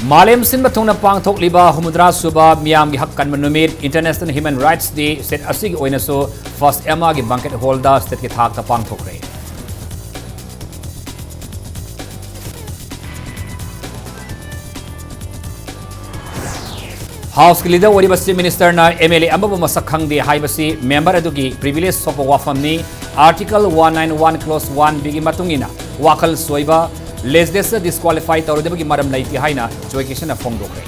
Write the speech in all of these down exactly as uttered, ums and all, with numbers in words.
ꯃꯥꯂꯦꯝ ꯁꯤꯟꯕ ꯊꯨꯡꯅ ꯄꯥꯡꯊꯣꯛꯂꯤꯕ ꯍꯨꯝꯐꯨꯇꯔꯥ ꯁꯨꯕ ꯃꯤꯌꯥꯝꯒꯤ ꯍꯛ ꯀꯟꯕ ꯅꯨꯃꯤꯠ, International Human Rights Day, state ꯑꯁꯤꯒꯤ ꯑꯣꯏꯅꯁꯨ First M R ꯒꯤ banquet hall ꯗ state ꯀꯤ ꯊꯥꯛꯇ ꯄꯥꯡꯊꯣꯛꯈ꯭ꯔꯦ꯫ House ꯀꯤ leader ꯑꯣꯏꯔꯤꯕ Chief Minister ꯅ M L A ꯑꯃꯕꯨ ꯃꯁꯛ ꯈꯪꯗꯦ ꯍꯥꯏꯕꯁꯤ member ꯑꯗꯨꯒꯤ privilege ꯁꯣꯛꯄ ꯋꯥꯐꯝꯅꯤ꯫ Article one nine one clause one B ꯒꯤ ꯃꯇꯨꯡ ꯏꯟꯅ ꯋꯥꯈꯜ ꯁꯣꯏꯕ, legislature disqualify ꯇꯧꯔꯣꯏꯗꯕꯒꯤ ꯃꯔꯝ ꯂꯩꯇꯦ ꯍꯥꯏꯅ ꯖꯣꯏ ꯀꯤꯁꯟꯅ ꯐꯣꯡꯗꯣꯛꯈ꯭ꯔꯦ꯫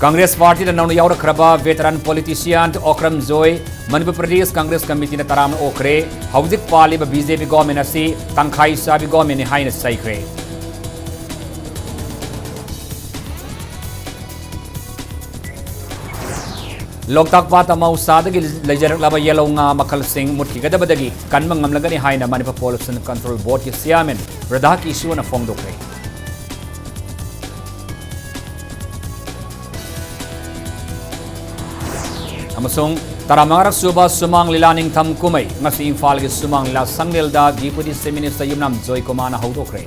Congress party ꯗ ꯅꯧꯅ ꯌꯥꯎꯔꯛꯈ꯭ꯔꯕ veteran politician ꯑꯣꯀ꯭ꯔꯝ ꯖꯣꯏ, ꯃꯅꯤꯄꯨꯔ ꯄ꯭ꯔꯗꯦꯁ Congress committee ꯅ ꯇꯔꯥꯝꯅ ꯑꯣꯛꯈ꯭ꯔꯦ꯫ ꯍꯧꯖꯤꯛ ꯄꯥꯜꯂꯤꯕ B J P government ꯑꯁꯤ ꯇꯪꯈꯥꯏ ꯆꯥꯕꯤ government ꯅꯤ ꯍꯥꯏꯅ ꯆꯩꯈ꯭ꯔꯦ꯫ ꯂꯣꯛꯇꯥꯛ ꯄꯥꯠꯇ ꯃꯍꯧꯁꯥꯗꯒꯤ ꯂꯩꯖꯔꯛꯂꯕ ꯌꯦꯜꯍꯧ ꯉꯥ ꯃꯈꯜꯁꯤꯡ ꯃꯨꯠꯈꯤꯒꯗꯕꯗꯒꯤ ꯀꯟꯕ ꯉꯝꯂꯒꯅꯤ ꯍꯥꯏꯅ ꯃꯅꯤꯄꯨꯔ Pollution Control Board ꯀꯤ chairman ꯔꯥꯙꯥ ꯀꯤꯁꯨꯅ ꯐꯣꯡꯗꯣꯛꯈ꯭ꯔꯦ꯫ ꯑꯃꯁꯨꯡ ꯇꯔꯥꯃꯉꯥꯔꯛ ꯁꯨꯕ ꯁꯨꯃꯥꯡ ꯂꯤꯂꯥ ꯅꯤꯡꯊꯝ ꯀꯨꯝꯍꯩ ꯉꯁꯤ ꯏꯝꯐꯥꯜꯒꯤ ꯁꯨꯃꯥꯡ ꯂꯤꯂꯥ ꯁꯪꯂꯦꯜꯗ Deputy Chief Minister ꯌꯨꯝꯅꯥꯝ ꯖꯣꯏꯀꯨꯃꯥꯔꯅ ꯍꯧꯗꯣꯛꯈ꯭ꯔꯦ꯫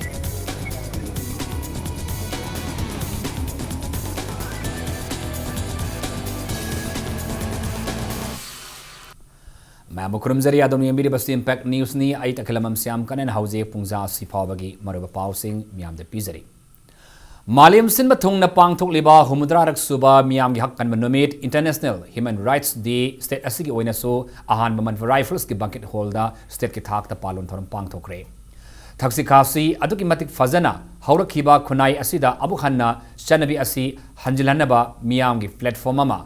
ꯃꯌꯥꯝꯕꯨ ꯈꯨꯔꯨꯝꯖꯔꯤ꯫ ꯑꯗꯣꯝꯅ ꯌꯦꯡꯕꯤꯔꯤꯕꯁꯤ Impact News ꯅꯤ꯫ ꯑꯩ ꯇꯈꯦꯂꯝꯕꯝ ꯁ꯭ꯌꯥꯝ ꯀꯅꯟ꯫ ꯍꯧꯖꯤꯛ ꯄꯨꯡꯖꯥ ꯑꯁꯤ ꯐꯥꯎꯕꯒꯤ ꯃꯔꯨꯑꯣꯏꯕ ꯄꯥꯎꯁꯤꯡ ꯃꯤꯌꯥꯝꯗ ꯄꯤꯖꯔꯤ꯫ ꯃꯥꯂꯦꯝ ꯁꯤꯟꯕ ꯊꯨꯡꯅ ꯄꯥꯡꯊꯣꯛꯂꯤꯕ ꯍꯨꯝꯐꯨꯇꯔꯥꯔꯛ ꯁꯨꯕ ꯃꯤꯌꯥꯝꯒꯤ ꯍꯛ ꯀꯟꯕ ꯅꯨꯃꯤꯠ, International Human Rights Day, state ꯑꯁꯤꯒꯤ ꯑꯣꯏꯅꯁꯨ ꯑꯍꯥꯟꯕ ꯃꯅꯤꯄꯨꯔ Rifles ꯀꯤ banquet hall ꯗ state ꯀꯤ ꯊꯥꯛꯇ ꯄꯥꯂꯣꯟ ꯊꯧꯔꯝ ꯄꯥꯡꯊꯣꯛꯈ꯭ꯔꯦ꯫ ꯊꯛꯁꯤ ꯈꯥꯁꯤ ꯑꯗꯨꯛꯀꯤ ꯃꯇꯤꯛ ꯐꯖꯅ ꯍꯧꯔꯛꯈꯤꯕ ꯈꯨꯟꯅꯥꯏ ꯑꯁꯤꯗ ꯑꯃꯨꯛ ꯍꯟꯅ ꯆꯠꯅꯕꯤ ꯑꯁꯤ ꯍꯟꯖꯤꯜꯍꯟꯅꯕ ꯃꯤꯌꯥꯝꯒꯤ platform ꯑꯃ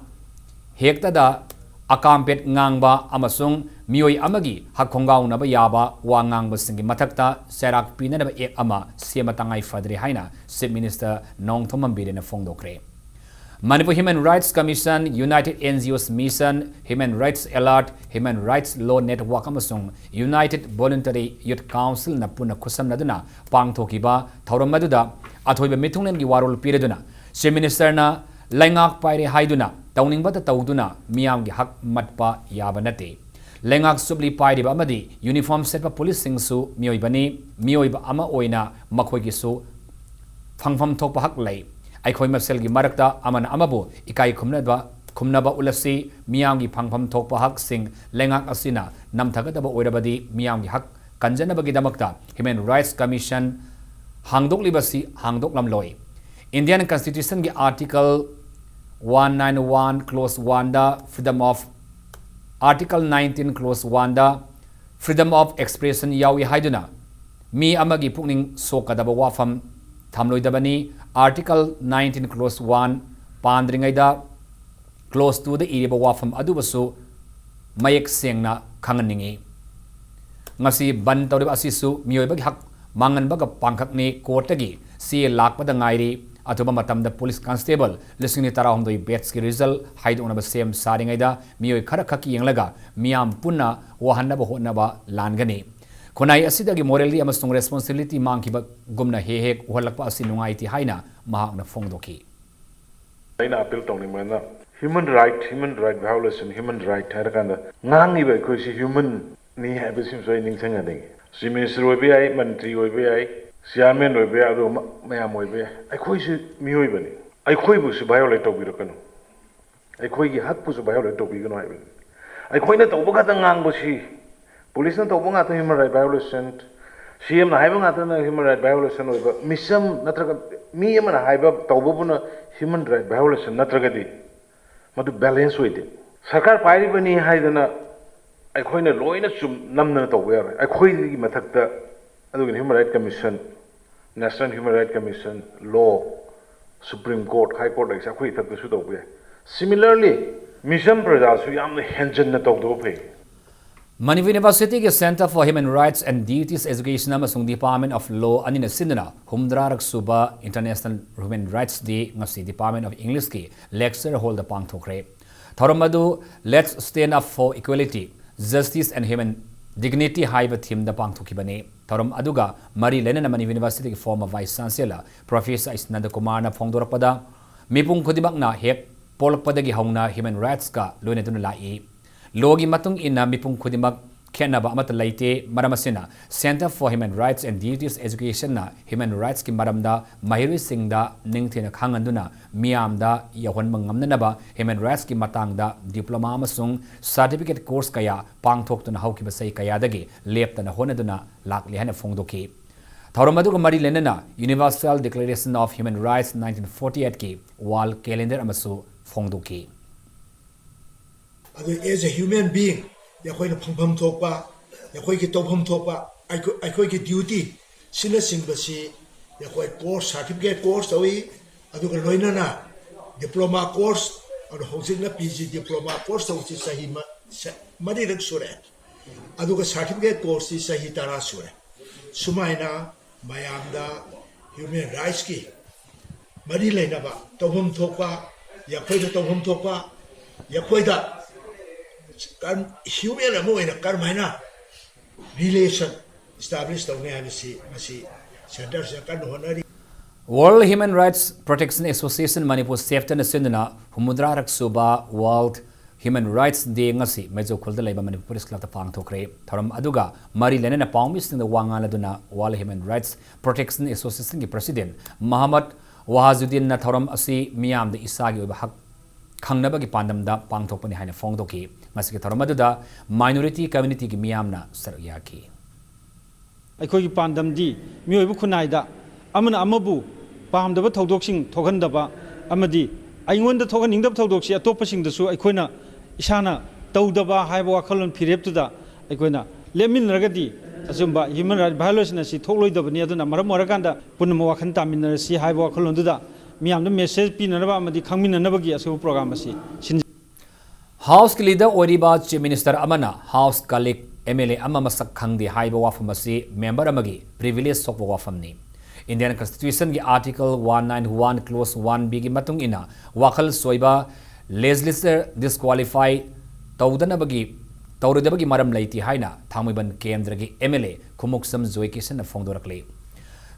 ꯍꯦꯛꯇꯗ ꯑꯀꯥꯝꯄꯦꯠ ꯉꯥꯡꯕ ꯑꯃꯁꯨꯡ ꯃꯤꯑꯣꯏ ꯑꯃꯒꯤ ꯍꯛ ꯈꯣꯡꯒꯥꯎꯅꯕ ꯌꯥꯕ ꯋꯥ ꯉꯥꯡꯕꯁꯤꯡꯒꯤ ꯃꯊꯛꯇ ꯆꯩꯔꯥꯛ ꯄꯤꯅꯅꯕ act ꯑꯃ ꯁꯦꯝꯕ ꯇꯉꯥꯏ ꯐꯗ꯭ꯔꯦ ꯍꯥꯏꯅ Chief Minister Nongthombam ꯕꯤꯔꯦꯟꯅ ꯐꯣꯡꯗꯣꯛꯈ꯭ꯔꯦ꯫ Manipur Human Rights Commission, United N G Os Mission, Human Rights Alert, Human Rights Law Network ꯑꯃꯁꯨꯡ United Voluntary Youth Council ꯅ ꯄꯨꯟꯅ ꯈꯨꯠꯁꯝꯅꯗꯨꯅ ꯄꯥꯡꯊꯣꯛꯈꯤꯕ ꯊꯧꯔꯝ ꯑꯗꯨꯗ ꯑꯊꯣꯏꯕ ꯃꯤꯊꯨꯡꯂꯦꯟꯒꯤ ꯋꯥꯔꯣꯜ ꯄꯤꯔꯗꯨꯅ Chief Minister ꯅ ꯂꯩꯉꯥꯛ ꯄꯥꯏꯔꯦ ꯍꯥꯏꯗꯨꯅ ꯇꯧꯅꯤꯡꯕꯇ ꯇꯧꯗꯨꯅ ꯃꯤꯌꯥꯝꯒꯤ ꯍꯛ ꯃꯠꯄ ꯌꯥꯕ ꯅꯠꯇꯦ꯫ ꯂꯩꯉꯥꯛ ꯆꯨꯞꯂꯤ ꯄꯥꯏꯔꯤꯕ ꯑꯃꯗꯤ ꯌꯨꯅꯤꯐꯣꯔꯝ ꯁꯦꯠꯄ ꯄꯨꯂꯤꯁꯁꯤꯡꯁꯨ ꯃꯤꯑꯣꯏꯕꯅꯤ꯫ ꯃꯤꯑꯣꯏꯕ ꯑꯃ ꯑꯣꯏꯅ ꯃꯈꯣꯏꯒꯤꯁꯨ ꯐꯪꯐꯝ ꯊꯣꯛꯄ ꯍꯛ ꯂꯩ꯫ ꯑꯩꯈꯣꯏ ꯃꯁꯦꯜꯒꯤ ꯃꯔꯛꯇ ꯑꯃꯅ ꯑꯃꯕꯨ ꯏꯀꯥꯏ ꯈꯨꯝꯅꯕ, ꯈꯨꯝꯅꯕ ꯎꯠꯂꯁꯤ꯫ ꯃꯤꯌꯥꯝꯒꯤ ꯐꯪꯐꯝ ꯊꯣꯛꯄ ꯍꯛꯁꯤꯡ ꯂꯩꯉꯥꯛ ꯑꯁꯤꯅ ꯅꯝꯊꯒꯗꯕ ꯑꯣꯏꯔꯕꯗꯤ ꯃꯤꯌꯥꯝꯒꯤ ꯍꯛ ꯀꯟꯖꯅꯕꯒꯤꯗꯃꯛꯇ Human Rights Commission ꯍꯥꯡꯗꯣꯛꯂꯤꯕꯁꯤ ꯍꯥꯡꯗꯣꯛꯂꯝꯂꯣꯏ꯫ Indian Constitution ꯒꯤ Article one ninety-one Clause one the freedom of, Article nineteen Clause one the freedom of expression ꯌꯥꯎꯏ ꯍꯥꯏꯗꯨꯅ ꯃꯤ ꯑꯃꯒꯤ ꯄꯨꯛꯅꯤꯡ ꯁꯣꯛꯀꯗꯕ ꯋꯥꯐꯝ ꯊꯝꯂꯣꯏꯗꯕꯅꯤ꯫ Article nineteen Clause one ꯄꯥꯟꯗ꯭ꯔꯤꯉꯩꯗ Clause two ꯗ ꯏꯔꯤꯕ ꯋꯥꯐꯝ ꯑꯗꯨꯕꯨꯁꯨ ꯃꯌꯦꯛ ꯁꯦꯡꯅ ꯈꯪꯍꯟꯅꯤꯡꯏ꯫ ꯉꯁꯤ ꯕꯟ ꯇꯧꯔꯤꯕ ꯑꯁꯤꯁꯨ ꯃꯤꯑꯣꯏꯕꯒꯤ ꯍꯛ ꯃꯥꯡꯍꯟꯕꯒ ꯄꯥꯡꯈꯛꯅꯤ꯫ ꯀꯣꯔꯠꯇꯒꯤ ꯆꯦ ꯂꯥꯛꯄꯗ ꯉꯥꯏꯔꯤ꯫ ꯑꯊꯨꯕ ꯃꯇꯝꯗ ꯄꯨꯂꯤꯁ ꯀꯟꯁꯇꯦꯕꯜ ꯂꯤꯁꯤꯡ ꯑꯅꯤ ꯇꯔꯥꯍꯨꯝꯗꯣꯏ batch ꯀꯤ result ꯍꯥꯏꯗꯣꯛꯅꯕ ꯁꯦꯝ ꯁꯥꯔꯤꯉꯩꯗ ꯃꯤꯑꯣꯏ ꯈꯔꯈꯛ ꯌꯦꯡꯂꯒ ꯃꯤꯌꯥꯝ ꯄꯨꯟꯅ ꯋꯥꯍꯟꯅꯕ ꯍꯣꯠꯅꯕ ꯂꯥꯟꯒꯅꯤ꯫ ꯈꯨꯟꯅꯥꯏ ꯑꯁꯤꯗꯒꯤ morality ꯑꯃꯁꯨꯡ responsibility ꯃꯥꯡꯈꯤꯕꯒꯨꯝꯅ ꯍꯦꯛ ꯍꯦꯛ ꯎꯍꯜꯂꯛꯄ ꯑꯁꯤ ꯅꯨꯡꯉꯥꯏꯇꯦ ꯍꯥꯏꯅ ꯃꯍꯥꯛꯅ ꯐꯣꯡꯗꯣꯛꯈꯤ꯫ ꯑꯩꯅ appeal ꯇꯧꯅꯤꯡꯕꯅ human right, human right violation, human right ꯍꯥꯏꯔꯀꯥꯟꯗ ꯉꯥꯡꯉꯤꯕ ꯑꯩꯈꯣꯏꯁꯤ human ꯅꯤ ꯍꯥꯏꯕꯁꯤꯃꯁꯨ ꯑꯩ ꯅꯤꯡꯁꯤꯡꯍꯟꯅꯤꯡꯉꯤ꯫ Chief Minister ꯑꯣꯏꯕ ꯌꯥꯏ, ꯃꯟꯇ꯭ꯔꯤ ꯑꯣꯏꯕ ꯌꯥꯏ, chairman ꯑꯣꯏꯕ ꯌꯥꯏ, ꯑꯗꯨ ꯃ-, ꯃꯌꯥꯝ ꯑꯣꯏꯕ ꯌꯥꯏ꯫ ꯑꯩꯈꯣꯏꯁꯨ ꯃꯤꯑꯣꯏꯕꯅꯤ꯫ ꯑꯩꯈꯣꯏꯕꯨꯁꯨ violate ꯇꯧꯕꯤꯔꯛꯀꯅꯨ꯫ ꯑꯩꯈꯣꯏꯒꯤ ꯍꯛꯄꯨꯁꯨ violate ꯇꯧꯕꯤꯒꯅꯨ ꯍꯥꯏꯕꯅꯤ꯫ ꯑꯩꯈꯣꯏꯅ ꯇꯧꯕ ꯈꯛꯇ ꯉꯥꯡꯕꯁꯤ, ꯄꯨꯂꯤꯁꯅ ꯇꯧꯕ ꯉꯥꯛꯇ human right violation, CM ꯅ ꯍꯥꯏꯕ ꯉꯥꯛꯇꯅ human right violation ꯑꯣꯏꯕ, ꯃꯤꯆꯝ ꯅꯠꯇ꯭ꯔꯒ ꯃꯤ ꯑꯃꯅ ꯍꯥꯏꯕ ꯇꯧꯕꯕꯨꯅ human right violation ꯅꯠꯇ꯭ꯔꯒꯗꯤ ꯃꯗꯨ balance ꯑꯣꯏꯗꯦ꯫ ꯁꯔꯀꯥꯔ ꯄꯥꯏꯔꯤꯕꯅꯤ ꯍꯥꯏꯗꯅ ꯑꯩꯈꯣꯏꯅ ꯂꯣꯏꯅ ꯆꯨꯝ ꯅꯝꯗꯅ ꯇꯧꯕ ꯌꯥꯔꯣꯏ꯫ ꯑꯩꯈꯣꯏꯒꯤ ꯃꯊꯛꯇ ꯑꯗꯨꯒꯤꯅꯤ Human Right Commission, National Human Right Commission, law, Supreme Court, High Court ꯂꯩꯔꯤꯁꯦ ꯑꯩꯈꯣꯏ ꯏꯊꯛꯇꯁꯨ ꯇꯧꯕ ꯌꯥꯏ꯫ Similarly, ꯃꯤꯆꯝ ꯄ꯭ꯔꯖꯥꯁꯨ ꯌꯥꯝꯅ ꯍꯦꯟꯖꯟꯅ ꯇꯧꯗꯕ ꯐꯩ꯫ ꯃꯅꯤꯄꯨꯔ ꯌꯨꯅꯤꯚꯔꯁꯤꯇꯤꯒꯤ Centre for Human Rights and Duties Education ꯑꯃꯁꯨꯡ Department of Law ꯑꯅꯤꯅ ꯁꯤꯟꯗꯨꯅ ꯍꯨꯝꯗ꯭ꯔꯥꯔꯛ ꯁꯨꯕ International Human Rights Day ꯉꯁꯤ Department of English ꯀꯤ lecture hall ꯗ ꯄꯥꯡꯊꯣꯛꯈ꯭ꯔꯦ꯫ ꯊꯧꯔꯝ ꯑꯗꯨ Let's Stand Up for Equality, Justice and Human Dignity ꯍꯥꯏꯕ theme ꯗ ꯄꯥꯡꯊꯣꯛꯈꯤꯕꯅꯤ꯫ ꯊꯧꯔꯝ ꯑꯗꯨꯒ ꯃꯔꯤ ꯂꯩꯅꯅ ꯃꯅꯤꯄꯨꯔ ꯌꯨꯅꯤꯚꯔꯁꯤꯇꯤꯒꯤ former Vice Chancellor Professor ꯑꯩꯁ ꯅꯟꯗꯀꯨꯃꯥꯔꯅ ꯐꯣꯡꯗꯣꯔꯛꯄꯗ, ꯃꯤꯄꯨꯝ ꯈꯨꯗꯤꯡꯃꯛꯅ ꯍꯦꯛ ꯄꯣꯛꯂꯛꯄꯗꯒꯤ ꯍꯧꯅ human rights ꯀ ꯂꯣꯏꯅꯗꯨꯅ ꯂꯥꯛꯏ꯫ Law ꯒꯤ ꯃꯇꯨꯡ ꯏꯟꯅ ꯃꯤꯄꯨꯝ ꯈꯨꯗꯤꯡꯃꯛ ꯈꯦꯠꯅꯕ ꯑꯃꯠꯇ ꯂꯩꯇꯦ꯫ ꯃꯔꯝ ꯑꯁꯤꯅ, Center for Human Rights and Duties Education ꯅ human rights ꯀꯤ ꯃꯔꯝꯗ ꯃꯍꯩꯔꯣꯏꯁꯤꯡꯗ ꯅꯤꯡꯊꯤꯅ ꯈꯪꯍꯟꯗꯨꯅ ꯃꯤꯌꯥꯝꯗ ꯌꯧꯍꯟꯕ ꯉꯝꯅꯅꯕ human rights ꯀꯤ ꯃꯇꯥꯡꯗ diploma ꯑꯃꯁꯨꯡ certificate course ꯀꯌꯥ ꯄꯥꯡꯊꯣꯛꯇꯨꯅ ꯍꯧꯈꯤꯕ ꯆꯍꯤ ꯀꯌꯥꯗꯒꯤ ꯂꯦꯞꯇꯅ ꯍꯣꯠꯅꯗꯨꯅ ꯂꯥꯛꯂꯤ ꯍꯥꯏꯅ ꯐꯣꯡꯗꯣꯛꯈꯤ꯫ ꯊꯧꯔꯝ ꯑꯗꯨꯒ ꯃꯔꯤ ꯂꯩꯅꯅ Universal Declaration of Human Rights nineteen forty eight ꯀꯤ wall calendar ꯑꯃꯁꯨ ꯐꯣꯡꯗꯣꯛꯈꯤ꯫ ꯑꯗꯨ as a human being ꯑꯩꯈꯣꯏꯅ ꯐꯪꯐꯝ ꯊꯣꯛꯄ, ꯑꯩꯈꯣꯏꯒꯤ ꯇꯧꯐꯝ ꯊꯣꯛꯄ, ꯑꯩꯈꯣꯏ, ꯑꯩꯈꯣꯏꯒꯤ duty ꯁꯤꯅꯆꯤꯡꯕꯁꯤ ꯑꯩꯈꯣꯏ course, certificate course ꯇꯧꯏ꯫ ꯑꯗꯨꯒ ꯂꯣꯏꯅꯅ diploma course, ꯑꯗꯨ ꯍꯧꯖꯤꯛꯅ P G diploma course ꯇꯧꯕꯁꯤ ꯆꯍꯤ ꯃ-, ꯁ-, ꯃꯔꯤꯔꯛ ꯁꯨꯔꯦ꯫ ꯑꯗꯨꯒ certificate course ꯁꯤ ꯆꯍꯤ ꯇꯔꯥ ꯁꯨꯔꯦ꯫ ꯁꯨꯃꯥꯏꯅ ꯃꯌꯥꯝꯗ human rights ꯀꯤ ꯃꯔꯤ ꯂꯩꯅꯕ ꯇꯧꯐꯝ ꯊꯣꯛꯄ, ꯑꯩꯈꯣꯏꯗ ꯇꯧꯐꯝ ꯊꯣꯛꯄ, ꯑꯩꯈꯣꯏꯗ ꯀꯔꯝ-, human ꯑꯃ ꯑꯣꯏꯅ ꯀꯔꯝꯍꯥꯏꯅ relation establish ꯇꯧꯅꯤ ꯍꯥꯏꯕꯁꯤ ꯃꯁꯤ center ꯁꯤꯅ ꯀꯟꯅ ꯍꯣꯠꯅꯔꯤ꯫ World Human Rights Protection Association Manipur, SHAPTA ꯅ ꯁꯤꯟꯗꯨꯅ ꯍꯨꯝꯐꯨꯇꯔꯥꯔꯛ ꯁꯨꯕ World Human Rights Day ꯉꯁꯤ ꯃꯩꯖꯧ ꯈꯨꯜꯗ ꯂꯩꯕ ꯃꯅꯤꯄꯨꯔ Press Club ꯇ ꯄꯥꯡꯊꯣꯛꯈ꯭ꯔꯦ꯫ ꯊꯧꯔꯝ ꯑꯗꯨꯒ ꯃꯔꯤ ꯂꯩꯅꯅ ꯄꯥꯎꯃꯤꯁꯤꯡꯗ ꯋꯥ ꯉꯥꯡꯂꯗꯨꯅ World Human Rights Protection Association ꯒꯤ President ꯃꯍꯃꯗ ꯋꯥꯍꯖꯨꯗꯤꯟꯅ ꯊꯧꯔꯝ ꯑꯁꯤ ꯃꯤꯌꯥꯝꯗ ꯏꯁꯥꯒꯤ ꯑꯣꯏꯕ ꯍꯛ ꯈꯪꯅꯕꯒꯤ ꯄꯥꯟꯗꯝꯗ ꯄꯥꯡꯊꯣꯛꯄꯅꯤ ꯍꯥꯏꯅ ꯐꯣꯡꯗꯣꯛꯈꯤ꯫ ꯉꯁꯤꯒꯤ ꯊꯧꯔꯝ ꯑꯗꯨꯗ minority community ꯒꯤ ꯃꯤꯌꯥꯝꯅ ꯁꯔꯨꯛ ꯌꯥꯈꯤ꯫ ꯑꯩꯈꯣꯏꯒꯤ ꯄꯥꯟꯗꯝꯗꯤ ꯃꯤꯑꯣꯏꯕ ꯈꯨꯟꯅꯥꯏꯗ ꯑꯃꯅ ꯑꯃꯕꯨ ꯄꯥꯝꯗꯕ ꯊꯧꯗꯣꯛꯁꯤꯡ ꯊꯣꯛꯍꯟꯗꯕ ꯑꯃꯗꯤ ꯑꯩꯉꯣꯟꯗ ꯊꯣꯛꯍꯟꯅꯤꯡꯗꯕ ꯊꯧꯗꯣꯛꯁꯤ ꯑꯇꯣꯞꯄꯁꯤꯡꯗꯁꯨ ꯑꯩꯈꯣꯏꯅ ꯏꯁꯥꯅ ꯇꯧꯗꯕ ꯍꯥꯏꯕ ꯋꯥꯈꯜꯂꯣꯟ ꯐꯤꯔꯦꯞꯇꯨꯗ ꯑꯩꯈꯣꯏꯅ ꯂꯦꯞꯃꯤꯟꯅꯔꯒꯗꯤ ꯑꯆꯨꯝꯕ human right violation ꯑꯁꯤ ꯊꯣꯛꯂꯣꯏꯗꯕꯅꯤ꯫ ꯑꯗꯨꯅ ꯃꯔꯝ ꯑꯣꯏꯔꯀꯥꯟꯗ ꯄꯨꯝꯅꯃꯛ ꯋꯥꯈꯜ ꯇꯥꯃꯤꯟꯅꯔꯁꯤ ꯍꯥꯏꯕ ꯋꯥꯈꯜꯂꯣꯟꯗꯨꯗ ꯃꯤꯌꯥꯝꯗ message ꯄꯤꯅꯅꯕ ꯑꯃꯗꯤ ꯈꯪꯃꯤꯟꯅꯅꯕꯒꯤ ꯑꯁꯤꯒꯨꯝꯕ program ꯑꯁꯤ ꯁꯤꯟꯖꯩ꯫ House ꯀꯤ leader ꯑꯣꯏꯔꯤꯕ Chief Minister ꯑꯃꯅ House colleague M L A ꯑꯃ ꯃꯁꯛ ꯈꯪꯗꯦ ꯍꯥꯏꯕ ꯋꯥꯐꯝ ꯑꯁꯤ member ꯑꯃꯒꯤ privilege ꯁꯣꯛꯄ ꯋꯥꯐꯝꯅꯤ꯫ Indian Constitution ꯒꯤ Article one ninety-one Clause one B ꯒꯤ ꯃꯇꯨꯡ ꯏꯟꯅ ꯋꯥꯈꯜ ꯁꯣꯏꯕ legislature disqualify ꯇꯧꯗꯅꯕꯒꯤ, ꯇꯧꯔꯣꯏꯗꯕꯒꯤ ꯃꯔꯝ ꯂꯩꯇꯦ ꯍꯥꯏꯅ ꯊꯥꯡꯃꯩꯕꯟ ꯀꯦꯟꯗ꯭ꯔꯒꯤ M L A ꯈꯨꯃꯨꯛꯁꯝ ꯖꯣꯏꯀꯤꯁꯟꯅ ꯐꯣꯡꯗꯣꯔꯛꯂꯤ꯫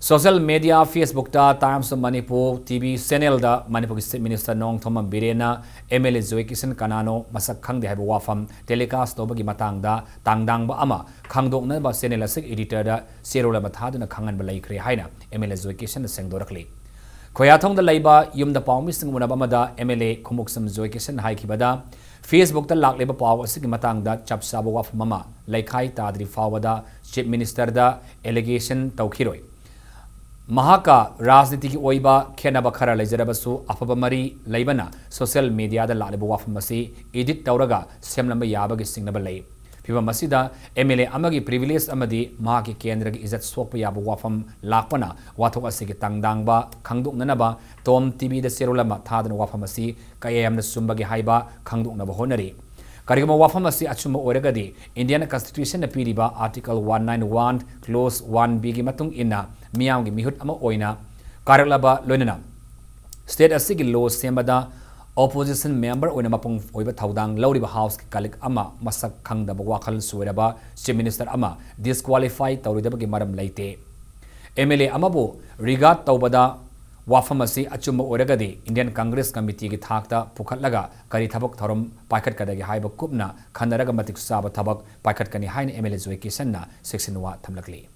Social media, Facebook-ꯇ Times of Manipur T V channel-ꯗ ꯃꯅꯤꯄꯨꯔꯒꯤ Chief Minister Nongthombam ꯕꯤꯔꯦꯟꯅ M L A ꯖꯣꯏ ꯀꯤꯁꯟ ꯀꯅꯥꯅꯣ ꯃꯁꯛ ꯈꯪꯗꯦ ꯍꯥꯏꯕ ꯋꯥꯐꯝ telecast ꯇꯧꯕꯒꯤ ꯃꯇꯥꯡꯗ ꯇꯥꯡꯗꯥꯡꯕ ꯑꯃ ꯈꯪꯗꯣꯛꯅꯕ channel ꯑꯁꯤꯒꯤ editor-ꯗ ꯆꯦꯔꯣꯜ ꯑꯃ ꯊꯥꯗꯨꯅ ꯈꯪꯍꯟꯕ ꯂꯩꯈ꯭ꯔꯦ ꯍꯥꯏꯅ M L A ꯖꯣꯏ ꯀꯤꯁꯟꯅ ꯁꯦꯡꯗꯣꯔꯛꯂꯤ꯫ ꯈꯣꯌꯥꯊꯣꯡꯗ ꯂꯩꯕ ꯌꯨꯝꯗ ꯄꯥꯎꯃꯤꯁꯤꯡ ꯎꯅꯕ ꯑꯃꯗ M L A ꯈꯨꯃꯨꯛꯁꯝ ꯖꯣꯏ ꯀꯤꯁꯟꯅ ꯍꯥꯏꯈꯤꯕꯗ, Facebook-ꯇ ꯂꯥꯛꯂꯤꯕ ꯄꯥꯎ ꯑꯁꯤꯒꯤ ꯃꯇꯥꯡꯗ ꯆꯞ ꯆꯥꯕ ꯋꯥꯐꯝ ꯑꯃ ꯂꯩꯈꯥꯏ ꯇꯥꯗ꯭ꯔꯤ ꯐꯥꯎꯕꯗ Chief Minister-ꯗ allegation ꯇꯧꯈꯤꯔꯣꯏ꯫ ꯃꯍꯥꯛꯀ ꯔꯥꯖꯅꯤꯇꯤꯒꯤ ꯑꯣꯏꯕ ꯈꯦꯠꯅꯕ ꯈꯔ ꯂꯩꯖꯔꯕꯁꯨ, ꯑꯐꯕ ꯃꯔꯤ ꯂꯩꯕꯅ social media-ꯗ ꯂꯥꯛꯂꯤꯕ ꯋꯥꯐꯝ ꯑꯁꯤ edit ꯇꯧꯔꯒ ꯁꯦꯝꯂꯝꯕ ꯌꯥꯕꯒꯤ ꯆꯤꯡꯅꯕ ꯂꯩ꯫ ꯐꯤꯚꯝ ꯑꯁꯤꯗ M L A ꯑꯃꯒꯤ privilege ꯑꯃꯗꯤ ꯃꯍꯥꯛꯀꯤ ꯀꯦꯟꯗ꯭ꯔꯒꯤ ꯏꯖꯠ ꯁꯣꯛꯄ ꯌꯥꯕ ꯋꯥꯐꯝ ꯂꯥꯛꯄꯅ ꯋꯥꯊꯣꯛ ꯑꯁꯤꯒꯤ ꯇꯥꯡꯗꯥꯡꯕ ꯈꯪꯗꯣꯛꯅꯅꯕ Tom T V-ꯗ ꯆꯦꯔꯣꯜ ꯑꯃ ꯊꯥꯗꯨꯅ ꯋꯥꯐꯝ ꯑꯁꯤ ꯀꯌꯥ ꯌꯥꯝꯅ ꯆꯨꯝꯕꯒꯦ ꯍꯥꯏꯕ ꯈꯪꯗꯣꯛꯅꯕ ꯍꯣꯠꯅꯔꯤ꯫ ꯀꯔꯤꯒꯨꯝꯕ ꯋꯥꯐꯝ ꯑꯁꯤ ꯑꯆꯨꯝꯕ ꯑꯣꯏꯔꯒꯗꯤ, Indian Constitution-ꯅ ꯄꯤꯔꯤꯕ Article one nine one, Clause one B-ꯒꯤ ꯃꯇꯨꯡ ꯏꯟꯅ ꯃꯤꯌꯥꯝꯒꯤ ꯃꯤꯍꯨꯠ ꯑꯃ ꯑꯣꯏꯅ ꯀꯥꯔꯛꯂꯕ ꯂꯣꯏꯅꯅ state ꯑꯁꯤꯒꯤ law ꯁꯦꯝꯕꯗ opposition member ꯑꯣꯏꯅ ꯃꯄꯨꯡ ꯑꯣꯏꯕ ꯊꯧꯗꯥꯡ ꯂꯧꯔꯤꯕ House-ꯀꯤ colleague ꯑꯃ ꯃꯁꯛ ꯈꯪꯗꯕ ꯋꯥꯈꯜ ꯁꯣꯏꯔꯕ Chief Minister ꯑꯃ disqualify ꯇꯧꯔꯣꯏꯗꯕꯒꯤ ꯃꯔꯝ ꯂꯩꯇꯦ꯫ M L A ꯑꯃꯕꯨ regard ꯇꯧꯕꯗ ꯋꯥꯐꯝ ꯑꯁꯤ ꯑꯆꯨꯝꯕ ꯑꯣꯏꯔꯒꯗꯤ, Indian Congress Committee-ꯒꯤ ꯊꯥꯛꯇ ꯄꯨꯈꯠꯂꯒ ꯀꯔꯤ ꯊꯕꯛ ꯊꯧꯔꯝ ꯄꯥꯏꯈꯠꯀꯗꯒꯦ ꯍꯥꯏꯕ ꯀꯨꯞꯅ ꯈꯟꯅꯔꯒ ꯃꯇꯤꯛ ꯆꯥꯕ ꯊꯕꯛ ꯄꯥꯏꯈꯠꯀꯅꯤ ꯍꯥꯏꯅ M L A joy ꯀꯤꯁꯟꯅ ꯆꯦꯛꯁꯤꯟꯋꯥ ꯊꯝꯂꯛꯂꯤ꯫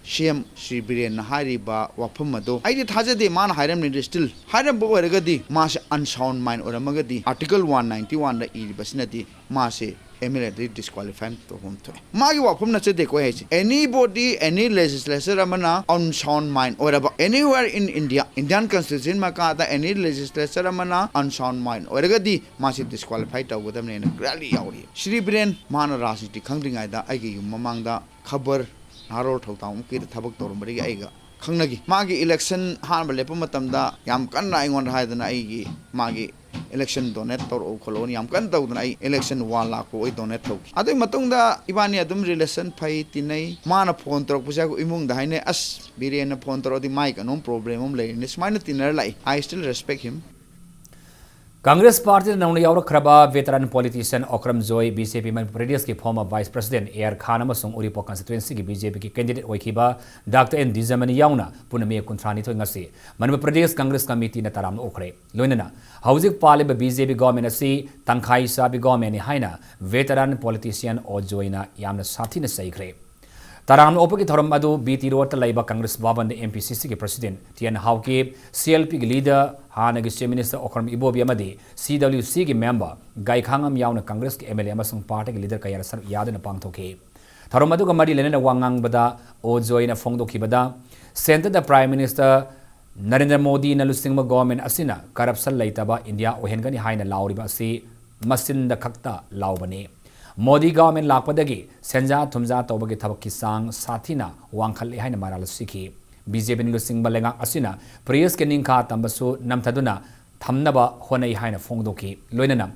C M Shri ꯕꯤꯔꯦꯟꯅ ꯍꯥꯏꯔꯤꯕ ꯋꯥꯐꯝ ꯑꯗꯨ ꯑꯩꯗꯤ ꯊꯥꯖꯗꯦ꯫ ꯃꯥꯅ ꯍꯥꯏꯔꯝꯂꯤꯗꯨ still ꯍꯥꯏꯔꯝꯕ ꯑꯣꯏꯔꯒꯗꯤ, ꯃꯥꯁꯦ unsound mind ꯑꯣꯏꯔꯝꯃꯒꯗꯤ, Article one ninety one-ꯗ ꯏꯔꯤꯕꯁꯤꯅꯗꯤ ꯃꯥꯁꯦ M L A-ꯗꯒꯤ disqualify ꯇꯧꯐꯝ ꯊꯣꯛꯑꯦ꯫ ꯃꯥꯒꯤ ꯋꯥꯐꯝ ꯅꯠꯆꯗꯦꯀꯣ ꯑꯩ ꯍꯥꯏꯁꯦ꯫ Anybody, any legislature ꯑꯃꯅ unsound mind ꯑꯣꯏꯔꯕ, anywhere in India, Indian Constitution ꯃꯈꯥꯗ any legislature ꯑꯃꯅ unsound mind ꯑꯣꯏꯔꯒꯗꯤ, ꯃꯥꯁꯤ disqualify ꯇꯧꯒꯗꯕꯅꯦꯅ clearly ꯌꯥꯎꯔꯤ꯫ ꯁ꯭ꯔꯤ ꯕꯤꯔꯦꯟ, ꯃꯥꯅ ꯔꯥꯖꯅꯤꯇꯤ ꯈꯪꯗ꯭ꯔꯤꯉꯩꯗ ꯑꯩꯒꯤ ꯌꯨꯝ ꯃꯃꯥꯡꯗ ꯈꯕꯔ ꯅꯍꯥꯔꯣꯜ ꯊꯧꯗꯥꯡ ꯑꯃꯨꯛꯀꯤꯗ ꯊꯕꯛ ꯇꯧꯔꯝꯕꯗꯒꯤ ꯑꯩꯒ ꯈꯪꯅꯈꯤ꯫ ꯃꯥꯒꯤ election ꯑꯍꯥꯟꯕ ꯂꯦꯞꯄ ꯃꯇꯝꯗ ꯌꯥꯝ ꯀꯟꯅ ꯑꯩꯉꯣꯟꯗ ꯍꯥꯏꯗꯅ ꯑꯩꯒꯤ, ꯃꯥꯒꯤ election donate ꯇꯧꯔꯛꯎ ꯈꯣꯠꯂꯛꯎꯅ ꯌꯥꯝ ꯀꯟꯅ ꯇꯧꯗꯅ ꯑꯩ election one ꯂꯥꯛꯄ ꯑꯩ donate ꯇꯧꯈꯤ꯫ ꯑꯗꯨꯒꯤ ꯃꯇꯨꯡꯗ ꯏꯕꯥꯅꯤ ꯑꯗꯨꯝ relation ꯐꯩ, ꯇꯤꯟꯅꯩ꯫ ꯃꯥꯅ phone ꯇꯧꯔꯛꯄꯁꯦ ꯑꯩꯈꯣꯏ ꯏꯃꯨꯡꯗ ꯍꯥꯏꯅꯩ, "ꯑꯁ, ꯕꯤꯔꯦꯟꯅ phone ꯇꯧꯔꯛꯑꯗꯤ ꯃꯥꯏ ꯀꯩꯅꯣꯝ problem ꯑꯃ ꯂꯩꯔꯤꯅꯤ"꯫ ꯁꯨꯃꯥꯏꯅ ꯇꯤꯟꯅꯔ ꯂꯥꯛꯏ꯫ I still respect him. Congress ꯄꯥꯔꯇꯤꯗ ꯅꯧꯅ ꯌꯥꯎꯔꯛꯈ꯭ꯔꯕ veteran politician ꯑꯣꯀ꯭ꯔꯝ ꯖꯣꯏ, BJP ꯃꯅꯤꯄꯨꯔ ꯄ꯭ꯔꯗꯦꯁꯀꯤ former vice president A R Khan ꯑꯃꯁꯨꯡ ꯎꯔꯤꯄꯣꯛ constituencyꯒꯤ BJPꯒꯤ candidate ꯑꯣꯏꯈꯤꯕ ꯗꯥꯛꯇꯔ ꯑꯦꯟ ꯗꯤꯖꯃꯅꯤ ꯌꯥꯎꯅ ꯄꯨꯟꯅ ꯃꯤ ꯀꯨꯟꯊ꯭ꯔꯥ ꯅꯤꯊꯣꯏ ꯉꯁꯤ ꯃꯅꯤꯄꯨꯔ ꯄ꯭ꯔꯗꯦꯁ ꯀꯪꯒ꯭ꯔꯦꯁ ꯀꯃꯤꯇꯤꯅ ꯇꯔꯥꯝꯅ ꯑꯣꯛꯈ꯭ꯔꯦ꯫ ꯂꯣꯏꯅꯅ ꯍꯧꯖꯤꯛ ꯄꯥꯜꯂꯤꯕ BJP government ꯑꯁꯤ ꯇꯪꯈꯥꯏ ꯆꯥꯕꯤ governmentꯅꯤ ꯍꯥꯏꯅ veteran politician ꯑꯣ ꯖꯣꯏꯅ ꯌꯥꯝꯅ ꯁꯥꯊꯤꯅ ꯆꯩꯈ꯭ꯔꯦ꯫ ꯇꯔꯥꯝꯅ ꯑꯣꯛꯄꯒꯤ ꯊꯧꯔꯝ ꯑꯗꯨ BT Roadꯇ ꯂꯩꯕ ꯀꯪꯒ꯭ꯔꯦꯁ ꯚꯕꯟꯗ MPCCꯒꯤ president ꯇꯤ ꯑꯦꯟ ꯍꯥꯎꯀꯤꯞ, CLPꯒꯤ leader ꯍꯥꯟꯅꯒꯤ chief minister ꯑꯣꯀ꯭ꯔꯝ ꯏꯕꯣꯕꯤ ꯑꯃꯗꯤ CWCꯒꯤ member ꯒꯥꯏꯈꯥꯡꯉꯝ ꯌꯥꯎꯅ ꯀꯪꯒ꯭ꯔꯦꯁꯀꯤ MLA ꯑꯃꯁꯨꯡ partyꯒꯤ leader ꯀꯌꯥꯅ ꯁꯔꯨꯛ ꯌꯥꯗꯨꯅ ꯄꯥꯡꯊꯣꯛꯈꯤ꯫ ꯊꯧꯔꯝ ꯑꯗꯨꯒ ꯃꯔꯤ ꯂꯩꯅꯅ ꯋꯥ ꯉꯥꯡꯕꯗ ꯑꯣ ꯖꯣꯏꯅ ꯐꯣꯡꯗꯣꯛꯈꯤꯕꯗ, centreꯗ Prime Minister ꯅꯔꯦꯟꯗ꯭ꯔ ꯃꯣꯗꯤꯅ ꯂꯨꯆꯤꯡꯕ government ꯑꯁꯤꯅ corruption ꯂꯩꯇꯕ ꯏꯟꯗꯤꯌꯥ ꯑꯣꯏꯍꯟꯒꯅꯤ ꯍꯥꯏꯅ ꯂꯥꯎꯔꯤꯕ ꯑꯁꯤ ꯃꯆꯤꯟꯗ ꯈꯛꯇ ꯂꯥꯎꯕꯅꯤ꯫ ꯃꯣꯗꯤ government ꯂꯥꯛꯄꯗꯒꯤ ꯁꯦꯟꯖꯥ ꯊꯨꯝꯖꯥ ꯇꯧꯕꯒꯤ ꯊꯕꯛꯀꯤ ꯆꯥꯡ ꯁꯥꯊꯤꯅ ꯋꯥꯡꯈꯠꯂꯦ ꯍꯥꯏꯅ ꯃꯔꯥꯜ ꯁꯤꯈꯤ꯫ BJPꯅ ꯂꯨꯆꯤꯡꯕ ꯂꯩꯉꯥꯛ ꯑꯁꯤꯅ pressꯀꯤ ꯅꯤꯡꯈꯥ ꯇꯝꯕꯁꯨ ꯅꯝꯊꯗꯨꯅ ꯊꯝꯅꯕ ꯍꯣꯠꯅꯩ ꯍꯥꯏꯅ ꯐꯣꯡꯗꯣꯛꯈꯤ꯫ ꯂꯣꯏꯅꯅ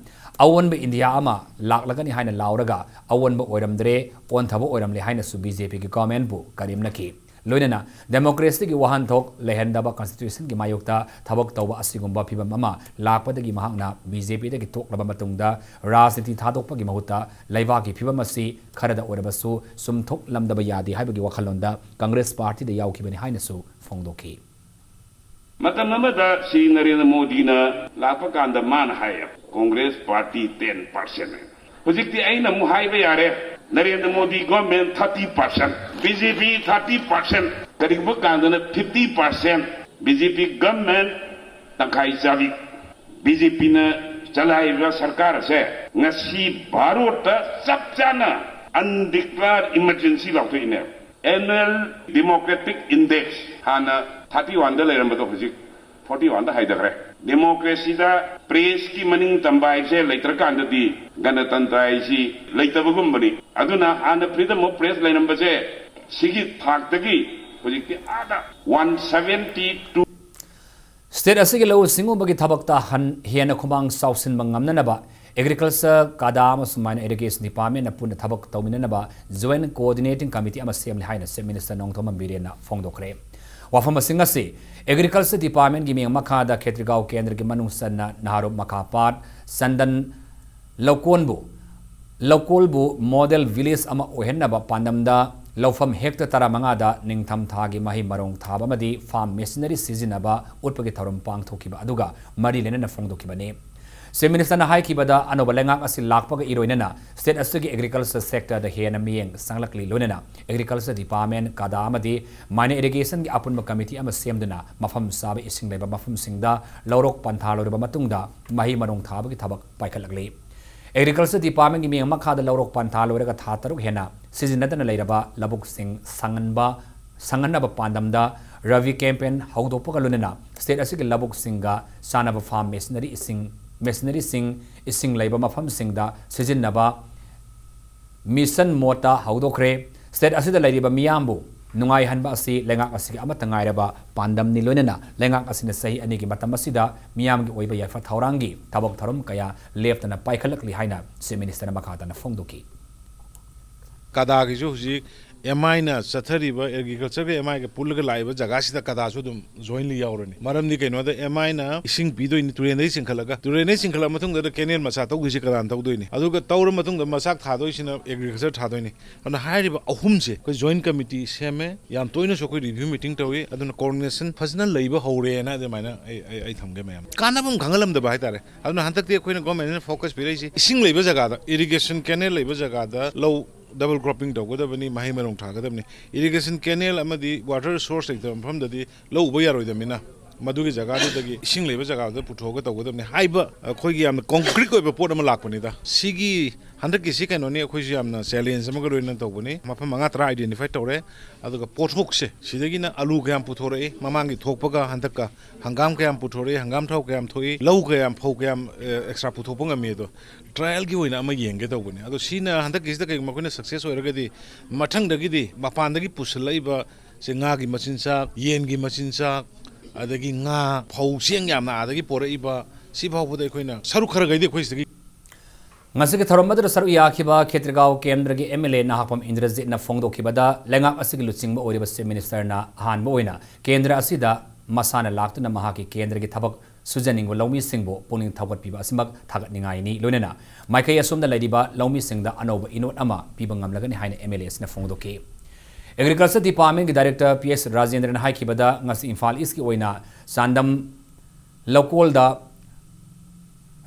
ꯑꯑꯣꯟꯕ ꯏꯟꯗꯤꯌꯥ ꯑꯃ ꯂꯥꯛꯂꯒꯅꯤ ꯍꯥꯏꯅ ꯂꯥꯎꯔꯒ ꯑꯑꯣꯟꯕ ꯑꯣꯏꯔꯝꯗ꯭ꯔꯦ, ꯑꯣꯟꯊꯕ ꯑꯣꯏꯔꯝꯂꯦ ꯍꯥꯏꯅꯁꯨ BJPꯒꯤ governmentꯕꯨ ꯀꯔꯦꯝꯅꯈꯤ꯫ ꯂꯣꯏꯅꯅ democracyꯒꯤ ꯋꯥꯍꯟꯊꯣꯛ ꯂꯩꯍꯟꯗꯕ constitutionꯒꯤ ꯃꯥꯌꯣꯛꯇ ꯊꯕꯛ ꯇꯧꯕ ꯑꯁꯤꯒꯨꯝꯕ ꯐꯤꯚꯝ ꯑꯃ ꯂꯥꯛꯄꯗꯒꯤ ꯃꯍꯥꯛꯅ BJPꯗꯒꯤ ꯇꯣꯛꯂꯕ ꯃꯇꯨꯡꯗ ꯔꯥꯖꯅꯤꯇꯤ ꯊꯥꯗꯣꯛꯄꯒꯤ ꯃꯍꯨꯠꯇ ꯂꯩꯕꯥꯛꯀꯤ ꯐꯤꯚꯝ ꯑꯁꯤ ꯈꯔꯗ ꯑꯣꯏꯔꯕꯁꯨ ꯆꯨꯝꯊꯣꯛꯂꯝꯗꯕ ꯌꯥꯗꯦ ꯍꯥꯏꯕꯒꯤ ꯋꯥꯈꯜꯂꯣꯟꯗ ꯀꯪꯒ꯭ꯔꯦꯁ ꯄꯥꯔꯇꯤꯗ ꯌꯥꯎꯈꯤꯕꯅꯤ ꯍꯥꯏꯅꯁꯨ ꯐꯣꯡꯗꯣꯛꯈꯤ꯫ ꯃꯇꯝ ꯑꯃꯗ ꯁ꯭ꯔꯤ ꯅꯔꯦꯟꯗ꯭ꯔ ꯃꯣꯗꯤꯅ ꯂꯥꯛꯄ ꯀꯥꯟꯗ ꯃꯥꯅ ꯍꯥꯏꯌꯦ, "ꯀꯣꯡꯒ꯭ꯔꯦꯁ ꯄꯥꯔꯇꯤ ten percent ꯍꯥꯏꯅ"꯫ ꯍꯧꯖꯤꯛꯇꯤ ꯑꯩꯅ ꯑꯃꯨꯛ ꯍꯥꯏꯕ ꯌꯥꯔꯦ, Narendra Modi government thirty percent, BJP thirty percent, ꯀꯔꯤꯒꯨꯝꯕ ꯀꯥꯟꯗꯅ fifty percent, BJP government ꯇꯪꯈꯥꯏ ꯆꯥꯕꯤ꯫ BJPꯅ ꯆꯂꯥꯏꯔꯤꯕ ꯁꯔꯀꯥꯔ ꯑꯁꯦ ꯉꯁꯤ ꯚꯥꯔꯠꯇ ꯆꯞ ꯆꯥꯅ undeclared emergency ꯂꯥꯎꯊꯣꯛꯏꯅꯦ꯫ Annual Democratic Index ꯍꯥꯟꯅ thirty oneꯗ ꯂꯩꯔꯝꯕꯗꯣ ꯍꯧꯖꯤꯛ forty oneꯗ ꯍꯥꯏꯊꯈ꯭ꯔꯦ꯫ Democracyꯗ pressꯀꯤ ꯃꯅꯤꯡ ꯇꯝꯕ ꯍꯥꯏꯕꯁꯦ ꯂꯩꯇ꯭ꯔꯀꯥꯟꯗꯗꯤ ꯒꯅꯇꯟꯇ꯭ꯔ ꯍꯥꯏꯁꯤ ꯂꯩꯇꯕꯒꯨꯝꯕꯅꯤ꯫ ꯑꯗꯨꯅ ꯍꯥꯟꯅ freedom of press ꯂꯩꯔꯝꯕꯁꯦ ꯁꯤꯒꯤ ꯊꯥꯛꯇꯒꯤ ꯍꯧꯖꯤꯛꯇꯤ ꯑꯥꯗ one seventy two꯫ State ꯑꯁꯤꯒꯤ ꯂꯧꯎ ꯁꯤꯡꯎꯕꯒꯤ ꯊꯕꯛꯇ ꯍꯟ-, ꯍꯦꯟꯅ ꯈꯨꯃꯥꯡ ꯆꯥꯎꯁꯤꯟꯕ ꯉꯝꯅꯅꯕ Agriculture, ꯀꯥꯗꯥ ꯑꯃꯁꯨꯡ Mine Irrigation Departmentꯅ ꯄꯨꯟꯅ ꯊꯕꯛ ꯇꯧꯃꯤꯟꯅꯅꯕ Joint Coordinating Committee ꯑꯃ ꯁꯦꯝꯂꯦ ꯍꯥꯏꯅ Chief Minister ꯅꯣꯡꯊꯣꯝꯕꯝ ꯕꯤꯔꯦꯟꯅ ꯐꯣꯡꯗꯣꯛꯈ꯭ꯔꯦ꯫ ꯋꯥꯐꯝꯁꯤꯡ ꯑꯁꯤ Agriculture Departmentꯀꯤ ꯃꯤꯠꯌꯦꯡ ꯃꯈꯥꯗ ꯈꯦꯇ꯭ꯔꯤꯒꯥꯎ ꯀꯦꯟꯗ꯭ꯔꯒꯤ ꯃꯅꯨꯡ ꯆꯟꯅ ꯅꯍꯥꯔꯨꯞ ꯃꯈꯥꯄꯥꯠ, ꯆꯟꯗꯟ ꯂꯧꯀꯣꯟꯕꯨ, ꯂꯧꯀꯣꯜꯕꯨ model village ꯑꯃ ꯑꯣꯏꯍꯟꯅꯕ ꯄꯥꯟꯗꯝꯗ ꯂꯧꯐꯝ hectare ꯇꯔꯥꯃꯉꯥꯗ ꯅꯤꯡꯊꯝꯊꯥꯒꯤ ꯃꯍꯩ ꯃꯔꯣꯡ ꯊꯥꯕ ꯑꯃꯗꯤ farm machinery ꯁꯤꯖꯤꯟꯅꯕ ꯎꯠꯄꯒꯤ ꯊꯧꯔꯝ ꯄꯥꯡꯊꯣꯛꯈꯤꯕ ꯑꯗꯨꯒ ꯃꯔꯤ ꯂꯩꯅꯅ ꯐꯣꯡꯗꯣꯛꯈꯤꯕꯅꯤ꯫ Chief Ministerꯅ ꯍꯥꯏꯈꯤꯕꯗ, ꯑꯅꯧꯕ ꯂꯩꯉꯥꯛ ꯑꯁꯤ ꯂꯥꯛꯄꯒ ꯏꯔꯣꯏꯅꯅ state ꯑꯁꯤꯒꯤ agriculture sectorꯗ ꯍꯦꯟꯅ ꯃꯤꯠꯌꯦꯡ ꯆꯪꯂꯛꯂꯤ, ꯂꯣꯏꯅꯅ Agriculture Department, CADA ꯑꯃꯗꯤ Minor Irrigationꯒꯤ ꯑꯄꯨꯟꯕ committee ꯑꯃ ꯁꯦꯝꯗꯨꯅ ꯃꯐꯝ ꯆꯥꯕ ꯏꯁꯤꯡ ꯂꯩꯕ ꯃꯐꯝꯁꯤꯡꯗ ꯂꯧꯔꯣꯛ ꯄꯟꯊꯥ ꯂꯣꯏꯔꯕ ꯃꯇꯨꯡꯗ ꯃꯍꯩ ꯃꯔꯣꯡ ꯊꯥꯕꯒꯤ ꯊꯕꯛ ꯄꯥꯏꯈꯠꯂꯛꯂꯤ꯫ Agriculture Departmentꯀꯤ ꯃꯤꯠꯌꯦꯡ ꯃꯈꯥꯗ ꯂꯧꯔꯣꯛ ꯄꯟꯊꯥ ꯂꯣꯏꯔꯒ ꯊꯥ ꯇꯔꯨꯛ ꯍꯦꯟꯅ ꯁꯤꯖꯤꯟꯅꯗꯅ ꯂꯩꯔꯕ ꯂꯧꯕꯨꯛꯁꯤꯡ ꯁꯪꯍꯟꯕ, ꯁꯪꯍꯟꯅꯕ ꯄꯥꯟꯗꯝꯗ Rabi campaign ꯍꯧꯗꯣꯛꯄꯒ ꯂꯣꯏꯅꯅ state ꯑꯁꯤꯒꯤ ꯂꯧꯕꯨꯛꯁꯤꯡꯒ ꯆꯥꯟꯅꯕ farm machinery ꯏꯁꯤꯡ, machineryꯁꯤꯡ ꯏꯁꯤꯡ ꯂꯩꯕ ꯃꯐꯝꯁꯤꯡꯗ ꯁꯤꯖꯤꯟꯅꯕ mission modeꯇ ꯍꯧꯗꯣꯛꯈ꯭ꯔꯦ꯫ State ꯑꯁꯤꯗ ꯂꯩꯔꯤꯕ ꯃꯤꯌꯥꯝꯕꯨ ꯅꯨꯡꯉꯥꯏꯍꯟꯕ ꯑꯁꯤ ꯂꯩꯉꯥꯛ ꯑꯁꯤꯒꯤ ꯑꯃꯠꯇ ꯉꯥꯏꯔꯕ ꯄꯥꯟꯗꯝꯅꯤ, ꯂꯣꯏꯅꯅ ꯂꯩꯉꯥꯛ ꯑꯁꯤꯅ ꯆꯍꯤ ꯑꯅꯤꯒꯤ ꯃꯇꯝ ꯑꯁꯤꯗ ꯃꯤꯌꯥꯝꯒꯤ ꯑꯣꯏꯕ ꯌꯥꯏꯐ ꯊꯧꯔꯥꯡꯒꯤ ꯊꯕꯛ ꯊꯧꯔꯝ ꯀꯌꯥ ꯂꯦꯞꯇꯅ ꯄꯥꯏꯈꯠꯂꯛꯂꯤ ꯍꯥꯏꯅ Chief Ministerꯅ ꯃꯈꯥ ꯇꯥꯅ ꯐꯣꯡꯗꯣꯛꯈꯤ꯫ CADAꯒꯤꯁꯨ ꯍꯧꯖꯤꯛ MIꯅ ꯆꯠꯊꯔꯤꯕ agricultureꯒ MIꯒ ꯄꯨꯜꯂꯒ ꯂꯥꯛꯏꯕ ꯖꯒꯥꯁꯤꯗ CADAꯁꯨ ꯑꯗꯨꯝ jointly ꯌꯥꯎꯔꯅꯤ꯫ ꯃꯔꯝꯗꯤ ꯀꯩꯅꯣꯗ MIꯅ ꯏꯁꯤꯡ ꯄꯤꯗꯣꯏꯅꯤ, ꯇꯨꯔꯦꯟꯗꯒꯤ ꯆꯤꯡꯈꯠꯂꯒ, ꯇꯨꯔꯦꯟꯗꯒꯤ ꯆꯤꯡꯈꯠꯂ ꯃꯇꯨꯡꯗ ꯀꯦꯅꯦꯜ ꯃꯆꯥ ꯇꯧꯗꯣꯏꯁꯤ CADAꯅ ꯇꯧꯗꯣꯏꯅꯤ꯫ ꯑꯗꯨꯒ ꯇꯧꯔ ꯃꯇꯨꯡꯗ ꯃꯆꯥꯛ ꯊꯥꯗꯣꯏꯁꯤꯅ agriculture ꯊꯥꯗꯣꯏꯅꯤ꯫ ꯑꯗꯨꯅ ꯍꯥꯏꯔꯤꯕ ꯑꯍꯨꯝꯁꯦ ꯑꯩꯈꯣꯏ joint committee ꯁꯦꯝꯃꯦ꯫ ꯌꯥꯝ ꯇꯣꯏꯅꯁꯨ ꯑꯩꯈꯣꯏ review meeting ꯇꯧꯏ꯫ ꯑꯗꯨꯅ coordination ꯐꯖꯅ ꯂꯩꯕ ꯍꯧꯔꯦꯅ ꯑꯗꯨꯃꯥꯏꯅ ꯑꯩ, ꯑꯩ, ꯑꯩ ꯊꯝꯒꯦ ꯃꯌꯥꯝ꯫ ꯀꯥꯟꯅꯕ ꯑꯃ ꯈꯪꯍꯜꯂꯝꯗꯕ ꯍꯥꯏꯇꯥꯔꯦ꯫ ꯑꯗꯨꯅ ꯍꯟꯗꯛꯇꯤ ꯑꯩꯈꯣꯏꯅ governmentꯅ focus ꯄꯤꯔꯛꯏꯁꯤ ꯏꯁꯤꯡ ꯂꯩꯕ ꯖꯒꯥꯗ, irrigation canal ꯂꯩꯕ ꯖꯒꯥꯗ ꯂꯧ double cropping ꯇꯧꯒꯗꯕꯅꯤ, ꯃꯍꯩ ꯃꯔꯣꯡ ꯊꯥꯒꯗꯕꯅꯤ꯫ Irrigation canal ꯑꯃꯗꯤ water source ꯂꯩꯇꯕ ꯃꯐꯝꯗꯗꯤ ꯂꯧ ꯎꯕ ꯌꯥꯔꯣꯏꯗꯕꯅꯤꯅ, ꯃꯗꯨꯒꯤ ꯖꯒꯥꯗꯨꯗꯒꯤ ꯏꯁꯤꯡ ꯂꯩꯕ ꯖꯒꯥꯗꯨꯗ ꯄꯨꯊꯣꯛꯑꯒ ꯇꯧꯒꯗꯕꯅꯤ ꯍꯥꯏꯕ ꯑꯩꯈꯣꯏꯒꯤ ꯌꯥꯝꯅ concrete ꯑꯣꯏꯕ ꯄꯣꯠ ꯑꯃ ꯂꯥꯛꯄꯅꯤꯗ꯫ ꯁꯤꯒꯤ ꯍꯟꯗꯛꯀꯤꯁꯤ ꯀꯩꯅꯣꯅꯤ, ꯑꯩꯈꯣꯏꯁꯨ ꯌꯥꯝꯅ challenge ꯑꯃꯒ ꯂꯣꯏꯅꯅ ꯇꯧꯕꯅꯤ꯫ ꯃꯐꯝ ꯃꯉꯥ ꯇꯔꯥ identify ꯇꯧꯔꯦ꯫ ꯑꯗꯨꯒ ꯄꯣꯠꯊꯣꯛꯁꯦ, ꯁꯤꯗꯒꯤꯅ ꯑꯂꯨ ꯀꯌꯥꯝ ꯄꯨꯊꯣꯔꯛꯏ, ꯃꯃꯥꯡꯒꯤ ꯊꯣꯛꯄꯒ ꯍꯟꯗꯛꯀ ꯍꯪꯒꯥꯝ ꯀꯌꯥꯝ ꯄꯨꯊꯣꯔꯛꯏ, ꯍꯪꯒꯥꯝ ꯊꯥꯎ ꯀꯌꯥꯝ ꯊꯣꯛꯏ, ꯂꯧ ꯀꯌꯥꯝ, ꯐꯧ ꯀꯌꯥꯝ, ꯑꯦ, extra ꯄꯨꯊꯣꯛꯄ ꯉꯝꯃꯤ, ꯑꯗꯣ trialꯒꯤ ꯑꯣꯏꯅ ꯑꯃ ꯌꯦꯡꯒꯦ ꯇꯧꯕꯅꯤ꯫ ꯑꯗꯣ ꯁꯤꯅ ꯍꯟꯗꯛꯀꯤꯁꯤꯗ ꯀꯩꯒꯨꯝꯕ ꯑꯩꯈꯣꯏꯅ success ꯑꯣꯏꯔꯒꯗꯤ, ꯃꯊꯪꯗꯒꯤꯗꯤ ꯃꯄꯥꯟꯗꯒꯤ ꯄꯨꯁꯤꯜꯂꯛꯏꯕ ꯁꯦ ꯉꯥꯒꯤ ꯃꯆꯤꯟꯖꯥꯛ, ꯌꯦꯟꯒꯤ ꯃꯆꯤꯟꯖꯥꯛ, ꯑꯗꯒꯤ ꯉꯥ, ꯐꯧ, ꯆꯦꯡ ꯌꯥꯝꯅ ꯑꯥꯗꯒꯤ ꯄꯣꯔꯛꯏꯕ, ꯁꯤ ꯐꯥꯎꯕꯗ ꯑꯩꯈꯣꯏꯅ ꯁꯔꯨꯛ ꯈꯔꯈꯩꯗꯤ ꯑꯩꯈꯣꯏ ꯁꯤꯗꯒꯤ ꯉꯁꯤꯒꯤ ꯊꯧꯔꯝ ꯑꯗꯨꯗ ꯁꯔꯨꯛ ꯌꯥꯈꯤꯕ ꯈꯦꯇ꯭ꯔꯤꯒꯥꯎ ꯀꯦꯟꯗ꯭ꯔꯒꯤ ꯑꯦꯝ ꯑꯦꯜ ꯑꯦ ꯅꯍꯥꯛꯄꯝ ꯏꯟꯗ꯭ꯔꯖꯤꯠꯅ ꯐꯣꯡꯗꯣꯛꯈꯤꯕꯗ, ꯂꯩꯉꯥꯛ ꯑꯁꯤꯒꯤ ꯂꯨꯆꯤꯡꯕ ꯑꯣꯏꯔꯤꯕ ꯆꯤꯐ ꯃꯤꯅꯤꯁꯇꯔꯅ ꯑꯍꯥꯟꯕ ꯑꯣꯏꯅ ꯀꯦꯟꯗ꯭ꯔ ꯑꯁꯤꯗ ꯃꯁꯥꯅ ꯂꯥꯛꯇꯨꯅ ꯃꯍꯥꯛꯀꯤ ꯀꯦꯟꯗ꯭ꯔꯒꯤ ꯊꯕꯛ ꯁꯨꯖꯅꯤꯡꯕ ꯂꯧꯃꯤꯁꯤꯡꯕꯨ ꯄꯨꯛꯅꯤꯡ ꯊꯧꯒꯠꯄꯤꯕ ꯑꯁꯤꯃꯛ ꯊꯥꯒꯠꯅꯤꯡꯉꯥꯏꯅꯤ꯫ ꯂꯣꯏꯅꯅ ꯃꯥꯏꯀꯩ ꯑꯁꯣꯝꯗ ꯂꯩꯔꯤꯕ ꯂꯧꯃꯤꯁꯤꯡꯗ ꯑꯅꯧꯕ ꯏꯅꯣꯠ ꯑꯃ ꯄꯤꯕ ꯉꯝꯂꯒꯅꯤ ꯍꯥꯏꯅ ꯑꯦꯝ ꯑꯦꯜ ꯑꯦ ꯑꯁꯤꯅ ꯐꯣꯡꯗꯣꯛꯈꯤ꯫ ꯑꯦꯒ꯭ꯔꯤꯀꯜꯆꯔ ꯗꯤꯄꯥꯔꯠꯃꯦꯟꯒꯤ ꯗꯥꯏꯔꯦꯛꯇꯔ ꯄꯤ ꯑꯦꯁ ꯔꯥꯖꯦꯟꯗ꯭ꯔꯅ ꯍꯥꯏꯈꯤꯕꯗ, ꯉꯁꯤ ꯏꯝꯐꯥꯜ ꯏꯁꯀꯤ ꯑꯣꯏꯅ ꯆꯥꯟꯗꯝ ꯂꯧꯀꯣꯜꯗ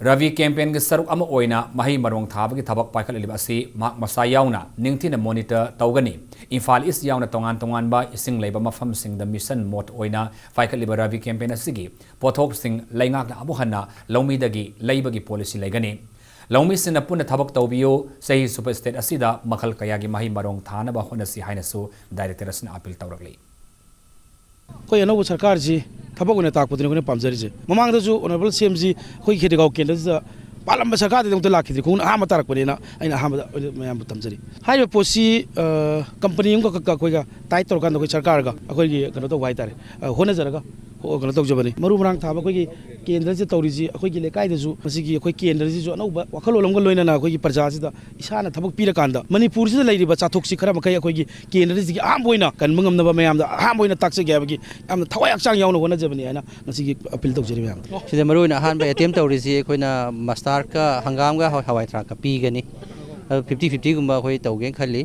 ꯔꯕꯤ ꯀꯦꯝꯄꯦꯟꯒꯤ ꯁꯔꯨꯛ ꯑꯃ ꯑꯣꯏꯅ ꯃꯍꯩ ꯃꯔꯣꯡ ꯊꯥꯕꯒꯤ ꯊꯕꯛ ꯄꯥꯏꯈꯠꯂꯤꯕ ꯑꯁꯤ ꯃꯍꯥꯛ ꯃꯁꯥ ꯌꯥꯎꯅ ꯅꯤꯡꯊꯤꯅ ꯃꯣꯅꯤꯇꯔ ꯇꯧꯒꯅꯤ꯫ ꯏꯝꯐꯥꯜ ꯏꯁ ꯌꯥꯎꯅ ꯇꯣꯉꯥꯟ ꯇꯣꯉꯥꯟꯕ ꯏꯁꯤꯡ ꯂꯩꯕ ꯃꯐꯝꯁꯤꯡꯗ ꯃꯤꯁꯟ ꯃꯣꯗ ꯑꯣꯏꯅ ꯄꯥꯏꯈꯠꯂꯤꯕ ꯔꯕꯤ ꯀꯦꯝꯄꯦꯟ ꯑꯁꯤꯒꯤ ꯄꯣꯠꯊꯣꯛꯁꯤꯡ ꯂꯩꯉꯥꯛꯅ ꯑꯃꯨꯛ ꯍꯟꯅ ꯂꯧꯃꯤꯗꯒꯤ ꯂꯩꯕꯒꯤ ꯄꯣꯂꯤꯁꯤ ꯂꯩꯒꯅꯤ꯫ ꯂꯧꯃꯤꯁꯤꯡꯅ ꯄꯨꯟꯅ ꯊꯕꯛ ꯇꯧꯕꯤꯌꯨ, ꯆꯍꯤ ꯆꯨꯞꯄ ꯁ꯭ꯇꯦꯠ ꯑꯁꯤꯗ ꯃꯈꯜ ꯀꯌꯥꯒꯤ ꯃꯍꯩ ꯃꯔꯣꯡ ꯊꯥꯅꯕ ꯍꯣꯠꯅꯁꯤ ꯍꯥꯏꯅꯁꯨ ꯗꯥꯏꯔꯦꯛꯇꯔ ꯑꯁꯤꯅ ꯑꯄꯤꯜ ꯇꯧꯔꯛꯂꯤ꯫ ꯑꯩꯈꯣꯏ ꯑꯅꯧꯕ ꯁꯔꯀꯥꯔꯁꯤ ꯊꯕꯛ ꯑꯣꯏꯅ ꯇꯥꯛꯄꯗꯨꯅꯤ ꯑꯩꯈꯣꯏꯅ ꯄꯥꯝꯖꯔꯤꯁꯦ꯫ ꯃꯃꯥꯡꯗꯁꯨ ꯑꯣꯅꯔꯦꯕꯜ ꯁꯤ ꯑꯦꯝꯁꯤ ꯑꯩꯈꯣꯏ ꯈꯦꯇ꯭ꯔꯤꯒꯥꯎ ꯀꯦꯟꯗ꯭ꯔꯁꯤꯗ ꯄꯥꯜꯂꯝꯕ ꯁꯔꯀꯥꯔꯗꯨꯗꯤ ꯑꯃꯨꯛꯇ ꯂꯥꯛꯈꯤꯗ꯭ꯔꯤ꯫ ꯈꯣꯡꯅ ꯑꯍꯥꯟꯕ ꯇꯥꯔꯛꯄꯅꯤꯅ ꯑꯩꯅ ꯑꯍꯥꯟꯕꯗ ꯑꯣꯏꯅ ꯃꯌꯥꯝꯕꯨ ꯇꯝꯖꯔꯤ꯫ ꯍꯥꯏꯔꯤꯕ ꯄꯣꯠꯁꯤ, ꯑ, ꯀꯝꯄꯅꯤ ꯑꯃꯈꯛꯀ ꯑꯩꯈꯣꯏꯒ ꯇꯥꯏꯠ ꯇꯧꯔꯀꯥꯟꯗ ꯑꯩꯈꯣꯏ ꯁꯔꯀꯥꯔꯒ ꯑꯩꯈꯣꯏꯒꯤ ꯀꯩꯅꯣ ꯇꯧꯕ ꯍꯥꯏꯇꯥꯔꯦ, ꯑ, ꯍꯣꯠꯅꯖꯔꯒ ꯍꯣ-, ꯀꯩꯅꯣ ꯇꯧꯖꯕꯅꯤ꯫ ꯃꯔꯨ ꯃꯔꯥꯡ ꯊꯥꯕ ꯑꯩꯈꯣꯏꯒꯤ ꯀꯦꯟꯗ꯭ꯔꯁꯤꯗ ꯇꯧꯔꯤꯁꯤ, ꯑꯩꯈꯣꯏꯒꯤ ꯂꯩꯀꯥꯏꯗꯁꯨ ꯃꯁꯤꯒꯤ ꯑꯩꯈꯣꯏ ꯀꯦꯟꯗ꯭ꯔꯁꯤꯁꯨ ꯑꯅꯧꯕ ꯋꯥꯈꯜꯂꯣꯟ ꯑꯃꯒ ꯂꯣꯏꯅꯅ ꯑꯩꯈꯣꯏꯒꯤ ꯄ꯭ꯔꯖꯥꯁꯤꯗ ꯏꯁꯥꯅ ꯊꯕꯛ ꯄꯤꯔꯀꯥꯟꯗ ꯃꯅꯤꯄꯨꯔꯁꯤꯗ ꯂꯩꯔꯤꯕ ꯆꯥꯊꯣꯛꯁꯤ ꯈꯔ ꯃꯈꯩ ꯑꯩꯈꯣꯏꯒꯤ ꯀꯦꯟꯗ꯭ꯔꯁꯤꯒꯤ ꯑꯍꯥꯟꯕ ꯑꯣꯏꯅ ꯀꯟꯕ ꯉꯝꯅꯕ ꯃꯌꯥꯝꯗ ꯑꯍꯥꯟꯕ ꯑꯣꯏꯅ ꯇꯥꯛꯆꯒꯦ ꯍꯥꯏꯕꯒꯤ ꯌꯥꯝꯅ ꯊꯋꯥꯏ ꯍꯛꯆꯥꯡ ꯌꯥꯎꯅ ꯍꯣꯠꯅꯖꯕꯅꯤ ꯍꯥꯏꯅ ꯉꯁꯤꯒꯤ ꯑꯄꯤꯜ ꯇꯧꯖꯔꯤ ꯃꯌꯥꯝꯗ꯫ ꯁꯤꯗ ꯃꯔꯨ ꯑꯣꯏꯅ ꯑꯍꯥꯟꯕ ꯑꯦꯇꯦꯝ ꯇꯧꯔꯤꯁꯤ ꯑꯩꯈꯣꯏꯅ ꯃꯁꯇꯥꯔꯗꯀ ꯍꯪꯒꯥꯝꯒ ꯍꯋꯥꯏ ꯊꯔꯥꯛꯀ ꯄꯤꯒꯅꯤ꯫ ꯑꯗꯨ ꯐꯤꯐꯇꯤ ꯐꯤꯐꯇꯤꯒꯨꯝꯕ ꯑꯩꯈꯣꯏ ꯇꯧꯒꯦꯅ ꯈꯜꯂꯤ꯫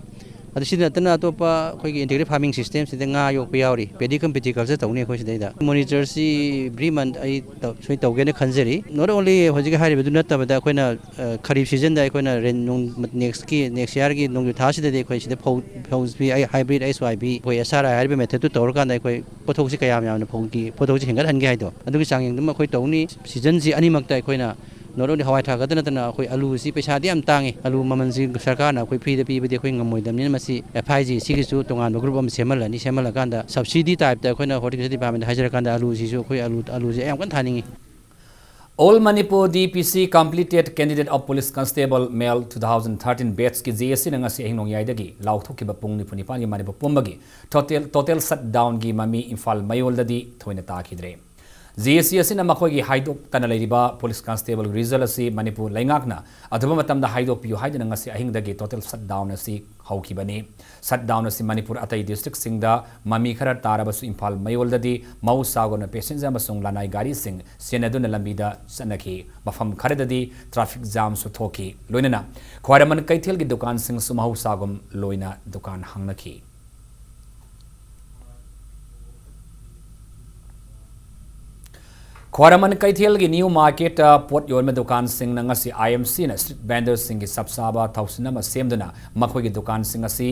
ꯑꯗꯨ ꯁꯤ ꯅꯠꯇꯅ ꯑꯇꯣꯞꯄ ꯑꯩꯈꯣꯏꯒꯤ ꯏꯟꯇꯤꯒ꯭ꯔꯦꯇꯦꯗ ꯐꯥꯔꯃꯤꯡ ꯁꯤꯁꯇꯦꯝꯁꯤꯗ ꯉꯥ ꯌꯣꯛꯄ ꯌꯥꯎꯔꯤ, ꯄꯦꯗꯤ ꯀꯝ ꯄꯤꯇꯤꯀꯜꯆꯔ ꯇꯧꯅꯤ ꯑꯩꯈꯣꯏ ꯁꯤꯗꯩꯗ꯫ ꯃꯣꯅꯤꯇꯔꯁꯤ ꯑꯦꯕ꯭ꯔꯤ ꯃꯟꯠ ꯑꯩ ꯇꯧ-, ꯁꯣꯏ ꯇꯧꯒꯦꯅ ꯈꯟꯖꯔꯤ꯫ Not only ꯍꯧꯖꯤꯛ ꯍꯥꯏꯔꯤꯕꯗꯨ ꯅꯠꯇꯕꯗ ꯑꯩꯈꯣꯏꯅ, ꯑ, ꯈꯔꯤꯞ ꯁꯤꯖꯟꯗ ꯑꯩꯈꯣꯏꯅ ꯔꯦꯟ ꯅꯨꯡ-, ꯅꯦꯛꯁꯀꯤ, ꯅꯦꯛꯁ ꯏꯌꯥꯔꯒꯤ ꯅꯣꯡꯖꯨ ꯊꯥꯁꯤꯗꯗꯤ ꯑꯩꯈꯣꯏ ꯁꯤꯗ ꯐꯧ, ꯐꯧ ꯄꯤ-, ꯑꯩ ꯍꯥꯏꯕ꯭ꯔꯤꯠ ꯑꯩꯆ ꯋꯥꯏ ꯕꯤ, ꯑꯩꯈꯣꯏ ꯑꯦꯁ ꯑꯥꯔ ꯑꯥꯏ ꯍꯥꯏꯔꯤꯕ ꯃꯦꯊꯠꯇꯨ ꯇꯧꯔꯀꯥꯟꯗ ꯑꯩꯈꯣꯏ ꯄꯣꯠꯊꯣꯛꯁꯤ ꯀꯌꯥꯝ ꯌꯥꯝꯅ ꯐꯧꯒꯤ ꯄꯣꯠꯊꯣꯛꯁꯤ ꯍꯦꯟꯒꯠꯍꯟꯒꯦ ꯍꯥꯏꯗꯣ, ꯑꯗꯨꯒꯤ ꯆꯥꯡꯌꯦꯡꯗꯨꯃ ꯑꯩꯈꯣꯏ ꯇꯧꯅꯤ꯫ ꯁꯤꯖꯟꯁꯤ ꯑꯅꯤꯃꯛꯇ ꯑꯩꯈꯣꯏꯅ not only ꯍꯋꯥꯏ ꯊꯔꯥꯛ ꯈꯛꯇ ꯅꯠꯇꯅ ꯑꯩꯈꯣꯏ ꯑꯂꯨꯁꯤ ꯄꯩꯁꯥꯗꯤ ꯌꯥꯝ ꯇꯥꯡꯉꯤ꯫ ꯑꯂꯨ ꯃꯃꯜꯁꯤ ꯁꯔꯀꯥꯔꯅ ꯑꯩꯈꯣꯏ ꯐ꯭ꯔꯤꯗ ꯄꯤꯕꯗꯤ ꯑꯩꯈꯣꯏ ꯉꯝꯃꯣꯏꯗꯕꯅꯤꯅ ꯃꯁꯤ ꯑꯦꯐ ꯑꯥꯏ ꯖꯤ ꯁꯤꯒꯤꯁꯨ ꯇꯣꯉꯥꯟꯕ ꯒ꯭ꯔꯨꯞ ꯑꯃ ꯁꯦꯝꯍꯜꯂꯅꯤ꯫ ꯁꯦꯝꯍꯜꯂꯀꯥꯟꯗ ꯁꯕꯁꯤꯗꯤ ꯇꯥꯏꯞꯇ ꯑꯩꯈꯣꯏꯅ ꯍꯣꯔꯇꯤꯀꯜꯆꯔ ꯗꯤꯄꯥꯔꯠꯃꯦꯟꯗ ꯍꯥꯏꯖꯔꯀꯥꯟꯗ ꯑꯂꯨꯁꯤꯁꯨ ꯑꯩꯈꯣꯏ ꯑꯂꯨ, ꯑꯂꯨꯁꯦ ꯌꯥꯝ ꯀꯟꯅ ꯊꯥꯅꯤꯡꯉꯤ꯫ All Manipur D P C completed candidate of Police Constable Male two thousand thirteen batchꯀꯤ ꯖꯦ ꯑꯦ ꯁꯤꯅ ꯉꯁꯤ ꯑꯍꯤꯡ ꯅꯣꯡꯌꯥꯏꯗꯒꯤ ꯂꯥꯎꯊꯣꯛꯈꯤꯕ ꯄꯨꯡ ꯅꯤꯐꯨ ꯅꯤꯄꯥꯟꯒꯤ ꯃꯅꯤꯄꯨꯔ ꯄꯨꯝꯕꯒꯤ total, total shutdownꯒꯤ ꯃꯃꯤ ꯏꯝꯐꯥꯜ ꯃꯌꯣꯜꯗꯗꯤ ꯊꯣꯏꯅ ꯇꯥꯈꯤꯗ꯭ꯔꯦ꯫ ꯖꯦ ꯑꯦ ꯁꯤ ꯑꯁꯤꯅ ꯃꯈꯣꯏꯒꯤ ꯍꯥꯏꯗꯣꯛꯇꯅ ꯂꯩꯔꯤꯕ ꯄꯨꯂꯤꯁ ꯀꯟꯁꯇꯦꯕꯜ ꯔꯤꯖꯜ ꯑꯁꯤ ꯃꯅꯤꯄꯨꯔ ꯂꯩꯉꯥꯛꯅ ꯑꯊꯨꯕ ꯃꯇꯝꯗ ꯍꯥꯏꯗꯣꯛꯄꯤꯌꯨ ꯍꯥꯏꯗꯨꯅ ꯉꯁꯤ ꯑꯍꯤꯡꯗꯒꯤ ꯇꯣꯇꯦꯜ ꯁꯠꯗꯥꯎꯟ ꯑꯁꯤ ꯍꯧꯈꯤꯕꯅꯤ꯫ ꯁꯠꯗꯥꯎꯟ ꯑꯁꯤ ꯃꯅꯤꯄꯨꯔ ꯑꯇꯩ ꯗꯤꯁꯇ꯭ꯔꯤꯛꯁꯤꯡꯗ ꯃꯃꯤ ꯈꯔ ꯇꯥꯔꯕꯁꯨ ꯏꯝꯐꯥꯜ ꯃꯌꯣꯜꯗꯗꯤ ꯃꯍꯧꯁꯥꯒꯨꯝꯅ ꯄꯦꯁꯦꯟꯖꯔ ꯑꯃꯁꯨꯡ ꯂꯅꯥꯏ ꯒꯥꯔꯤꯁꯤꯡ ꯁꯤꯖꯤꯟꯅꯗꯨꯅ ꯂꯝꯕꯤꯗ ꯆꯠꯅꯈꯤ꯫ ꯃꯐꯝ ꯈꯔꯗꯗꯤ ꯇ꯭ꯔꯥꯐꯤꯛ ꯖꯥꯝꯁꯨ ꯊꯣꯛꯈꯤ꯫ ꯂꯣꯏꯅꯅ ꯈ꯭ꯋꯥꯏꯔꯝꯕꯟ ꯀꯩꯊꯦꯜꯒꯤ ꯗꯨꯀꯥꯟꯁꯤꯡꯁꯨ ꯃꯍꯧꯁꯥꯒꯨꯝ ꯂꯣꯏꯅ ꯗꯨꯀꯥꯟ ꯍꯥꯡꯅꯈꯤ꯫ ꯈ꯭ꯋꯥꯏꯔꯝꯕꯟ ꯀꯩꯊꯦꯜꯒꯤ ꯅ꯭ꯌꯨ ꯃꯥꯔꯀꯦꯠꯇ ꯄꯣꯠ ꯌꯣꯟꯕ ꯗꯨꯀꯥꯟꯁꯤꯡꯅ ꯉꯁꯤ ꯑꯥꯏ ꯑꯦꯝ ꯁꯤꯅ ꯁ꯭ꯇ꯭ꯔꯤꯠ ꯚꯦꯟꯗꯔꯁꯤꯡꯒꯤ ꯆꯞ ꯆꯥꯕ ꯊꯧꯁꯤꯟ ꯑꯃ ꯁꯦꯝꯗꯨꯅ ꯃꯈꯣꯏꯒꯤ ꯗꯨꯀꯥꯟꯁꯤꯡ ꯑꯁꯤ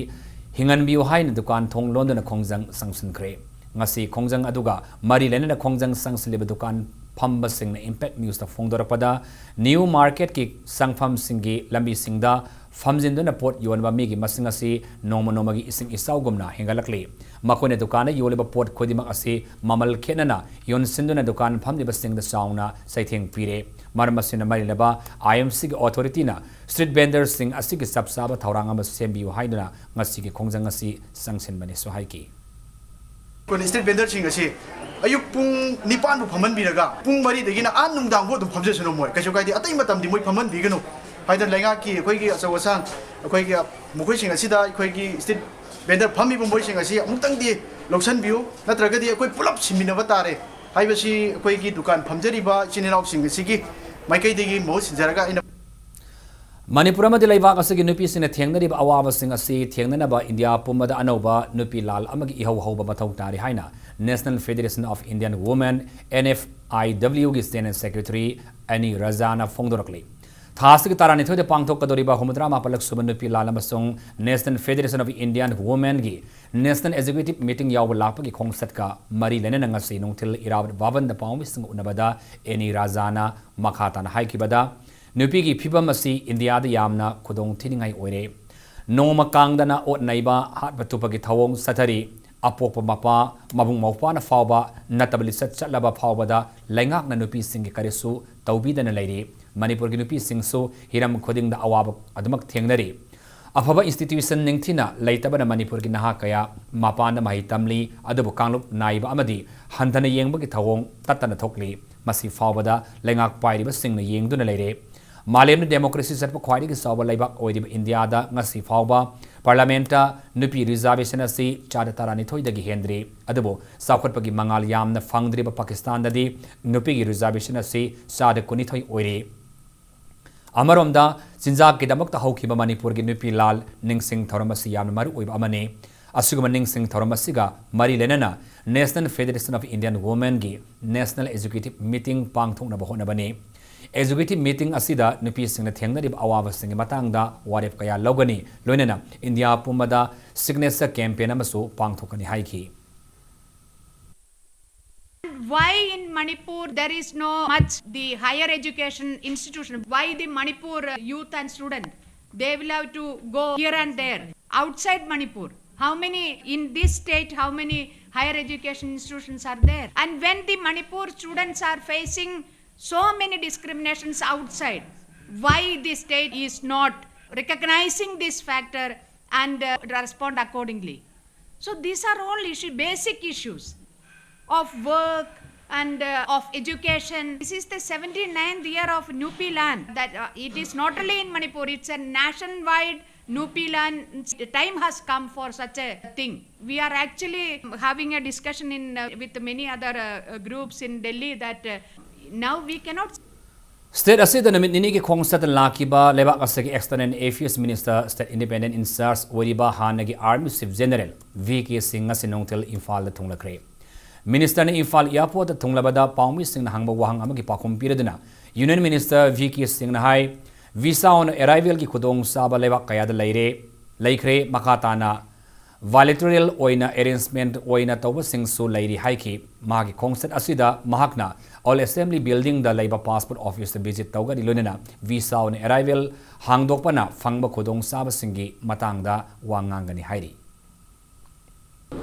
ꯍꯤꯡꯍꯟꯕꯤꯌꯨ ꯍꯥꯏꯅ ꯗꯨꯀꯥꯟ ꯊꯣꯡ ꯂꯣꯟꯗꯨꯅ ꯈꯣꯡꯖꯪ ꯆꯪꯁꯤꯟꯈ꯭ꯔꯦ꯫ ꯉꯁꯤ ꯈꯣꯡꯖꯪ ꯑꯗꯨꯒ ꯃꯔꯤ ꯂꯩꯅꯅ ꯈꯣꯡꯖꯪ ꯆꯪꯁꯤꯜꯂꯤꯕ ꯗꯨꯀꯥꯟ ꯐꯝꯕꯁꯤꯡꯅ ꯏꯝꯄꯦꯛ ꯅ꯭ꯌꯨꯁꯇ ꯐꯣꯡꯗꯣꯔꯛꯄꯗ, ꯅ꯭ꯌꯨ ꯃꯥꯔꯀꯦꯠꯀꯤ ꯆꯪꯐꯝꯁꯤꯡꯒꯤ ꯂꯝꯕꯤꯁꯤꯡꯗ ꯐꯝꯖꯤꯟꯗꯨꯅ ꯄꯣꯠ ꯌꯣꯟꯕ ꯃꯤꯒꯤ ꯃꯁꯤꯡ ꯑꯁꯤ ꯅꯣꯡꯃ ꯅꯣꯡꯃꯒꯤ ꯏꯁꯤꯡ ꯏꯆꯥꯎꯒꯨꯝꯅ ꯍꯦꯟꯒꯠꯂꯛꯂꯤ꯫ ꯃꯈꯣꯏꯅ ꯗꯨꯀꯥꯟꯗ ꯌꯣꯜꯂꯤꯕ ꯄꯣꯠ ꯈꯨꯗꯤꯡꯃꯛ ꯑꯁꯤ ꯃꯃꯜ ꯈꯦꯠꯅꯅ ꯌꯣꯟꯁꯤꯟꯗꯨꯅ ꯗꯨꯀꯥꯟ ꯐꯝꯂꯤꯕꯁꯤꯡꯗ ꯆꯥꯎꯅ ꯆꯩꯊꯦꯡ ꯄꯤꯔꯦ꯫ ꯃꯔꯝ ꯑꯁꯤꯅ ꯃꯔꯤ ꯂꯩꯅꯕ ꯑꯥꯏ ꯑꯦꯝ ꯁꯤꯒꯤ ꯑꯣꯊꯣꯔꯤꯇꯤꯅ ꯁ꯭ꯇ꯭ꯔꯤꯠ ꯚꯦꯟꯗꯔꯁꯤꯡ ꯑꯁꯤꯒꯤ ꯆꯞ ꯆꯥꯕ ꯊꯧꯔꯥꯡ ꯑꯃ ꯁꯦꯝꯕꯤꯌꯨ ꯍꯥꯏꯗꯨꯅ ꯉꯁꯤꯒꯤ ꯈꯣꯡꯖꯪ ꯑꯁꯤ ꯆꯪꯁꯤꯟꯕꯅꯤꯁꯨ ꯍꯥꯏꯈꯤ꯫ ꯑꯩꯈꯣꯏꯅ ꯁ꯭ꯇ꯭ꯔꯤꯠ ꯚꯦꯟꯗꯔꯁꯤꯡ ꯑꯁꯤ ꯑꯌꯨꯛ ꯄꯨꯡ ꯅꯤꯄꯥꯟ ꯐꯥꯎ ꯐꯝꯍꯟꯕꯤꯔꯒ ꯄꯨꯡ ꯃꯔꯤꯗꯒꯤꯅ ꯑꯥ ꯅꯨꯡꯗꯥꯡꯐꯥꯎ ꯑꯗꯨꯝ ꯐꯝꯖꯁꯅꯨ ꯃꯣꯏ, ꯀꯩꯁꯨ ꯀꯥꯏꯗꯦ꯫ ꯑꯇꯩ ꯃꯇꯝꯗꯤ ꯃꯣꯏ ꯐꯝꯍꯟꯕꯤꯒꯅꯨ ꯍꯥꯏꯗꯅ ꯂꯩꯉꯥꯛꯀꯤ ꯑꯩꯈꯣꯏꯒꯤ ꯑꯆꯧ ꯑꯁꯥꯡ ꯑꯩꯈꯣꯏꯒꯤ ꯃꯈꯣꯏꯁꯤꯡ ꯑꯁꯤꯗ ꯑꯩꯈꯣꯏꯒꯤ ꯁ꯭ꯇ꯭ꯔꯤꯠ ꯚꯦꯟꯗꯔ ꯐꯝꯃꯤꯕ ꯃꯣꯏꯁꯤꯡ ꯑꯁꯤ ꯑꯃꯨꯛꯇꯪꯗꯤ ꯂꯧꯁꯤꯟꯕꯤꯌꯨ, ꯅꯠꯇ꯭ꯔꯒꯗꯤ ꯑꯩꯈꯣꯏ ꯄꯨꯂꯞ ꯁꯤꯟꯃꯤꯟꯅꯕ ꯇꯥꯔꯦ ꯍꯥꯏꯕꯁꯤ ꯑꯩꯈꯣꯏꯒꯤ ꯗꯨꯀꯥꯟ ꯐꯝꯖꯔꯤꯕ ꯏꯆꯤꯟ ꯏꯅꯥꯎꯁꯤꯡ ꯑꯁꯤꯒꯤ ꯃꯥꯏꯀꯩꯗꯒꯤ ꯃꯍꯨꯠ ꯁꯤꯟꯖꯔꯒ ꯑꯩꯅ ꯃꯅꯤꯄꯨꯔ ꯑꯃꯗꯤ ꯂꯩꯕꯥꯛ ꯑꯁꯤꯒꯤ ꯅꯨꯄꯤꯁꯤꯡꯅ ꯊꯦꯡꯅꯔꯤꯕ ꯑꯋꯥꯕꯁꯤꯡ ꯑꯁꯤ ꯊꯦꯡꯅꯅꯕ ꯏꯟꯗꯤꯌꯥ ꯄꯨꯝꯕꯗ ꯑꯅꯧꯕ ꯅꯨꯄꯤ ꯂꯥꯜ ꯑꯃꯒꯤ ꯏꯍꯧ ꯍꯧꯕ ꯃꯊꯧ ꯇꯥꯔꯤ ꯍꯥꯏꯅ National Federation of Indian Women, N F I W ꯒꯤ General Secretary ꯑꯦꯅꯤ ꯔꯥꯖꯥꯅ ꯐꯣꯡꯗꯣꯔꯛꯂꯤ꯫ ꯊꯥ ꯑꯁꯤꯒꯤ ꯇꯔꯥꯅꯤꯊꯣꯏꯗ ꯄꯥꯡꯊꯣꯛꯀꯗꯧꯔꯤꯕ ꯍꯨꯝꯐꯨꯇꯔꯥ ꯃꯥꯄꯜꯂꯛ ꯁꯨꯕ ꯅꯨꯄꯤ ꯂꯥꯜ ꯑꯃꯁꯨꯡ National Federation of Indian Women ꯒꯤ National Executive Meeting ꯌꯥꯎꯕ ꯂꯥꯛꯄꯒꯤ ꯈꯣꯡꯆꯠꯀ ꯃꯔꯤ ꯂꯩꯅꯅ ꯉꯁꯤ ꯅꯨꯡꯊꯤꯜ ꯏꯔꯥꯕꯠ ꯚꯕꯟꯗ ꯄꯥꯎꯃꯤꯁꯤꯡꯒ ꯎꯅꯕꯗ ꯑꯦꯅꯤ ꯔꯥꯖꯥꯅ ꯃꯈꯥ ꯇꯥꯅ ꯍꯥꯏꯈꯤꯕꯗ, ꯅꯨꯄꯤꯒꯤ ꯐꯤꯕꯝ ꯑꯁꯤ ꯏꯟꯗꯤꯌꯥꯗ ꯌꯥꯝꯅ ꯈꯨꯗꯣꯡ ꯊꯤꯅꯤꯡꯉꯥꯏ ꯑꯣꯏꯔꯦ꯫ ꯅꯣꯡꯃ ꯀꯥꯡꯗꯅ ꯑꯣꯠ ꯅꯩꯕ, ꯍꯥꯠꯄ ꯇꯨꯞꯄꯒꯤ ꯊꯧꯑꯣꯡ ꯆꯠꯊꯔꯤ꯫ ꯑꯄꯣꯛꯄ ꯃꯄꯥ, ꯃꯕꯨꯡ ꯃꯧꯄ꯭ꯋꯥꯅ ꯐꯥꯎꯕ ꯅꯠꯇꯕ ꯂꯤꯆꯠ ꯆꯠꯂꯕ ꯐꯥꯎꯕꯗ ꯂꯩꯉꯥꯛꯅ ꯅꯨꯄꯤꯁꯤꯡꯒꯤ ꯀꯔꯤꯁꯨ ꯇꯧꯕꯤꯗꯅ ꯂꯩꯔꯤ꯫ ꯃꯅꯤꯄꯨꯔꯒꯤ ꯅꯨꯄꯤꯁꯤꯡꯁꯨ ꯍꯤꯔꯝ ꯈꯨꯗꯤꯡꯗ ꯑꯋꯥꯕ ꯑꯗꯨꯃꯛ ꯊꯦꯡꯅꯔꯤ꯫ ꯑꯐꯕ institution ꯅꯤꯡꯊꯤꯅ ꯂꯩꯇꯕꯅ ꯃꯅꯤꯄꯨꯔꯒꯤ ꯅꯍꯥ ꯀꯌꯥ ꯃꯄꯥꯟꯗ ꯃꯍꯩ ꯇꯝꯂꯤ, ꯑꯗꯨꯕꯨ ꯀꯥꯡꯂꯨꯞ ꯅꯥꯏꯕ ꯑꯃꯗꯤ ꯍꯟꯊꯅ ꯌꯦꯡꯕꯒꯤ ꯊꯧꯑꯣꯡ ꯇꯠꯇꯅ ꯊꯣꯛꯂꯤ꯫ ꯃꯁꯤ ꯐꯥꯎꯕꯗ ꯂꯩꯉꯥꯛ ꯄꯥꯏꯔꯤꯕꯁꯤꯡꯅ ꯌꯦꯡꯗꯨꯅ ꯂꯩꯔꯦ꯫ ꯃꯥꯂꯦꯝꯗ democracy ꯆꯠꯄ ꯈ꯭ꯋꯥꯏꯗꯒꯤ ꯆꯥꯎꯕ ꯂꯩꯕꯥꯛ ꯑꯣꯏꯔꯤꯕ ꯏꯟꯗꯤꯌꯥꯗ ꯉꯁꯤ ꯐꯥꯎꯕ parliament ꯅꯨꯄꯤ reservation ꯑꯁꯤ ꯆꯥꯗ ꯇꯔꯥꯅꯤꯊꯣꯏꯗꯒꯤ ꯍꯦꯟꯗ꯭ꯔꯤ꯫ ꯑꯗꯨꯕꯨ ꯆꯥꯎꯈꯠꯄꯒꯤ ꯃꯉꯥꯜ ꯌꯥꯝꯅ ꯐꯪꯗ꯭ꯔꯤꯕ ꯄꯥꯀꯤꯁꯇꯥꯟꯗꯗꯤ ꯅꯨꯄꯤꯒꯤ reservation ꯑꯁꯤ ꯆꯥꯗ ꯀꯨꯟꯅꯤꯊꯣꯏ ꯑꯣꯏꯔꯤ꯫ ꯑꯃꯔꯣꯝꯗ, ꯆꯤꯟꯖꯥꯛꯀꯤꯗꯃꯛꯇ ꯍꯧꯈꯤꯕ ꯃꯅꯤꯄꯨꯔꯒꯤ ꯅꯨꯄꯤ ꯂꯥꯜ ꯅꯤꯡꯁꯤꯡ ꯊꯧꯔꯝ ꯑꯁꯤ ꯌꯥꯝꯅ ꯃꯔꯨ ꯑꯣꯏꯕ ꯑꯃꯅꯤ꯫ ꯑꯁꯤꯒꯨꯝꯕ ꯅꯤꯡꯁꯤꯡ ꯊꯧꯔꯝ ꯑꯁꯤꯒ ꯃꯔꯤ ꯂꯩꯅꯅ National Federation of Indian Womenꯒꯤ National Executive Meeting ꯄꯥꯡꯊꯣꯛꯅꯕ ꯍꯣꯠꯅꯕꯅꯤ꯫ Executive Meeting ꯑꯁꯤꯗ ꯅꯨꯄꯤꯁꯤꯡꯅ ꯊꯦꯡꯅꯔꯤꯕ ꯑꯋꯥꯕꯁꯤꯡꯒꯤ ꯃꯇꯥꯡꯗ ꯋꯥꯔꯦꯞ ꯀꯌꯥ ꯂꯧꯒꯅꯤ, ꯂꯣꯏꯅꯅ ꯏꯟꯗꯤꯌꯥ ꯄꯨꯝꯕꯗ signature campaign ꯑꯃꯁꯨ ꯄꯥꯡꯊꯣꯛꯀꯅꯤ ꯍꯥꯏꯈꯤ꯫ Why in Manipur there is no much the higher education institution? Why the Manipur, uh, youth and student, they will have to go here and there outside Manipur? How many in this state, how many higher education institutions are there? And when the Manipur students are facing so many discriminations outside, why the state is not recognizing this factor and, uh, respond accordingly? So these are all issue, basic issues of work and, uh, of education. This is the seventy-ninth year of NUPI LAN. That, uh, it is not only in Manipur, it's a nationwide NUPI LAN. The time has come for such a thing. We are actually having a discussion in, uh, with many other, uh, uh, groups in Delhi that, uh, now we cannot State ꯑꯁꯤꯗ ꯅꯨꯃꯤꯠ ꯅꯤꯅꯤꯒꯤ ꯈꯣꯡꯆꯠꯇ ꯂꯥꯛꯈꯤꯕ ꯂꯩꯕꯥꯛ ꯑꯁꯤꯒꯤ External Affairs Minister, State Independent in Charge ꯑꯣꯏꯔꯤꯕ ꯍꯥꯟꯅꯒꯤ Army Chief General V K Singh ꯉꯁꯤ ꯅꯨꯡꯊꯤꯜ ꯏꯝꯐꯥꯜꯗ ꯊꯨꯡꯂꯈ꯭ꯔꯦ꯫ Ministerꯅ ꯏꯝꯐꯥꯜ airportꯇ ꯊꯨꯡꯂꯕꯗ ꯄꯥꯎꯃꯤꯁꯤꯡꯅ ꯍꯪꯕ ꯋꯥꯍꯪ ꯑꯃꯒꯤ ꯄꯥꯎꯈꯨꯝ ꯄꯤꯔꯗꯨꯅ Union Minister V K Singhꯅ high, visa on arrivalꯒꯤ ꯈꯨꯗꯣꯡꯆꯥꯕ ꯂꯩꯕꯥꯛ ꯀꯌꯥꯗ ꯂꯩꯔꯦ, ꯂꯩꯈ꯭ꯔꯦ, ꯃꯈꯥ ꯇꯥꯅ bilateral ꯑꯣꯏꯅ arrangement ꯑꯣꯏꯅ ꯇꯧꯕꯁꯤꯡꯁꯨ ꯂꯩꯔꯤ ꯍꯥꯏꯈꯤ꯫ ꯃꯍꯥꯛꯀꯤ ꯈꯣꯡꯆꯠ ꯑꯁꯤꯗ ꯃꯍꯥꯛꯅ All Assembly Buildingꯗ ꯂꯩꯕ Passport Officeꯇ visit ꯇꯧꯒꯅꯤ, ꯂꯣꯏꯅꯅ visa on arrival ꯍꯥꯡꯗꯣꯛꯄꯅ ꯐꯪꯕ ꯈꯨꯗꯣꯡꯆꯥꯕꯁꯤꯡꯒꯤ ꯃꯇꯥꯡꯗ ꯋꯥ ꯉꯥꯡꯒꯅꯤ ꯍꯥꯏꯔꯤ꯫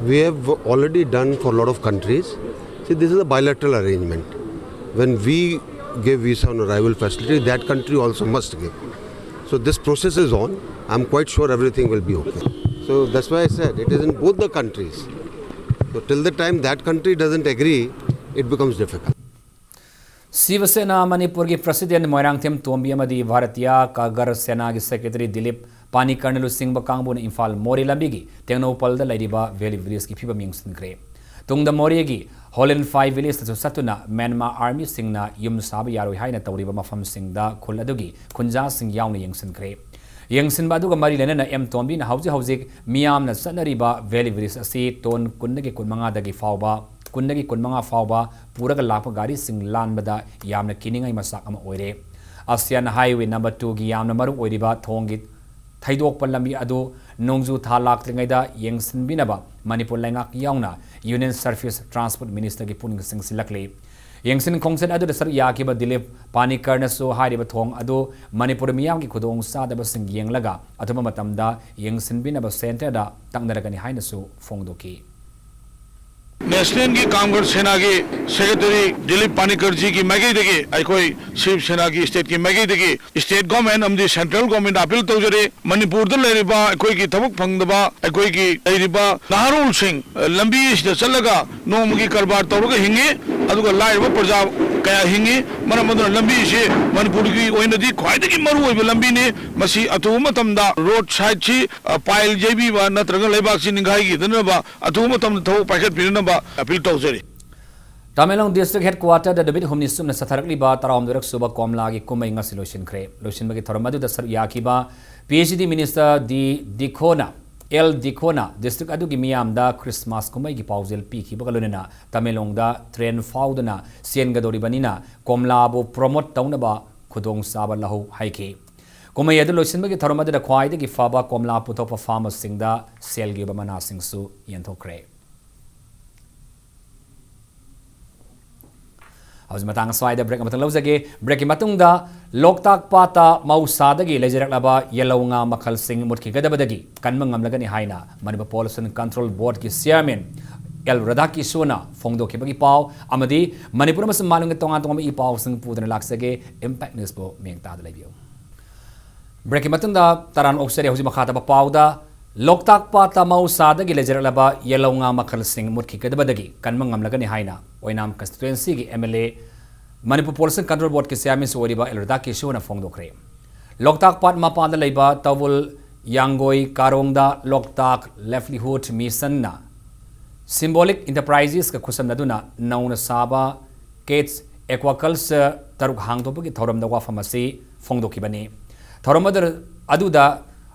We have already done for a lot of countries. See, this is a bilateral arrangement. When we give visa on arrival facility, that country also must give. So this process is on. I'm quite sure everything will be okay. So that's why I said it is in both the countries. So till the time that country doesn't agree, it becomes difficult. ꯁꯤꯕ ꯁꯦꯅꯥ ꯃꯅꯤꯄꯨꯔꯒꯤ president Moirangthem ꯇꯣꯝꯕꯤ ꯑꯃꯗꯤ Bharatiya ꯀꯒꯔ ꯁꯦꯅꯥꯒꯤ secretary Dilip ꯄꯥꯅꯤꯀꯔꯅ ꯂꯨꯆꯤꯡꯕ ꯀꯥꯡꯕꯨꯅ ꯏꯝꯐꯥꯜ ꯃꯣꯔꯦ ꯂꯝꯕꯤꯒꯤ ꯇꯦꯡꯅꯧꯄꯜꯗ ꯂꯩꯔꯤꯕ valley ꯚꯤꯂꯦꯖꯀꯤ ꯐꯤꯕꯝ ꯌꯦꯡꯁꯤꯟꯈ꯭ꯔꯦ꯫ ꯇꯨꯡꯗ ꯃꯣꯔꯦꯒꯤ ꯍꯣꯂꯦꯟꯐꯥꯏ ꯚꯤꯂꯦꯖꯇꯁꯨ ꯆꯠꯇꯨꯅ ꯃ꯭ꯌꯥꯟꯃꯥꯔ ꯑꯥꯔꯃꯤꯁꯤꯡꯅ ꯌꯨꯝ ꯁꯥꯕ ꯌꯥꯔꯣꯏ ꯍꯥꯏꯅ ꯇꯧꯔꯤꯕ ꯃꯐꯝꯁꯤꯡꯗ ꯈꯨꯜ ꯑꯗꯨꯒꯤ ꯈꯨꯟꯖꯥꯁꯤꯡ ꯌꯥꯎꯅ ꯌꯦꯡꯁꯤꯟꯈ꯭ꯔꯦ꯫ ꯌꯦꯡꯁꯤꯟꯕ ꯑꯗꯨꯒ ꯃꯔꯤ ꯂꯩꯅꯅ ꯑꯦꯝ ꯇꯣꯝꯕꯤꯅ ꯍꯧꯖꯤꯛ ꯍꯧꯖꯤꯛ ꯃꯤꯌꯥꯝꯅ ꯆꯠꯅꯔꯤꯕ ꯚꯦꯂꯤ ꯚꯤꯂꯦꯖ ꯑꯁꯤ ꯇꯣꯟ ꯀꯨꯟꯗꯒꯤ ꯀꯨꯟꯃꯉꯥꯗꯒꯤ ꯐꯥꯎꯕ ꯀꯨꯟꯗꯒꯤ ꯀꯨꯟꯃꯉꯥ ꯐꯥꯎꯕ ꯄꯨꯔꯒ ꯂꯥꯛꯄ ꯒꯥꯔꯤꯁꯤꯡ ꯂꯥꯟꯕꯗ ꯌꯥꯝꯅ ꯀꯤꯅꯤꯡꯉꯥꯏ ꯃꯆꯥꯛ ꯑꯃ ꯑꯣꯏꯔꯦ꯫ ꯑꯁꯤꯌꯥꯟ ꯍꯥꯏꯋꯦ ꯅꯝꯕꯔ ꯇꯨꯒꯤ ꯌꯥꯝꯅ ꯃꯔꯨ ꯑꯣꯏꯔꯤꯕ ꯊꯣꯡꯒꯤ ꯊꯩꯗꯣꯛꯄ ꯂꯝꯕꯤ ꯑꯗꯨ ꯅꯣꯡꯖꯨ ꯊꯥ ꯂꯥꯛꯇ꯭ꯔꯤꯉꯩꯗ ꯌꯦꯡꯁꯤꯟꯕꯤꯅꯕ ꯃꯅꯤꯄꯨꯔ ꯂꯩꯉꯥꯛ ꯌꯥꯎꯅ ꯌꯨꯅꯤꯌꯟ ꯁꯔꯐꯦꯁ ꯇ꯭ꯔꯥꯟꯁꯄꯣꯔꯠ ꯃꯤꯅꯤꯁꯇꯔꯒꯤ ꯄꯨꯛꯅꯤꯡ ꯆꯤꯡꯁꯤꯜꯂꯛꯂꯤ꯫ ꯌꯦꯡꯁꯤꯟ ꯈꯣꯡꯁꯤꯟ ꯑꯗꯨꯗ ꯁꯔꯨꯛ ꯌꯥꯈꯤꯕ ꯗꯤꯂꯤꯞ ꯄꯥꯅꯤꯀꯔꯅꯁꯨ ꯍꯥꯏꯔꯤꯕ ꯊꯣꯡ ꯑꯗꯨ ꯃꯅꯤꯄꯨꯔ ꯃꯤꯌꯥꯝꯒꯤ ꯈꯨꯗꯣꯡꯆꯥꯗꯕꯁꯤꯡ ꯌꯦꯡꯂꯒ ꯑꯊꯨꯕ ꯃꯇꯝꯗ ꯌꯦꯡꯁꯤꯟꯕꯤꯅꯕ ꯁꯦꯟꯇꯔꯗ ꯇꯛꯅꯔꯒꯅꯤ ꯍꯥꯏꯅꯁꯨ ꯐꯣꯡꯗꯣꯛꯈꯤ꯫ ꯅꯦꯁꯅꯦꯜꯒꯤ ꯀꯥꯡꯒꯔ ꯁꯦꯅꯥꯒꯤ ꯁꯦꯀ꯭ꯔꯦꯇꯔꯤ ꯗꯤꯂꯤꯞ ꯄꯥꯅꯤꯀꯔꯖꯤꯒꯤ ꯃꯥꯏꯀꯩꯗꯒꯤ ꯑꯩꯈꯣꯏ ꯁꯤꯕ ꯁꯦꯅꯥꯒꯤ ꯁ꯭ꯇꯦꯠꯀꯤ ꯃꯥꯏꯀꯩꯗꯒꯤ ꯁ꯭ꯇꯦꯠ ꯒꯣꯔꯃꯦꯟ ꯑꯃꯗꯤ ꯁꯦꯟꯇ꯭ꯔꯦꯜ ꯒꯣꯔꯃꯦꯟꯗ ꯑꯄꯤꯜ ꯇꯧꯖꯔꯤ꯫ ꯃꯅꯤꯄꯨꯔꯗ ꯂꯩꯔꯤꯕ ꯑꯩꯈꯣꯏꯒꯤ ꯊꯕꯛ ꯐꯪꯗꯕ ꯑꯩꯈꯣꯏꯒꯤ ꯂꯩꯔꯤꯕ ꯅꯍꯥꯔꯣꯜꯁꯤꯡ ꯂꯝꯕꯤ ꯑꯁꯤꯗ ꯆꯠꯂꯒ ꯅꯣꯡꯃꯒꯤ ꯀꯔꯕꯥꯔ ꯇꯧꯔꯒ ꯍꯤꯡꯉꯤ, ꯑꯗꯨꯒ ꯂꯥꯏꯔꯕ ꯄ꯭ꯔꯖꯥ ꯀꯌꯥ ꯍꯤꯡꯉꯤ꯫ ꯃꯔꯝ ꯑꯗꯨꯅ ꯂꯝꯕꯤ ꯑꯁꯤ ꯃꯅꯤꯄꯨꯔꯒꯤ ꯑꯣꯏꯅꯗꯤ ꯈ꯭ꯋꯥꯏꯗꯒꯤ ꯃꯔꯨꯑꯣꯏꯕ ꯂꯝꯕꯤꯅꯤ꯫ ꯃꯁꯤ ꯑꯊꯨꯕ ꯃꯇꯝꯗ ꯔꯣꯗ ꯁꯥꯏꯗꯁꯤ ꯄꯥꯏꯜ ꯌꯩꯕꯤꯕ ꯅꯠꯇ꯭ꯔꯒ ꯂꯩꯕꯥꯛꯁꯤ ꯅꯤꯡꯈꯥꯏꯈꯤꯗꯅꯕ ꯑꯊꯨꯕ ꯃꯇꯝꯗ ꯊꯕꯛ ꯄꯥꯏꯈꯠꯄꯤꯅꯅꯕ ꯑꯄꯤꯜ ꯇꯧꯖꯔꯤ꯫ ꯇꯃꯦꯡꯂꯣꯡ ꯗꯤꯁꯇ꯭ꯔꯤꯛ ꯍꯦꯗꯀ꯭ꯋꯥꯇꯔꯗ ꯅꯨꯃꯤꯠ ꯍꯨꯝꯅꯤ ꯆꯨꯞꯅ ꯆꯠꯊꯔꯛꯂꯤꯕ ꯇꯔꯥꯍꯨꯝꯗꯣꯏꯔꯛ ꯁꯨꯕ ꯀꯣꯝꯂꯥꯒꯤ ꯀꯨꯝꯍꯩ ꯉꯁꯤ ꯂꯣꯏꯁꯤꯟꯈ꯭ꯔꯦ꯫ ꯂꯣꯏꯁꯤꯟꯕꯒꯤ ꯊꯧꯔꯝ ꯑꯗꯨꯗ ꯁꯔꯨꯛ ꯌꯥꯈꯤꯕ ꯄꯤ ꯑꯩꯆ ꯗꯤ ꯃꯤꯅꯤꯁꯇꯔ ꯗꯤ ꯗꯤꯈꯣꯅ, ꯑꯦꯜ ꯗꯤꯈꯣꯅ ꯗꯤꯁꯇ꯭ꯔꯤꯛ ꯑꯗꯨꯒꯤ ꯃꯤꯌꯥꯝꯗ ꯈ꯭ꯔꯤꯁꯃꯥꯁ ꯀꯨꯝꯍꯩꯒꯤ ꯄꯥꯎꯖꯦꯜ ꯄꯤꯈꯤꯕꯒ ꯂꯣꯏꯅꯅ ꯇꯃꯦꯡꯂꯣꯡꯗ ꯇ꯭ꯔꯦꯟ ꯐꯥꯎꯗꯨꯅ ꯆꯦꯟꯒꯗꯧꯔꯤꯕꯅꯤꯅ ꯀꯣꯝꯂꯥꯕꯨ ꯄ꯭ꯔꯣꯃꯣꯠ ꯇꯧꯅꯕ ꯈꯨꯗꯣꯡꯆꯥꯕ ꯂꯧꯍꯧ ꯍꯥꯏꯈꯤ꯫ ꯀꯨꯝꯍꯩ ꯑꯗꯨ ꯂꯣꯏꯁꯤꯟꯕꯒꯤ ꯊꯧꯔꯝ ꯑꯗꯨꯗ ꯈ꯭ꯋꯥꯏꯗꯒꯤ ꯐꯕ ꯀꯣꯝꯂꯥ ꯄꯨꯊꯣꯛꯄ ꯐꯥꯔꯃꯔꯁꯤꯡꯗ ꯁꯦꯜꯒꯤ ꯑꯣꯏꯕ ꯃꯅꯥꯁꯤꯡꯁꯨ ꯌꯦꯟꯊꯣꯛꯈ꯭ꯔꯦ꯫ ꯍꯧꯖꯤꯛ ꯃꯇꯥꯡ ꯑꯁ꯭ꯋꯥꯏꯗ ꯕ꯭ꯔꯦꯛ ꯑꯃꯇꯪ ꯂꯧꯖꯒꯦ꯫ ꯕ꯭ꯔꯦꯛꯀꯤ ꯃꯇꯨꯡꯗ ꯂꯣꯛꯇꯥꯛ ꯄꯥꯠꯇ ꯃꯍꯧꯁꯥꯗꯒꯤ ꯂꯩꯖꯔꯛꯂꯕ ꯌꯦꯜꯍꯧ ꯉꯥ ꯃꯈꯜꯁꯤꯡ ꯃꯨꯠꯈꯤꯒꯗꯕꯗꯒꯤ ꯀꯟꯕ ꯉꯝꯂꯒꯅꯤ ꯍꯥꯏꯅ ꯃꯅꯤꯄꯨꯔ ꯄꯣꯂꯨꯁꯟ ꯀꯟꯇ꯭ꯔꯣꯜ ꯕꯣꯔꯗꯀꯤ ꯆꯤꯌꯔꯃꯦꯟ ꯑꯦꯜ ꯔꯥꯙꯥꯀꯤꯁꯣꯟꯅ ꯐꯣꯡꯗꯣꯛꯈꯤꯕꯒꯤ ꯄꯥꯎ ꯑꯃꯗꯤ ꯃꯅꯤꯄꯨꯔ ꯑꯃꯁꯨꯡ ꯃꯥꯂꯦꯝꯒꯤ ꯇꯣꯉꯥꯟ ꯇꯣꯉꯥꯟꯕ ꯏ ꯄꯥꯎꯁꯤꯡ ꯄꯨꯗꯨꯅ ꯂꯥꯛꯆꯒꯦ꯫ ꯏꯝꯄꯦꯛ ꯅ꯭ꯌꯨꯁꯄꯨ ꯃꯤꯠꯌꯦꯡ ꯇꯥꯗꯨꯅ ꯂꯩꯕꯤꯌꯨ꯫ ꯕ꯭ꯔꯦꯛꯀꯤ ꯃꯇꯨꯡꯗ ꯇꯔꯥꯝꯅ ꯑꯣꯛꯆꯔꯤ꯫ ꯍꯧꯖꯤꯛ ꯃꯈꯥ ꯇꯥꯕ ꯄꯥꯎꯗ, ꯂꯣꯛꯇꯥꯛ ꯄꯥꯠꯇ ꯃꯍꯧꯁꯥꯗꯒꯤ ꯂꯩꯖꯔꯛꯂꯕ ꯌꯦꯜꯍꯧ ꯉꯥ ꯃꯈꯜꯁꯤꯡ ꯃꯨꯠꯈꯤꯒꯗꯕꯗꯒꯤ ꯀꯟꯕ ꯉꯝꯂꯒꯅꯤ ꯍꯥꯏꯅ ꯑꯣꯏꯅꯥꯝ ꯀꯟꯁꯇꯤꯇ꯭ꯋꯦꯟꯁꯤꯒꯤ M L A, Manipur pollution control ꯕꯣꯔꯗꯀꯤ ꯆꯤꯌꯥꯔꯃꯦꯟꯁꯨ ꯑꯣꯏꯔꯤꯕ ꯑꯦꯜ ꯔꯗꯥ ꯀꯤꯁꯣꯅ ꯐꯣꯡꯗꯣꯛꯈ꯭ꯔꯦ꯫ ꯂꯣꯛꯇꯥꯛ ꯄꯥꯠ ꯃꯄꯥꯟꯗ ꯂꯩꯕ ꯇꯧꯕꯨꯜ ꯌꯥꯡꯒꯣꯏ ꯀꯥꯔꯣꯡꯗ ꯂꯣꯛꯇꯥꯛ ꯂꯥꯏꯚꯂꯤꯍꯨꯗ ꯃꯤꯁꯟꯅ ꯁꯤꯝꯕꯣꯂꯤꯛ ꯏꯟꯇꯔꯄ꯭ꯔꯥꯏꯖꯦꯁꯀ ꯈꯨꯠꯁꯝꯅꯗꯨꯅ ꯅꯧꯅ ꯁꯥꯕ ꯀꯦꯠꯁ ꯑꯦꯀ꯭ꯋꯥꯀꯜꯆꯔ ꯇꯔꯨꯛ ꯍꯥꯡꯗꯣꯛꯄꯒꯤ ꯊꯧꯔꯝꯗ ꯋꯥꯐꯝ ꯑꯁꯤ ꯐꯣꯡꯗꯣꯛꯈꯤꯕꯅꯤ꯫ ꯊꯧꯔꯝ ꯑꯗꯨ-, ꯑꯗꯨꯗ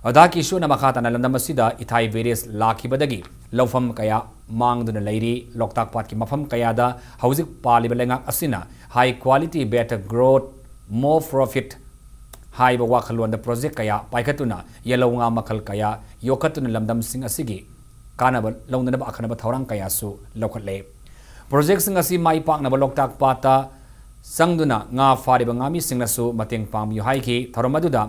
ꯔꯥꯙꯥ ꯀꯤꯁꯣꯔꯅ ꯃꯈꯥ ꯇꯥꯅ ꯂꯝꯗꯝ ꯑꯁꯤꯗ ꯏꯊꯥꯏ ꯚꯥꯏꯔꯁ ꯂꯥꯛꯈꯤꯕꯗꯒꯤ ꯂꯧꯐꯝ ꯀꯌꯥ ꯃꯥꯡꯗꯨꯅ ꯂꯩꯔꯤ꯫ ꯂꯣꯛꯇꯥꯛ ꯄꯥꯠꯀꯤ ꯃꯐꯝ ꯀꯌꯥꯗ ꯍꯧꯖꯤꯛ ꯄꯥꯜꯂꯤꯕ ꯂꯩꯉꯥꯛ ꯑꯁꯤꯅ high quality, better growth, more profit ꯍꯥꯏꯕ ꯋꯥꯈꯜꯂꯣꯟꯗ ꯄ꯭ꯔꯣꯖꯦꯛ ꯀꯌꯥ ꯄꯥꯏꯈꯠꯇꯨꯅ ꯌꯦꯜꯍꯧ ꯉꯥ ꯃꯈꯜ ꯀꯌꯥ ꯌꯣꯛꯈꯠꯇꯨꯅ ꯂꯝꯗꯝꯁꯤꯡ ꯑꯁꯤꯒꯤ ꯀꯥꯟꯅꯕ ꯂꯧꯅꯅꯕ ꯑꯈꯟꯅꯕ ꯊꯧꯔꯥꯡ ꯀꯌꯥꯁꯨ ꯂꯧꯈꯠꯂꯦ꯫ ꯄ꯭ꯔꯣꯖꯦꯛꯁꯤꯡ ꯑꯁꯤ ꯃꯥꯏ ꯄꯥꯛꯅꯕ ꯂꯣꯛꯇꯥꯛ ꯄꯥꯠꯇ ꯆꯪꯗꯨꯅ ꯉꯥ ꯐꯥꯔꯤꯕ ꯉꯥꯃꯤꯁꯤꯡꯅꯁꯨ ꯃꯇꯦꯡ ꯄꯥꯡꯕꯤꯌꯨ ꯍꯥꯏꯈꯤ꯫ ꯊꯧꯔꯝ ꯑꯗꯨꯗ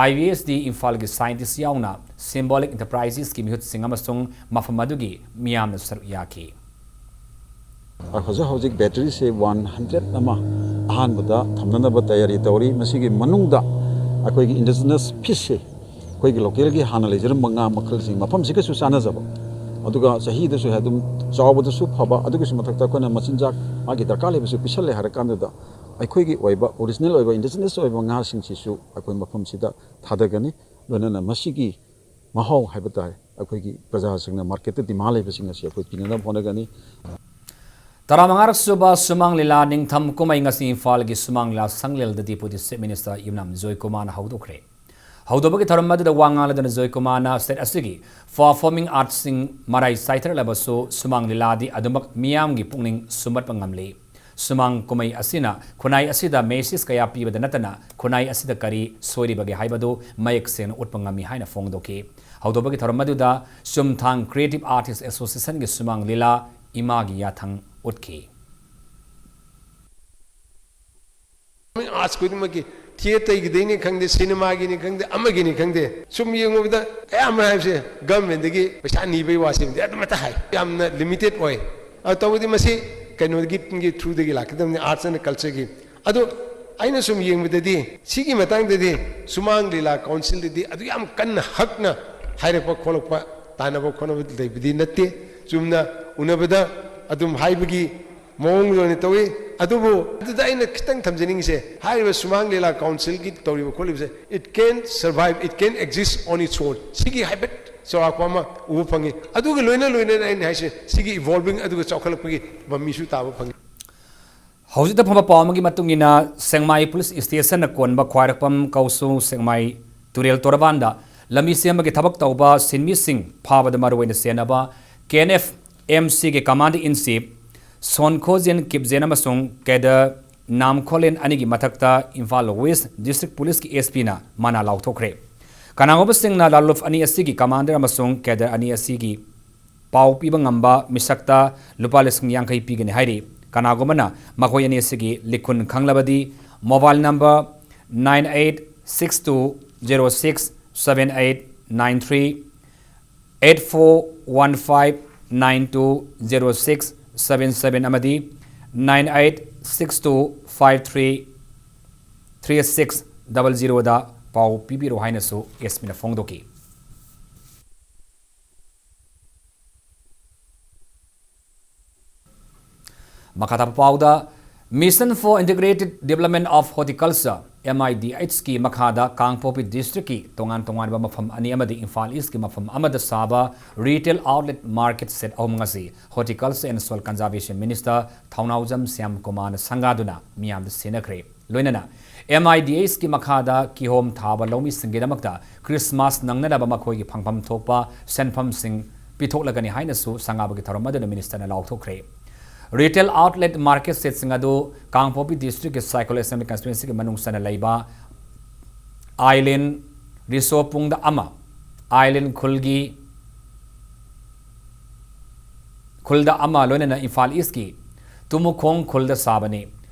ꯑꯥꯏ ꯕꯤ ꯑꯦꯁ ꯗꯤ ꯏꯝꯐꯥꯜꯒꯤ ꯁꯥꯏꯟꯇꯤꯁ ꯌꯥꯎꯅ ꯁꯤꯝꯕꯣꯂꯤꯛ ꯏꯟꯇꯔꯄ꯭ꯔꯥꯏꯖꯦꯁꯀꯤ ꯃꯤꯍꯨꯠꯁꯤꯡ ꯑꯃꯁꯨꯡ ꯃꯐꯝ ꯑꯗꯨꯒꯤ ꯃꯤꯌꯥꯝꯅ ꯁꯔꯨꯛ ꯌꯥꯈꯤ꯫ ꯍꯧꯖꯤꯛ ꯍꯧꯖꯤꯛ ꯕꯦꯇꯔꯤꯁꯦ ꯋꯥꯟ ꯍꯟꯗ꯭ꯔꯦꯠ ꯑꯃ ꯑꯍꯥꯟꯕꯗ ꯊꯝꯅꯅꯕ ꯇꯌꯥꯔꯤ ꯇꯧꯔꯤ꯫ ꯃꯁꯤꯒꯤ ꯃꯅꯨꯡꯗ ꯑꯩꯈꯣꯏꯒꯤ ꯏꯟꯗꯤꯖꯤꯅꯁ ꯐꯤꯁꯁꯦ, ꯑꯩꯈꯣꯏꯒꯤ ꯂꯣꯀꯦꯜꯒꯤ ꯍꯥꯟꯅ ꯂꯩꯖꯔꯝꯕ ꯉꯥ ꯃꯈꯜꯁꯤꯡ, ꯃꯐꯝꯁꯤꯒꯁꯨ ꯆꯥꯟꯅꯖꯕ, ꯑꯗꯨꯒ ꯆꯍꯤꯗꯁꯨ ꯑꯗꯨꯝ ꯆꯥꯎꯕꯗꯁꯨ ꯐꯕ, ꯑꯗꯨꯒꯤꯁꯨ ꯃꯊꯛꯇ ꯑꯩꯈꯣꯏꯅ ꯃꯆꯤꯟꯖꯥꯛ ꯃꯥꯒꯤ ꯗꯔꯀꯥꯔ ꯂꯩꯕꯁꯨ ꯄꯤꯁꯜꯂꯦ ꯍꯥꯏꯔ ꯀꯥꯟꯗꯨꯗ, ꯑꯩꯈꯣꯏꯒꯤ ꯑꯣꯏꯕ ꯑꯣꯔꯤꯖꯤꯅꯦꯜ ꯑꯣꯏꯕ ꯏꯟꯗꯤꯖꯤꯅꯁ ꯑꯣꯏꯕ ꯉꯥꯁꯤꯡꯁꯤꯁꯨ ꯑꯩꯈꯣꯏ ꯃꯐꯝꯁꯤꯗ ꯊꯥꯗꯒꯅꯤ꯫ ꯂꯣꯏꯅꯅ ꯃꯁꯤꯒꯤ ꯃꯍꯥꯎ ꯍꯥꯏꯕ ꯇꯥꯔꯦ, ꯑꯩꯈꯣꯏꯒꯤ ꯄ꯭ꯔꯖꯥꯁꯤꯡꯅ ꯃꯥꯔꯀꯦꯠꯇ ꯗꯤꯃꯥꯟ ꯂꯩꯕꯁꯤꯡ ꯑꯁꯤ ꯑꯩꯈꯣꯏ ꯄꯤꯅꯅꯕ ꯍꯣꯠꯅꯒꯅꯤ꯫ ꯇꯔꯥꯃꯉꯥꯔꯛ ꯁꯨꯕ ꯁꯨꯃꯥꯡ ꯂꯤꯂꯥ ꯅꯤꯡꯊꯝ ꯀꯨꯝꯍꯩ ꯉꯁꯤ ꯏꯝꯐꯥꯜꯒꯤ ꯁꯨꯃꯥꯡ ꯂꯤꯂꯥ ꯁꯪꯂꯦꯜꯗ ꯗꯤꯄꯨꯇꯤ ꯆꯤꯐ ꯃꯤꯅꯤꯁꯇꯔ ꯌꯨꯝꯅꯥꯝ ꯖꯣꯏꯀꯨꯃꯥꯔꯅ ꯍꯧꯗꯣꯛꯈ꯭ꯔꯦ꯫ ꯍꯧꯗꯣꯛꯄꯒꯤ ꯊꯧꯔꯝ ꯑꯗꯨꯗ ꯋꯥ ꯉꯥꯡꯂꯗꯨꯅ ꯖꯣꯏꯀꯨꯃꯥꯔꯅ ꯁ꯭ꯇꯦꯠ ꯑꯁꯤꯒꯤ ꯄꯔꯐꯣꯔꯃꯤꯡ ꯑꯥꯔꯠꯁꯤꯡ ꯃꯔꯥꯏ ꯆꯥꯏꯊꯔꯛꯂꯕꯁꯨ ꯁꯨꯃꯥꯡ ꯂꯤꯂꯥꯗꯤ ꯑꯗꯨꯃꯛ ꯃꯤꯌꯥꯝꯒꯤ ꯄꯨꯛꯅꯤꯡ ꯁꯨꯝꯍꯠꯄ ꯉꯝꯂꯤ꯫ ꯁꯨꯃꯥꯡ ꯀꯨꯝꯍꯩ ꯑꯁꯤꯅ ꯈꯨꯟꯅꯥꯏ ꯑꯁꯤꯗ ꯃꯦꯁꯦꯖ ꯀꯌꯥ ꯄꯤꯕꯗ ꯅꯠꯇꯅ ꯈꯨꯟꯅꯥꯏ ꯑꯁꯤꯗ ꯀꯔꯤ ꯁꯣꯏꯔꯤꯕꯒꯦ ꯍꯥꯏꯕꯗꯨ ꯃꯌꯦꯛ ꯁꯦꯡꯅ ꯎꯠꯄ ꯉꯝꯃꯤ ꯍꯥꯏꯅ ꯐꯣꯡꯗꯣꯛꯈꯤ꯫ ꯍꯧꯗꯣꯛꯄꯒꯤ ꯊꯧꯔꯝ ꯑꯗꯨꯗ ꯆꯨꯝꯊꯥꯡ ꯀ꯭ꯔꯤꯌꯦꯇꯤꯚ ꯑꯥꯔꯇꯤꯁ ꯑꯦꯁꯣꯁꯤꯌꯦꯁꯟꯒꯤ ꯁꯨꯃꯥꯡ ꯂꯤꯂꯥ ꯏꯃꯥꯒꯤ ꯌꯥꯊꯪ ꯎꯠꯈꯤ꯫ ꯑꯥꯔꯠꯁ ꯈꯨꯗꯤꯡꯃꯛꯀꯤ, ꯊꯤꯌꯦꯇꯔꯒꯤꯗꯩꯅꯤ ꯈꯪꯗꯦ, ꯁꯤꯅꯦꯃꯥꯒꯤꯅꯤ ꯈꯪꯗꯦ, ꯑꯃꯒꯤꯅꯤ ꯈꯪꯗꯦ, ꯁꯨꯝ ꯌꯦꯡꯉꯨꯕꯗ ꯑꯌꯥꯝꯕ ꯍꯥꯏꯕꯁꯦ ꯒꯚꯔꯟꯃꯦꯟꯗꯒꯤ ꯄꯩꯁꯥ ꯅꯤꯕꯒꯤ ꯋꯥꯁꯤꯃꯗꯤ ꯑꯗꯨꯃꯛꯇ ꯍꯥꯏ, ꯌꯥꯝꯅ ꯂꯤꯃꯤꯇꯦꯠ ꯑꯣꯏ꯫ ꯑꯗꯨ ꯇꯧꯕꯗꯤ ꯃꯁꯤ ꯀꯩꯅꯣꯒꯤ ꯊ꯭ꯔꯨꯗꯒꯤ ꯂꯥꯛꯀꯗꯕꯅꯤ, ꯑꯥꯔꯠꯁ ꯑꯦꯟ ꯀꯜꯆꯔꯒꯤ꯫ ꯑꯗꯨ ꯑꯩꯅ ꯁꯨꯝ ꯌꯦꯡꯕꯗꯗꯤ ꯁꯤꯒꯤ ꯃꯇꯥꯡꯗꯗꯤ ꯁꯨꯃꯥꯡ ꯂꯤꯂꯥ ꯀꯥꯎꯟꯁꯤꯜꯗꯗꯤ ꯑꯗꯨ ꯌꯥꯝ ꯀꯟꯅ ꯍꯛꯅ ꯍꯥꯏꯔꯛꯄ ꯈꯣꯠꯂꯛꯄ, ꯇꯥꯟꯅꯕ ꯈꯣꯠꯅꯕ ꯂꯩꯕꯗꯤ ꯅꯠꯇꯦ꯫ ꯆꯨꯝꯅ ꯎꯅꯕꯗ ꯑꯗꯨꯝ ꯍꯥꯏꯕꯒꯤ ꯃꯑꯣꯡꯗ ꯑꯣꯏꯅ ꯇꯧꯏ꯫ ꯑꯗꯨꯕꯨ ꯑꯗꯨꯗ ꯑꯩꯅ ꯈꯤꯇꯪ ꯊꯝꯖꯅꯤꯡꯉꯤꯁꯦ, ꯍꯥꯏꯔꯤꯕ ꯁꯨꯃꯥꯡ ꯂꯤꯂꯥ ꯀꯥꯎꯟꯁꯤꯜꯒꯤ ꯇꯧꯔꯤꯕ ꯈꯣꯠꯂꯤꯕꯁꯦ, it can survive, it can exist on its own, ꯁꯤꯒꯤ ꯍꯥꯏꯐꯦꯠ ꯆꯥꯎꯔꯥꯛꯄ ꯑꯃ ꯎꯕ ꯐꯪꯉꯤ꯫ ꯑꯗꯨꯒ ꯂꯣꯏꯅ ꯂꯣꯏꯅꯅ ꯑꯩꯅ ꯍꯥꯏꯁꯦ, ꯁꯤꯒꯤ ꯏꯚꯣꯜꯚꯤꯡ ꯑꯗꯨꯒ ꯆꯥꯎꯈꯠꯂꯛꯄꯒꯤ ꯃꯃꯤꯁꯨ ꯇꯥꯕ ꯐꯪꯉꯤ꯫ ꯍꯧꯖꯤꯛꯇ ꯐꯪꯕ ꯄꯥꯎ ꯑꯃꯒꯤ ꯃꯇꯨꯡ ꯏꯟꯅ, ꯁꯦꯛꯃꯥꯏ ꯄꯨꯂꯤꯁ ꯁ꯭ꯇꯦꯁꯟꯅ ꯀꯣꯟꯕ ꯈ꯭ꯋꯥꯏꯔꯥꯛꯄꯝ ꯀꯧꯁꯨ ꯁꯦꯛꯃꯥꯏ ꯇꯨꯔꯦꯜ ꯇꯣꯔꯕꯥꯟꯗ ꯂꯝꯕꯤ ꯁꯦꯝꯕꯒꯤ ꯊꯕꯛ ꯇꯧꯕ ꯁꯤꯟꯃꯤꯁꯤꯡ ꯐꯥꯕꯗ ꯃꯔꯨꯑꯣꯏꯅ ꯆꯦꯟꯅꯕ ꯀꯦ ꯑꯦꯟ ꯑꯦꯐ ꯑꯦꯝ ꯁꯤꯒꯤ ꯀꯃꯥꯟꯗꯔ ꯏꯟ ꯆꯤꯐ ꯁꯣꯟꯈꯣꯖꯦꯟ ꯀꯤꯞꯖꯦꯟ ꯑꯃꯁꯨꯡ ꯀꯦꯗꯔ ꯅꯥꯝꯈꯣꯂꯦꯟ ꯑꯅꯤꯒꯤ ꯃꯊꯛꯇ ꯏꯝꯐꯥꯜ ꯋꯦꯁ ꯗꯤꯁꯇ꯭ꯔꯤꯛ ꯄꯨꯂꯤꯁꯀꯤ ꯑꯦꯁ ꯄꯤꯅ ꯃꯅꯥ ꯂꯥꯎꯊꯣꯛꯈ꯭ꯔꯦ꯫ ꯀꯅꯥꯒꯨꯝꯕꯁꯤꯡꯅ ꯂꯥꯂꯨꯞ ꯑꯅꯤ ꯑꯁꯤꯒꯤ ꯀꯃꯥꯟꯗꯔ ꯑꯃꯁꯨꯡ ꯀꯦꯗꯔ ꯑꯅꯤ ꯑꯁꯤꯒꯤ ꯄꯥꯎ ꯄꯤꯕ ꯉꯝꯕ ꯃꯤꯁꯛꯇ ꯂꯨꯄꯥ ꯂꯤꯁꯤꯡ ꯌꯥꯡꯈꯩ ꯄꯤꯒꯅꯤ ꯍꯥꯏꯔꯤ꯫ ꯀꯅꯥꯒꯨꯝꯕꯅ ꯃꯈꯣꯏ ꯑꯅꯤ ꯑꯁꯤꯒꯤ ꯂꯤꯈꯨꯟ ꯈꯪꯂꯕꯗꯤ mobile number nine eight six two zero six seven eight nine three, eight four one five nine two zero six seven seven ꯑꯃꯗꯤ nine eight six two five three three six double zero ꯗ ꯄꯥꯎ ꯄꯤꯕꯤꯔꯣ ꯍꯥꯏꯅꯁꯨ ꯑꯦꯁ ꯄꯤꯅ ꯐꯣꯡꯗꯣꯛꯈꯤ꯫ ꯃꯈꯥ ꯇꯥꯕ ꯄꯥꯎꯗ, Mission for Integrated Development of Horticulture, M I D H ꯀꯤ ꯃꯈꯥꯗ ꯀꯥꯡꯄꯣꯛꯄꯤ ꯗꯤꯁꯇ꯭ꯔꯤꯛꯀꯤ ꯇꯣꯉꯥꯟ ꯇꯣꯉꯥꯟꯕ ꯃꯐꯝ ꯑꯅꯤ ꯑꯃꯗꯤ ꯏꯝꯐꯥꯜ ꯏꯁꯀꯤ ꯃꯐꯝ ꯑꯃꯗ ꯁꯥꯕ ꯔꯤꯇꯦꯜ ꯑꯥꯎꯠꯂꯦꯠ ꯃꯥꯔꯀꯦꯠ ꯁꯦꯠ ꯑꯍꯨꯝ ꯑꯁꯤ Horticulture and Soil Conservation Minister ꯊꯧꯅꯥꯎꯖꯝ ꯁ꯭ꯌꯥꯝ ꯀꯨꯃꯥꯔꯅ ꯁꯪꯒꯥꯗꯨꯅ ꯃꯤꯌꯥꯝꯗ ꯁꯤꯟꯅꯈ꯭ꯔꯦ꯫ ꯂꯣꯏꯅꯅ M I D H ꯀꯤ ꯃꯈꯥꯗ ꯀꯤꯍꯣꯝ ꯊꯥꯕ ꯂꯧꯃꯤꯁꯤꯡꯒꯤꯗꯃꯛꯇ ꯈ꯭ꯔꯤꯁꯃꯥꯁ ꯅꯪꯅꯅꯕ ꯃꯈꯣꯏꯒꯤ ꯐꯪꯐꯝ ꯊꯣꯛꯄ ꯁꯦꯟꯐꯝꯁꯤꯡ ꯄꯤꯊꯣꯛꯂꯒꯅꯤ ꯍꯥꯏꯅꯁꯨ ꯁꯪꯒꯥꯕꯒꯤ ꯊꯧꯔꯝ ꯑꯗꯨꯗ ꯃꯤꯅꯤꯁꯇꯔꯅ ꯂꯥꯎꯊꯣꯛꯈ꯭ꯔꯦ꯫ ꯔꯤꯇꯦꯜ ꯑꯥꯎꯠꯂꯦꯠ ꯃꯥꯔꯀꯦꯠ ꯁꯦꯠꯁꯤꯡ ꯑꯗꯨ ꯀꯥꯡꯄꯣꯛꯄꯤ ꯗꯤꯁꯇ꯭ꯔꯤꯛꯀꯤ ꯁꯥꯏꯀꯣꯜ ꯑꯦꯁꯦꯝꯕ꯭ꯂꯤ ꯀꯟꯁꯇꯤꯇ꯭ꯋꯦꯟꯁꯤꯒꯤ ꯃꯅꯨꯡ ꯆꯟꯅ ꯂꯩꯕ ꯑꯥꯏꯂꯦꯟ ꯔꯤꯁꯣꯄꯨꯡꯗ ꯑꯃ, ꯑꯥꯏꯂꯦꯟ ꯈꯨꯜꯒꯤ ꯈꯨꯜꯗ ꯑꯃ, ꯂꯣꯏꯅꯅ ꯏꯝꯐꯥꯜ ꯏꯁꯀꯤ ꯇꯨꯃꯨꯈꯣꯡ ꯈꯨꯜꯗ ꯁꯥꯕꯅꯤ꯫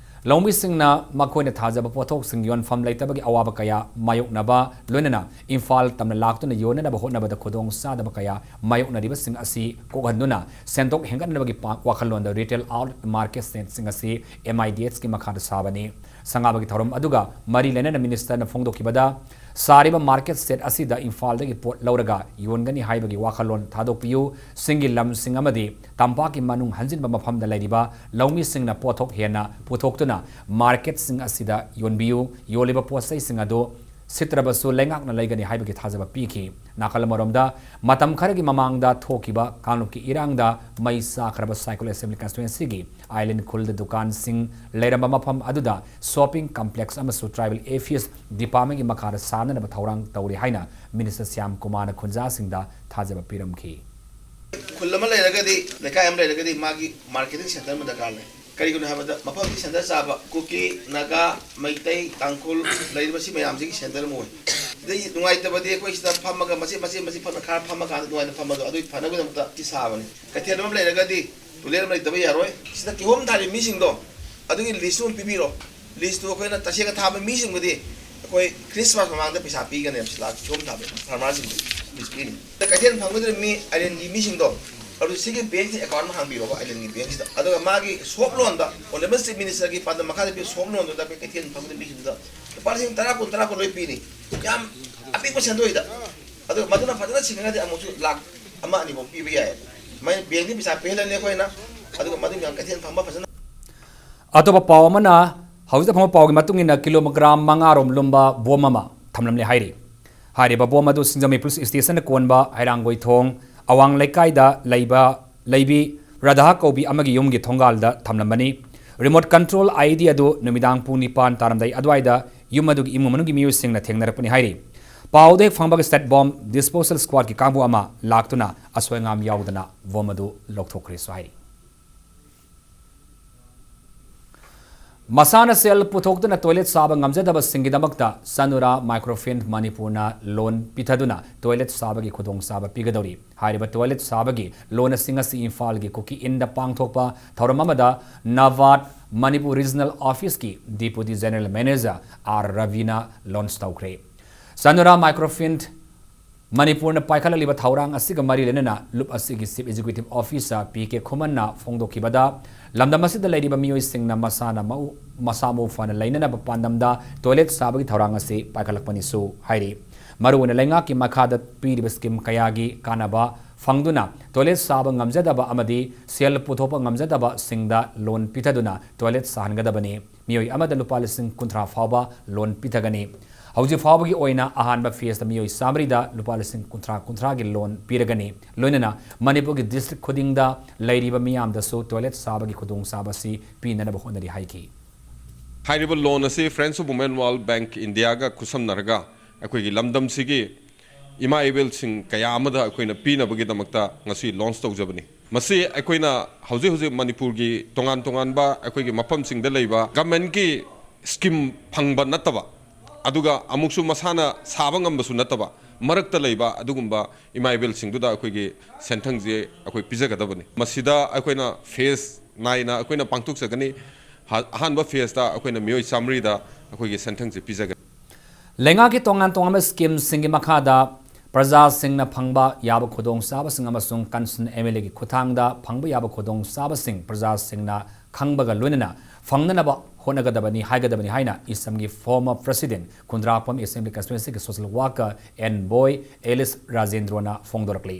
ꯂꯧꯃꯤꯁꯤꯡꯅ ꯃꯈꯣꯏꯅ ꯊꯥꯖꯕ ꯄꯣꯠꯊꯣꯛꯁꯤꯡ ꯌꯣꯟꯐꯝ ꯂꯩꯇꯕꯒꯤ ꯑꯋꯥꯕ ꯀꯌꯥ ꯃꯥꯌꯣꯛꯅꯕ, ꯂꯣꯏꯅꯅ ꯏꯝꯐꯥꯜ ꯇꯝꯅ ꯂꯥꯛꯇꯨꯅ ꯌꯣꯟꯅꯅꯕ ꯍꯣꯠꯅꯕꯗ ꯈꯨꯗꯣꯡ ꯆꯥꯗꯕ ꯀꯌꯥ ꯃꯥꯌꯣꯛꯅꯔꯤꯕꯁꯤꯡ ꯑꯁꯤ ꯀꯣꯛꯍꯟꯗꯨꯅ ꯁꯦꯟꯊꯣꯛ ꯍꯦꯟꯒꯠꯅꯕꯒꯤ ꯄꯥ-, ꯋꯥꯈꯜꯂꯣꯟꯗ retail outlet market ꯁꯤꯡ ꯑꯁꯤ M I D H ꯀꯤ ꯃꯈꯥꯗ ꯁꯥꯕꯅꯤ꯫ ꯁꯪꯒꯥꯕꯒꯤ ꯊꯧꯔꯝ ꯑꯗꯨꯒ ꯃꯔꯤ ꯂꯩꯅꯅ minister ꯅ ꯐꯣꯡꯗꯣꯛꯈꯤꯕꯗ, ꯁꯥꯔꯤꯕ market shed ꯑꯁꯤꯗ ꯏꯝꯐꯥꯜꯗꯒꯤ ꯄꯣꯠ ꯂꯧꯔꯒ ꯌꯣꯟꯒꯅꯤ ꯍꯥꯏꯕꯒꯤ ꯋꯥꯈꯜꯂꯣꯟ ꯊꯥꯗꯣꯛꯄꯤꯌꯨ꯫ ꯆꯤꯡꯒꯤ ꯂꯝꯁꯤꯡ ꯑꯃꯗꯤ ꯇꯝꯄꯥꯛꯀꯤ ꯃꯅꯨꯡ ꯍꯟꯖꯤꯟꯕ ꯃꯐꯝꯗ ꯂꯩꯔꯤꯕ ꯂꯧꯃꯤꯁꯤꯡꯅ ꯄꯣꯠꯊꯣꯛ ꯍꯦꯟꯅ ꯄꯨꯊꯣꯛꯇꯨꯅ market ꯁꯤꯡ ꯑꯁꯤꯗ ꯌꯣꯟꯕꯤꯌꯨ꯫ ꯌꯣꯜꯂꯤꯕ ꯄꯣꯠꯆꯩꯁꯤꯡ ꯑꯗꯨ ꯁꯤꯠꯇ꯭ꯔꯕꯁꯨ ꯂꯩꯉꯥꯛꯅ ꯂꯩꯒꯅꯤ ꯍꯥꯏꯕꯒꯤ ꯊꯥꯖꯕ ꯄꯤꯈꯤ꯫ ꯅꯥꯀꯜ ꯑꯃꯔꯣꯝꯗ, ꯃꯇꯝ ꯈꯔꯒꯤ ꯃꯃꯥꯡꯗ ꯊꯣꯛꯈꯤꯕ ꯀꯥꯡꯂꯨꯞꯀꯤ ꯏꯔꯥꯡꯗ ꯃꯩ ꯆꯥꯈ꯭ꯔꯕ ꯁꯥꯏꯀꯣꯜ assembly constituency ꯒꯤ ꯑꯥꯏꯂꯦꯟ ꯈꯨꯜꯗ ꯗꯨꯀꯥꯟꯁꯤꯡ ꯂꯩꯔꯝꯕ ꯃꯐꯝ ꯑꯗꯨꯗ shopping complex ꯑꯃꯁꯨ tribal affairs department ꯀꯤ ꯃꯈꯥꯗ ꯁꯥꯅꯅꯕ ꯊꯧꯔꯥꯡ ꯇꯧꯔꯤ ꯍꯥꯏꯅ minister ꯁ꯭ꯌꯥꯝ ꯀꯨꯃꯥꯔꯅ ꯈꯨꯟꯖꯥꯁꯤꯡꯗ ꯊꯥꯖꯕ ꯄꯤꯔꯝꯈꯤ꯫ ꯈꯨꯜ ꯑꯃ ꯂꯩꯔꯒꯗꯤ, ꯂꯩꯀꯥꯏ ꯑꯃ ꯂꯩꯔꯒꯗꯤ ꯃꯥꯒꯤ marketing centre ꯑꯃ ꯗꯔꯀꯥꯔ ꯂꯩ꯫ ꯀꯔꯤꯒꯤꯅꯣ ꯍꯥꯏꯕꯗ ꯃꯐꯝꯁꯤ centre ꯆꯥꯕ, ꯀꯨꯀꯤ, ꯅꯥꯒꯥ, ꯃꯩꯇꯩ, ꯇꯥꯡꯈꯨꯜ ꯂꯩꯔꯤꯕ ꯁꯤ ꯃꯌꯥꯝꯁꯤꯒꯤ centre ꯑꯃ ꯑꯣꯏ꯫ ꯁꯤꯗꯩ ꯅꯨꯡꯉꯥꯏꯇꯕꯗꯤ ꯑꯩꯈꯣꯏ ꯁꯤꯗ ꯐꯝꯃꯒ ꯃꯆꯦꯠ ꯃꯆꯦꯠ ꯃꯆꯦꯠ ꯐꯝꯅ ꯈꯔ ꯐꯝꯃꯀꯥꯟꯗ ꯅꯨꯡꯉꯥꯏꯅ ꯐꯝꯕꯗꯣ, ꯑꯗꯨꯒꯤ ꯐꯅꯕꯒꯤꯗꯃꯛꯇ ꯁꯤ ꯁꯥꯕꯅꯤ꯫ ꯀꯩꯊꯦꯜ ꯑꯃ ꯂꯩꯔꯒꯗꯤ toilet ꯑꯃ ꯂꯩꯇꯕ ꯌꯥꯔꯣꯏ꯫ ꯁꯤꯗ ꯀꯤꯍꯣꯝ ꯊꯥꯔꯤꯕ ꯃꯤꯁꯤꯡꯗꯣ, ꯑꯗꯨꯒꯤ list ꯑꯃ ꯄꯤꯕꯤꯔꯣ꯫ List ꯇꯨ ꯑꯩꯈꯣꯏꯅ ꯇꯁꯦꯡꯅ ꯊꯥꯕ ꯃꯤꯁꯤꯡꯕꯨꯗꯤ ꯑꯩꯈꯣꯏ Christmas ꯃꯃꯥꯡꯗ ꯄꯩꯁꯥ ꯄꯤꯒꯅꯦꯕ, ꯁꯤ ꯂꯥꯛ ꯀꯤꯍꯣꯝ ꯊꯥꯕ farmer ꯁꯤꯡꯗꯣ list ꯄꯤꯅꯤ꯫ ꯀꯩꯊꯦꯜ ꯐꯝꯒꯗꯧꯔꯤꯕ ꯃꯤ ꯑꯥꯏꯂꯦꯟꯒꯤ ꯃꯤꯁꯤꯡꯗꯣ, ꯑꯗꯨ ꯁꯤꯒꯤ bank ꯁꯤ account ꯑꯃ ꯍꯥꯡꯕꯤꯔꯣꯕ, ꯑꯥꯏꯂꯦꯟꯒꯤ bank ꯁꯤꯗ꯫ ꯑꯗꯨꯒ ꯃꯥꯒꯤ soft loan ꯗ honourable chief minister ꯒꯤ ꯄꯥꯟꯗꯝ ꯃꯈꯥꯗ ꯄꯤ soft loan ꯗꯨꯗ ꯑꯩꯈꯣꯏ ꯀꯩꯊꯦꯜ ꯐꯝꯒꯗꯧꯔꯤꯕ ꯃꯤꯁꯤꯡꯗꯨꯗ ꯂꯨꯄꯥ ꯂꯤꯁꯤꯡ ꯇꯔꯥ, ꯀꯨꯟ, ꯇꯔꯥ, ꯀꯨꯟ ꯂꯣꯏ ꯄꯤꯅꯤ꯫ ꯌꯥꯝ ꯑꯄꯤꯛꯄ ꯁꯦꯟꯗꯣꯏꯗ꯫ ꯑꯗꯨꯒ ꯃꯗꯨꯅ ꯐꯖꯅ ꯁꯤꯡꯉꯒꯗꯤ ꯑꯃꯨꯛꯁꯨ ꯂꯥꯛ ꯑꯃ ꯑꯅꯤꯐꯥꯎ ꯄꯤꯕ ꯌꯥꯏ꯫ ꯃꯥꯏ bank ꯇꯒꯤ ꯄꯩꯁꯥ ꯄꯤꯍꯜꯂꯅꯤ ꯑꯩꯈꯣꯏꯅ꯫ ꯑꯗꯨꯒ ꯃꯗꯨ ꯃꯌꯥꯝ ꯀꯩꯊꯦꯜ ꯐꯝꯕ ꯐꯖꯅ ꯑꯇꯣꯞꯄ ꯄꯥꯎ ꯑꯃꯅ, ꯍꯧꯖꯤꯛꯇ ꯐꯪꯕ ꯄꯥꯎꯒꯤ ꯃꯇꯨꯡ ꯏꯟꯅ, kilogram ꯃꯉꯥ ꯔꯣꯝ ꯂꯨꯝꯕ bomb ꯑꯃ ꯊꯝꯂꯝꯂꯦ ꯍꯥꯏꯔꯤ꯫ ꯍꯥꯏꯔꯤꯕ bomb ꯑꯗꯨ ꯁꯤꯡꯖꯃꯩ police station ꯗ ꯀꯣꯟꯕ ꯍꯩꯔꯥꯡꯒꯣꯏꯊꯣꯡ ꯑꯋꯥꯡ ꯂꯩꯀꯥꯏꯗ ꯂꯩꯕ, ꯂꯩꯕꯤ ꯔꯥꯙꯥ ꯀꯧꯕꯤ ꯑꯃꯒꯤ ꯌꯨꯝꯒꯤ ꯊꯣꯡꯒꯥꯜꯗ ꯊꯝꯂꯝꯕꯅꯤ꯫ Remote control I E D ꯑꯗꯨ ꯅꯨꯃꯤꯗꯥꯡ ꯄꯨꯡ ꯅꯤꯄꯥꯟ ꯇꯥꯔꯝꯗꯥꯏ ꯑꯗꯨꯋꯥꯏꯗ ꯌꯨꯝ ꯑꯗꯨꯒꯤ ꯏꯃꯨꯡ ꯃꯅꯨꯡꯒꯤ ꯃꯤꯑꯣꯏꯁꯤꯡꯅ ꯊꯦꯡꯅꯔꯛꯄꯅꯤ ꯍꯥꯏꯔꯤ꯫ ꯄꯥꯎꯗ ꯍꯦꯛ ꯐꯪꯕꯒ state bomb disposal squad ꯀꯤ ꯀꯥꯡꯕꯨ ꯑꯃ ꯂꯥꯛꯇꯨꯅ ꯑꯁꯣꯏ ꯑꯉꯥꯝ ꯌꯥꯎꯗꯅ bomb ꯑꯗꯨ ꯂꯧꯊꯣꯛꯈ꯭ꯔꯦꯁꯨ ꯍꯥꯏꯔꯤ꯫ ꯃꯁꯥꯅ ꯁꯦꯜ ꯄꯨꯊꯣꯛꯇꯨꯅ ꯇꯣꯏꯂꯦꯠ ꯁꯥꯕ ꯉꯝꯖꯗꯕꯁꯤꯡꯒꯤꯗꯃꯛꯇ ꯆꯅꯨꯔꯥ ꯃꯥꯏꯀ꯭ꯔꯣꯐꯤꯟ ꯃꯅꯤꯄꯨꯔꯅ ꯂꯣꯟ ꯄꯤꯊꯗꯨꯅ ꯇꯣꯏꯂꯦꯠ ꯁꯥꯕꯒꯤ ꯈꯨꯗꯣꯡꯆꯥꯕ ꯄꯤꯒꯗꯧꯔꯤ꯫ ꯍꯥꯏꯔꯤꯕ ꯇꯣꯏꯂꯦꯠ ꯁꯥꯕꯒꯤ ꯂꯣꯟ ꯑꯁꯤꯡ ꯑꯁꯤ ꯏꯝꯐꯥꯜꯒꯤ ꯀꯨꯀꯤ ꯏꯟꯗ ꯄꯥꯡꯊꯣꯛꯄ ꯊꯧꯔꯝ ꯑꯃꯗ ꯅꯕꯥꯔꯗ ꯃꯅꯤꯄꯨꯔ ꯔꯤꯖꯅꯦꯜ ꯑꯣꯐꯤꯁꯀꯤ ꯗꯤꯄꯨꯇꯤ ꯖꯦꯅꯔꯦꯜ ꯃꯦꯅꯦꯖꯔ ꯑꯥꯔ ꯔꯕꯤꯅ ꯂꯣꯟꯆ ꯇꯧꯈ꯭ꯔꯦ꯫ ꯆꯅꯨꯔꯥ ꯃꯥꯏꯀ꯭ꯔꯣꯐꯤꯟ ꯃꯅꯤꯄꯨꯔꯅ ꯄꯥꯏꯈꯠꯂꯛꯂꯤꯕ ꯊꯧꯔꯥꯡ ꯑꯁꯤꯒ ꯃꯔꯤ ꯂꯩꯅꯅ ꯂꯨꯞ ꯑꯁꯤꯒꯤ chief executive officer P K ꯈꯨꯃꯟꯅ ꯐꯣꯡꯗꯣꯛꯈꯤꯕꯗ, ꯂꯝꯗꯝ ꯑꯁꯤꯗ ꯂꯩꯔꯤꯕ ꯃꯤꯑꯣꯏꯁꯤꯡꯅ ꯃꯁꯥꯅ ꯃꯎ-, ꯃꯁꯥ ꯃꯎ ꯐꯅ ꯂꯩꯅꯅꯕ ꯄꯥꯟꯗꯝꯗ ꯇꯣꯏꯂꯦꯠ ꯁꯥꯕꯒꯤ ꯊꯧꯔꯥꯡ ꯑꯁꯤ ꯄꯥꯏꯈꯠꯂꯛꯄꯅꯤꯁꯨ ꯍꯥꯏꯔꯤ꯫ ꯃꯔꯨꯑꯣꯏꯅ ꯂꯩꯉꯥꯛꯀꯤ ꯃꯈꯥꯗ ꯄꯤꯔꯤꯕ ꯁ꯭ꯀꯤꯝ ꯀꯌꯥꯒꯤ ꯀꯥꯟꯅꯕ ꯐꯪꯗꯨꯅ ꯇꯣꯏꯂꯦꯠ ꯁꯥꯕ ꯉꯝꯖꯗꯕ ꯑꯃꯗꯤ ꯁꯦꯜ ꯄꯨꯊꯣꯛꯄ ꯉꯝꯖꯗꯕꯁꯤꯡꯗ ꯂꯣꯟ ꯄꯤꯊꯗꯨꯅ ꯇꯣꯏꯂꯦꯠ ꯁꯥꯍꯟꯒꯗꯕꯅꯤ꯫ ꯃꯤꯑꯣꯏ ꯑꯃꯗ ꯂꯨꯄꯥ ꯂꯤꯁꯤꯡ ꯀꯨꯟꯊ꯭ꯔꯥ ꯐꯥꯎꯕ ꯂꯣꯟ ꯄꯤꯊꯒꯅꯤ꯫ ꯍꯧꯖꯤꯛ ꯐꯥꯎꯕꯒꯤ ꯑꯣꯏꯅ ꯑꯍꯥꯟꯕ ꯐꯦꯖꯇ ꯃꯤꯑꯣꯏ ꯆꯥꯃꯔꯤꯗ ꯂꯨꯄꯥ ꯂꯤꯁꯤꯡ ꯀꯨꯟꯊ꯭ꯔꯥ ꯀꯨꯟꯊ꯭ꯔꯥꯒꯤ ꯂꯣꯟ ꯄꯤꯔꯒꯅꯤ꯫ ꯂꯣꯏꯅꯅ ꯃꯅꯤꯄꯨꯔꯒꯤ ꯗꯤꯁꯇ꯭ꯔꯤꯛ ꯈꯨꯗꯤꯡꯗ ꯂꯩꯔꯤꯕ ꯃꯤꯌꯥꯝꯗꯁꯨ ꯇꯣꯏꯂꯦꯠ ꯁꯥꯕꯒꯤ ꯈꯨꯗꯣꯡꯆꯥꯕ ꯑꯁꯤ ꯄꯤꯅꯅꯕ ꯍꯣꯠꯅꯔꯤ ꯍꯥꯏꯈꯤ꯫ ꯍꯥꯏꯔꯤꯕ ꯂꯣꯟ ꯑꯁꯤ Friends of Women World Bank India-ꯒ ꯈꯨꯠꯁꯝꯅꯔꯒ ꯑꯩꯈꯣꯏꯒꯤ ꯂꯝꯗꯝꯁꯤꯒꯤ ꯏꯃꯥ ꯏꯕꯦꯜꯁꯤꯡ ꯀꯌꯥ ꯑꯃꯗ ꯑꯩꯈꯣꯏꯅ ꯄꯤꯅꯕꯒꯤꯗꯃꯛꯇ ꯉꯁꯤ ꯂꯣꯟꯆ ꯇꯧꯖꯕꯅꯤ꯫ ꯃꯁꯤ ꯑꯩꯈꯣꯏꯅ ꯍꯧꯖꯤꯛ ꯍꯧꯖꯤꯛ ꯃꯅꯤꯄꯨꯔꯒꯤ ꯇꯣꯉꯥꯟ ꯇꯣꯉꯥꯟꯕ ꯑꯩꯈꯣꯏꯒꯤ ꯃꯐꯝꯁꯤꯡꯗ ꯂꯩꯕ ꯒꯃꯦꯟꯒꯤ ꯁ꯭ꯀꯤꯝ ꯐꯪꯕ ꯅꯠꯇꯕ, ꯑꯗꯨꯒ ꯑꯃꯨꯛꯁꯨ ꯃꯁꯥꯅ ꯁꯥꯕ ꯉꯝꯕꯁꯨ ꯅꯠꯇꯕ, ꯃꯔꯛꯇ ꯂꯩꯕ ꯑꯗꯨꯒꯨꯝꯕ ꯏꯃꯥ ꯏꯕꯦꯜꯁꯤꯡꯗꯨꯗ ꯑꯩꯈꯣꯏꯒꯤ ꯁꯦꯟꯊꯪꯁꯦ ꯑꯩꯈꯣꯏ ꯄꯤꯖꯒꯗꯕꯅꯤ꯫ ꯃꯁꯤꯗ ꯑꯩꯈꯣꯏꯅ ꯐꯦꯖ ꯅꯥꯏꯅ ꯑꯩꯈꯣꯏꯅ ꯄꯥꯡꯊꯣꯛꯆꯒꯅꯤ꯫ ꯍ-, ꯑꯍꯥꯟꯕ ꯐꯦꯖꯇ ꯑꯩꯈꯣꯏꯅ ꯃꯤꯑꯣꯏ ꯆꯥꯃꯔꯤꯗ ꯑꯩꯈꯣꯏꯒꯤ ꯁꯦꯟꯊꯪꯁꯦ ꯄꯤꯖꯒꯅꯤ꯫ ꯂꯩꯉꯥꯛꯀꯤ ꯇꯣꯉꯥꯟ ꯇꯣꯉꯥꯟꯕ ꯁ꯭ꯀꯤꯝꯁꯤꯡꯒꯤ ꯃꯈꯥꯗ ꯄ꯭ꯔꯖꯥꯁꯤꯡꯅ ꯐꯪꯕ ꯌꯥꯕ ꯈꯨꯗꯣꯡꯆꯥꯕꯁꯤꯡ ꯑꯃꯁꯨꯡ ꯀꯟꯁꯟ ꯑꯦꯝ ꯑꯦꯜ ꯑꯦꯒꯤ ꯈꯨꯠꯊꯥꯡꯗ ꯐꯪꯕ ꯌꯥꯕ ꯈꯨꯗꯣꯡꯆꯥꯕꯁꯤꯡ ꯄ꯭ꯔꯖꯥꯁꯤꯡꯅ ꯈꯪꯕꯒ ꯂꯣꯏꯅꯅ ꯐꯪꯅꯅꯕ ꯍꯣꯠꯅꯒꯗꯕꯅꯤ ꯍꯥꯏꯒꯗꯕꯅꯤ ꯍꯥꯏꯅ ꯏꯁꯝꯒꯤ former president ꯈꯨꯟꯗ꯭ꯔꯥꯛꯄꯝ Assembly Constituency-ꯒꯤ social worker ꯑꯦꯟ ꯕꯣꯏ ꯑꯦꯂꯤꯁ ꯔꯥꯖꯦꯟꯗ꯭ꯔꯣꯅ ꯐꯣꯡꯗꯣꯔꯛꯂꯤ꯫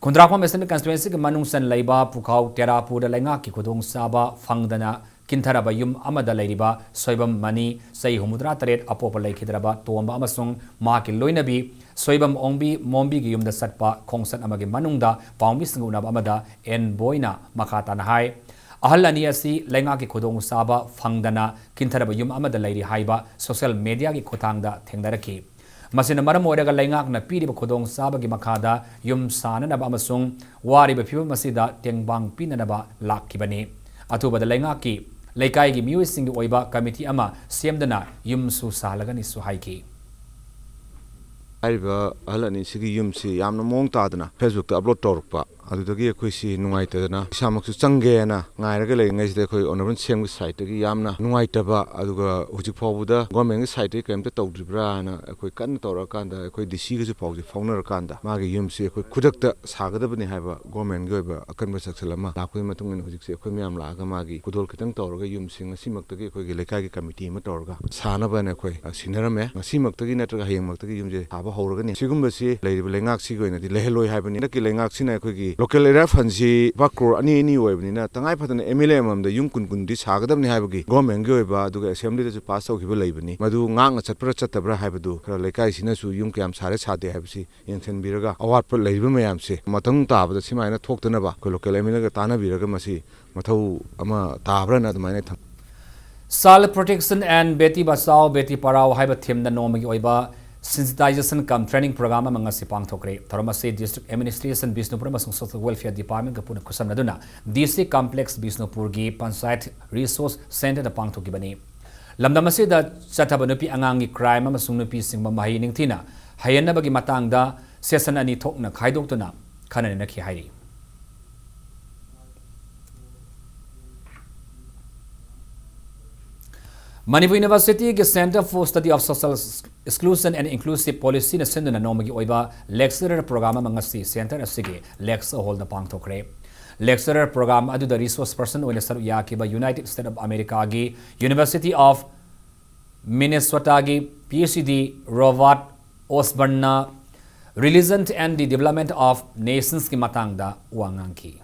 ꯈꯨꯟꯗ꯭ꯔꯥꯛꯄꯝ Assembly Constituency-ꯒꯤ ꯃꯅꯨꯡ ꯆꯟ ꯂꯩꯕ ꯄꯨꯈꯥꯎ ꯇꯦꯔꯥꯄꯨꯔꯗ ꯂꯩꯉꯥꯛꯀꯤ ꯈꯨꯗꯣꯡꯆꯥꯕ ꯐꯪꯗꯅ ꯀꯤꯟꯊꯔꯕ ꯌꯨꯝ ꯑꯃꯗ ꯂꯩꯔꯤꯕ ꯁꯣꯏꯕꯝ ꯃꯅꯤ, ꯆꯍꯤ ꯍꯨꯝꯐꯨꯇꯔꯥ ꯇꯔꯦꯠ, ꯑꯄꯣꯛꯄ ꯂꯩꯈꯤꯗ꯭ꯔꯕ ꯇꯣꯝꯕ ꯑꯃꯁꯨꯡ ꯃꯍꯥꯛꯀꯤ ꯂꯣꯏꯅꯕꯤ ꯁꯣꯏꯕꯝ ꯑꯣꯡꯕꯤ ꯃꯣꯝꯕꯤꯒꯤ ꯌꯨꯝꯗ ꯆꯠꯄ ꯈꯣꯡꯆꯠ ꯑꯃꯒꯤ ꯃꯅꯨꯡꯗ ꯄꯥꯎꯃꯤꯁꯤꯡꯒ ꯎꯅꯕ ꯑꯃꯗ ꯑꯦꯟ ꯕꯣꯏꯅ ꯃꯈꯥ ꯇꯥꯅ ꯍꯥꯏ, ꯑꯍꯜ ꯑꯅꯤ ꯑꯁꯤ ꯂꯩꯉꯥꯛꯀꯤ ꯈꯨꯗꯣꯡꯆꯥꯕ ꯐꯪꯗꯅ ꯀꯤꯟꯊꯔꯕ ꯌꯨꯝ ꯑꯃꯗ ꯂꯩꯔꯤ ꯍꯥꯏꯕ social media-ꯒꯤ ꯈꯨꯠꯊꯥꯡꯗ ꯊꯦꯡꯅꯔꯛꯈꯤ꯫ ꯃꯁꯤꯅ ꯃꯔꯝ ꯑꯣꯏꯔꯒ ꯂꯩꯉꯥꯛꯅ ꯄꯤꯔꯤꯕ ꯈꯨꯗꯣꯡꯆꯥꯕꯒꯤ ꯃꯈꯥꯗ ꯌꯨꯝ ꯁꯥꯅꯅꯕ ꯑꯃꯁꯨꯡ ꯋꯥꯔꯤꯕ ꯐꯤꯕꯝ ꯑꯁꯤꯗ ꯇꯦꯡꯕꯥꯡ ꯄꯤꯅꯅꯕ ꯂꯥꯛꯈꯤꯕꯅꯤ꯫ ꯑꯊꯨꯕꯗ ꯂꯩꯉꯥꯛꯀꯤ ꯂꯩꯀꯥꯏꯒꯤ ꯃꯤꯑꯣꯏꯁꯤꯡꯒꯤ ꯑꯣꯏꯕ ꯀꯃꯤꯇꯤ ꯑꯃ ꯁꯦꯝꯗꯨꯅ ꯌꯨꯝꯁꯨ ꯁꯥꯍꯜꯂꯒꯅꯤꯁꯨ ꯍꯥꯏꯈꯤ꯫ ꯍꯥꯏꯔꯤꯕ ꯑꯍꯜ ꯑꯅꯤꯁꯤꯒꯤ ꯌꯨꯝꯁꯤ ꯌꯥꯝꯅ ꯃꯑꯣꯡ ꯇꯥꯗꯅ ꯐꯦꯁꯕꯨꯛꯇ ꯑꯞꯂꯣꯗ ꯇꯧꯔꯛꯄ, ꯑꯗꯨꯗꯒꯤ ꯑꯩꯈꯣꯏꯁꯤ ꯅꯨꯡꯉꯥꯏꯇꯗꯅ ꯏꯁꯥꯃꯛꯁꯨ ꯆꯪꯒꯦꯅ ꯉꯥꯏꯔꯒ ꯂꯩꯔꯤꯉꯩꯁꯤꯗ ꯑꯩꯈꯣꯏ ꯑꯣꯅꯔꯦꯕꯜ ꯁꯤ ꯑꯦꯝꯒꯤ ꯁꯥꯏꯠꯇꯒꯤ ꯌꯥꯝꯅ ꯅꯨꯡꯉꯥꯏꯇꯕ, ꯑꯗꯨꯒ ꯍꯧꯖꯤꯛ ꯐꯥꯎꯕꯗ ꯒꯣꯔꯃꯦꯟꯒꯤ ꯁꯥꯏꯠꯇꯒꯤ ꯀꯔꯤꯝꯇ ꯇꯧꯗ꯭ꯔꯤꯕ꯭ꯔꯥꯅ ꯑꯩꯈꯣꯏ ꯀꯟꯅ ꯇꯧꯔꯛꯑꯀꯥꯟꯗ ꯑꯩꯈꯣꯏ ꯗꯤ ꯁꯤꯒꯁꯨ ꯄꯥꯎꯁꯦ ꯐꯥꯎꯅꯔꯀꯥꯟꯗ ꯃꯥꯒꯤ ꯌꯨꯝꯁꯤ ꯑꯩꯈꯣꯏ ꯈꯨꯗꯛꯇ ꯁꯥꯒꯗꯕꯅꯤ ꯍꯥꯏꯕ ꯒꯣꯔꯃꯦꯟꯒꯤ ꯑꯣꯏꯕ ꯑꯀꯟꯕ ꯆꯥꯛꯁꯤꯜ ꯑꯃ ꯂꯥꯛꯄꯒꯤ ꯃꯇꯨꯡ ꯏꯟꯅ ꯍꯧꯖꯤꯛꯁꯦ ꯑꯩꯈꯣꯏ ꯃꯌꯥꯝ ꯂꯥꯛꯑꯒ ꯃꯥꯒꯤ ꯈꯨꯗꯣꯜ ꯈꯤꯇꯪ ꯇꯧꯔꯒ ꯌꯨꯝꯁꯤ ꯉꯁꯤꯃꯛꯇꯒꯤ ꯑꯩꯈꯣꯏꯒꯤ ꯂꯩꯀꯥꯏꯒꯤ ꯀꯃꯤꯇꯤ ꯑꯃ ꯇꯧꯔꯒ ꯁꯥꯅꯕꯅ ꯑꯩꯈꯣꯏ, ꯑ, ꯁꯤꯟꯅꯔꯝꯃꯦ꯫ ꯉꯁꯤꯃꯛꯇꯒꯤ ꯅꯠꯇ꯭ꯔꯒ ꯍꯌꯦꯡꯃꯛꯇꯒꯤ ꯌꯨꯝꯁꯦ ꯁꯥꯕ ꯍꯧꯔꯒꯅꯤ꯫ ꯁꯤꯒꯨꯝꯕꯁꯤ ꯂꯩꯔꯤꯕ ꯂꯩꯉꯥꯛꯁꯤꯒꯤ ꯑꯣꯏꯅꯗꯤ ꯂꯩꯍꯜꯂꯣꯏ ꯍꯥꯏꯕꯅꯤ꯫ ꯍꯟꯗꯛꯀꯤ ꯂꯩꯉꯥꯛꯁꯤꯅ ꯑꯩꯈꯣꯏꯒꯤ ꯂꯣꯀꯦꯜ ꯑꯦꯔꯤꯌꯥ ꯐꯟꯁꯤ ꯂꯨꯄꯥ ꯀ꯭ꯔꯣꯔ ꯑꯅꯤ ꯑꯅꯤ ꯑꯣꯏꯕꯅꯤꯅ ꯇꯉꯥꯏ ꯐꯗꯅ ꯑꯦꯝ ꯑꯦꯜ ꯑꯦ ꯑꯃꯃꯝꯗ ꯌꯨꯝ ꯀꯨꯟ ꯀꯨꯟꯗꯤ ꯁꯥꯒꯗꯕꯅꯤ ꯍꯥꯏꯕꯒꯤ ꯒꯣꯔꯃꯦꯟꯒꯤ ꯑꯣꯏꯕ ꯑꯗꯨꯒ ꯑꯦꯁꯦꯝꯕ꯭ꯂꯤꯗꯁꯨ ꯄꯥꯁ ꯇꯧꯈꯤꯕ ꯂꯩꯕꯅꯤ꯫ ꯃꯗꯨ ꯉꯥꯛꯅ ꯆꯠꯄ꯭ꯔꯥ ꯆꯠꯇꯕ꯭ꯔꯥ ꯍꯥꯏꯕꯗꯨ ꯈꯔ ꯂꯩꯀꯥꯏꯁꯤꯅꯁꯨ ꯌꯨꯝ ꯀꯌꯥꯝ ꯁꯥꯔꯦ ꯁꯥꯗꯦ ꯍꯥꯏꯕꯁꯤ ꯌꯦꯡꯁꯤꯟꯕꯤꯔꯒ ꯑꯋꯥꯠꯄ ꯂꯩꯔꯤꯕ ꯃꯌꯥꯝꯁꯦ ꯃꯊꯪ ꯇꯥꯕꯗ ꯁꯨꯃꯥꯏꯅ ꯊꯣꯛꯇꯅꯕ ꯑꯩꯈꯣꯏ ꯂꯣꯀꯦꯜ ꯑꯦꯝ ꯑꯦꯜ ꯑꯦꯒ ꯇꯥꯟꯅꯕꯤꯔꯒ ꯃꯁꯤ ꯃꯊꯧ ꯑꯃ ꯇꯥꯕ꯭ꯔꯅ ꯑꯗꯨꯃꯥꯏꯅ ꯊꯝ Child Protection and Beti Bachao Beti Padhao ꯍꯥꯏꯕ ꯊꯤꯝꯗ ꯅꯣꯡꯃꯒꯤ ꯑꯣꯏꯕ sensitization cum training program ꯑꯃ ꯉꯁꯤ ꯄꯥꯡꯊꯣꯛꯈ꯭ꯔꯦ꯫ ꯊꯧꯔꯝ ꯑꯁꯤ District Administration ꯕꯤꯁꯅꯨꯄꯨꯔ ꯑꯃꯁꯨꯡ Social Welfare Departmentꯀ ꯄꯨꯟꯅ ꯈꯨꯠꯁꯝꯅꯗꯨꯅ ꯗꯤ ꯁꯤ ꯀꯝꯄ꯭ꯂꯦꯛꯁ ꯕꯤꯁꯅꯨꯄꯨꯔꯒꯤ ꯄꯟꯆꯥꯌꯠ ꯔꯤꯁꯣꯔꯁ ꯁꯦꯟꯇꯔꯗ ꯄꯥꯡꯊꯣꯛꯈꯤꯕꯅꯤ꯫ ꯂꯝꯗꯝ ꯑꯁꯤꯗ ꯆꯠꯊꯕ ꯅꯨꯄꯤ ꯑꯉꯥꯡꯒꯤ ꯀ꯭ꯔꯥꯏꯝ ꯑꯃꯁꯨꯡ ꯅꯨꯄꯤꯁꯤꯡꯕꯨ ꯃꯍꯩ ꯅꯤꯡꯊꯤꯅ ꯍꯩꯍꯟꯅꯕꯒꯤ ꯃꯇꯥꯡꯗ ꯁꯦꯁꯟ ꯑꯅꯤ ꯊꯣꯛꯅ ꯈꯥꯏꯗꯣꯛꯇꯨꯅ ꯈꯟꯅ ꯅꯩꯅꯈꯤ ꯍꯥꯏꯔꯤ꯫ ꯃꯅꯤꯄꯨꯔ ꯌꯨꯅꯤꯚꯔꯁꯤꯇꯤꯒꯤ Centre for Study of Social Exclusion and Inclusive Policyꯅ ꯁꯤꯟꯗꯨꯅ ꯅꯣꯡꯃꯒꯤ ꯑꯣꯏꯕ lecturer program ꯑꯃ ꯉꯁꯤ ꯁꯦꯟꯇꯔ ꯑꯁꯤꯒꯤ lecture hallꯗ ꯄꯥꯡꯊꯣꯛꯈ꯭ꯔꯦ꯫ Lecturer program ꯑꯗꯨꯗ resource person ꯑꯣꯏꯅ ꯁꯔꯨꯛ ꯌꯥꯈꯤꯕ United States of Americaꯒꯤ University of Minnesotaꯒꯤ PhD Robert Osbornna Religion and the Development of Nationsꯀꯤ ꯃꯇꯥꯡꯗ ꯋꯥ ꯉꯥꯡꯈꯤ꯫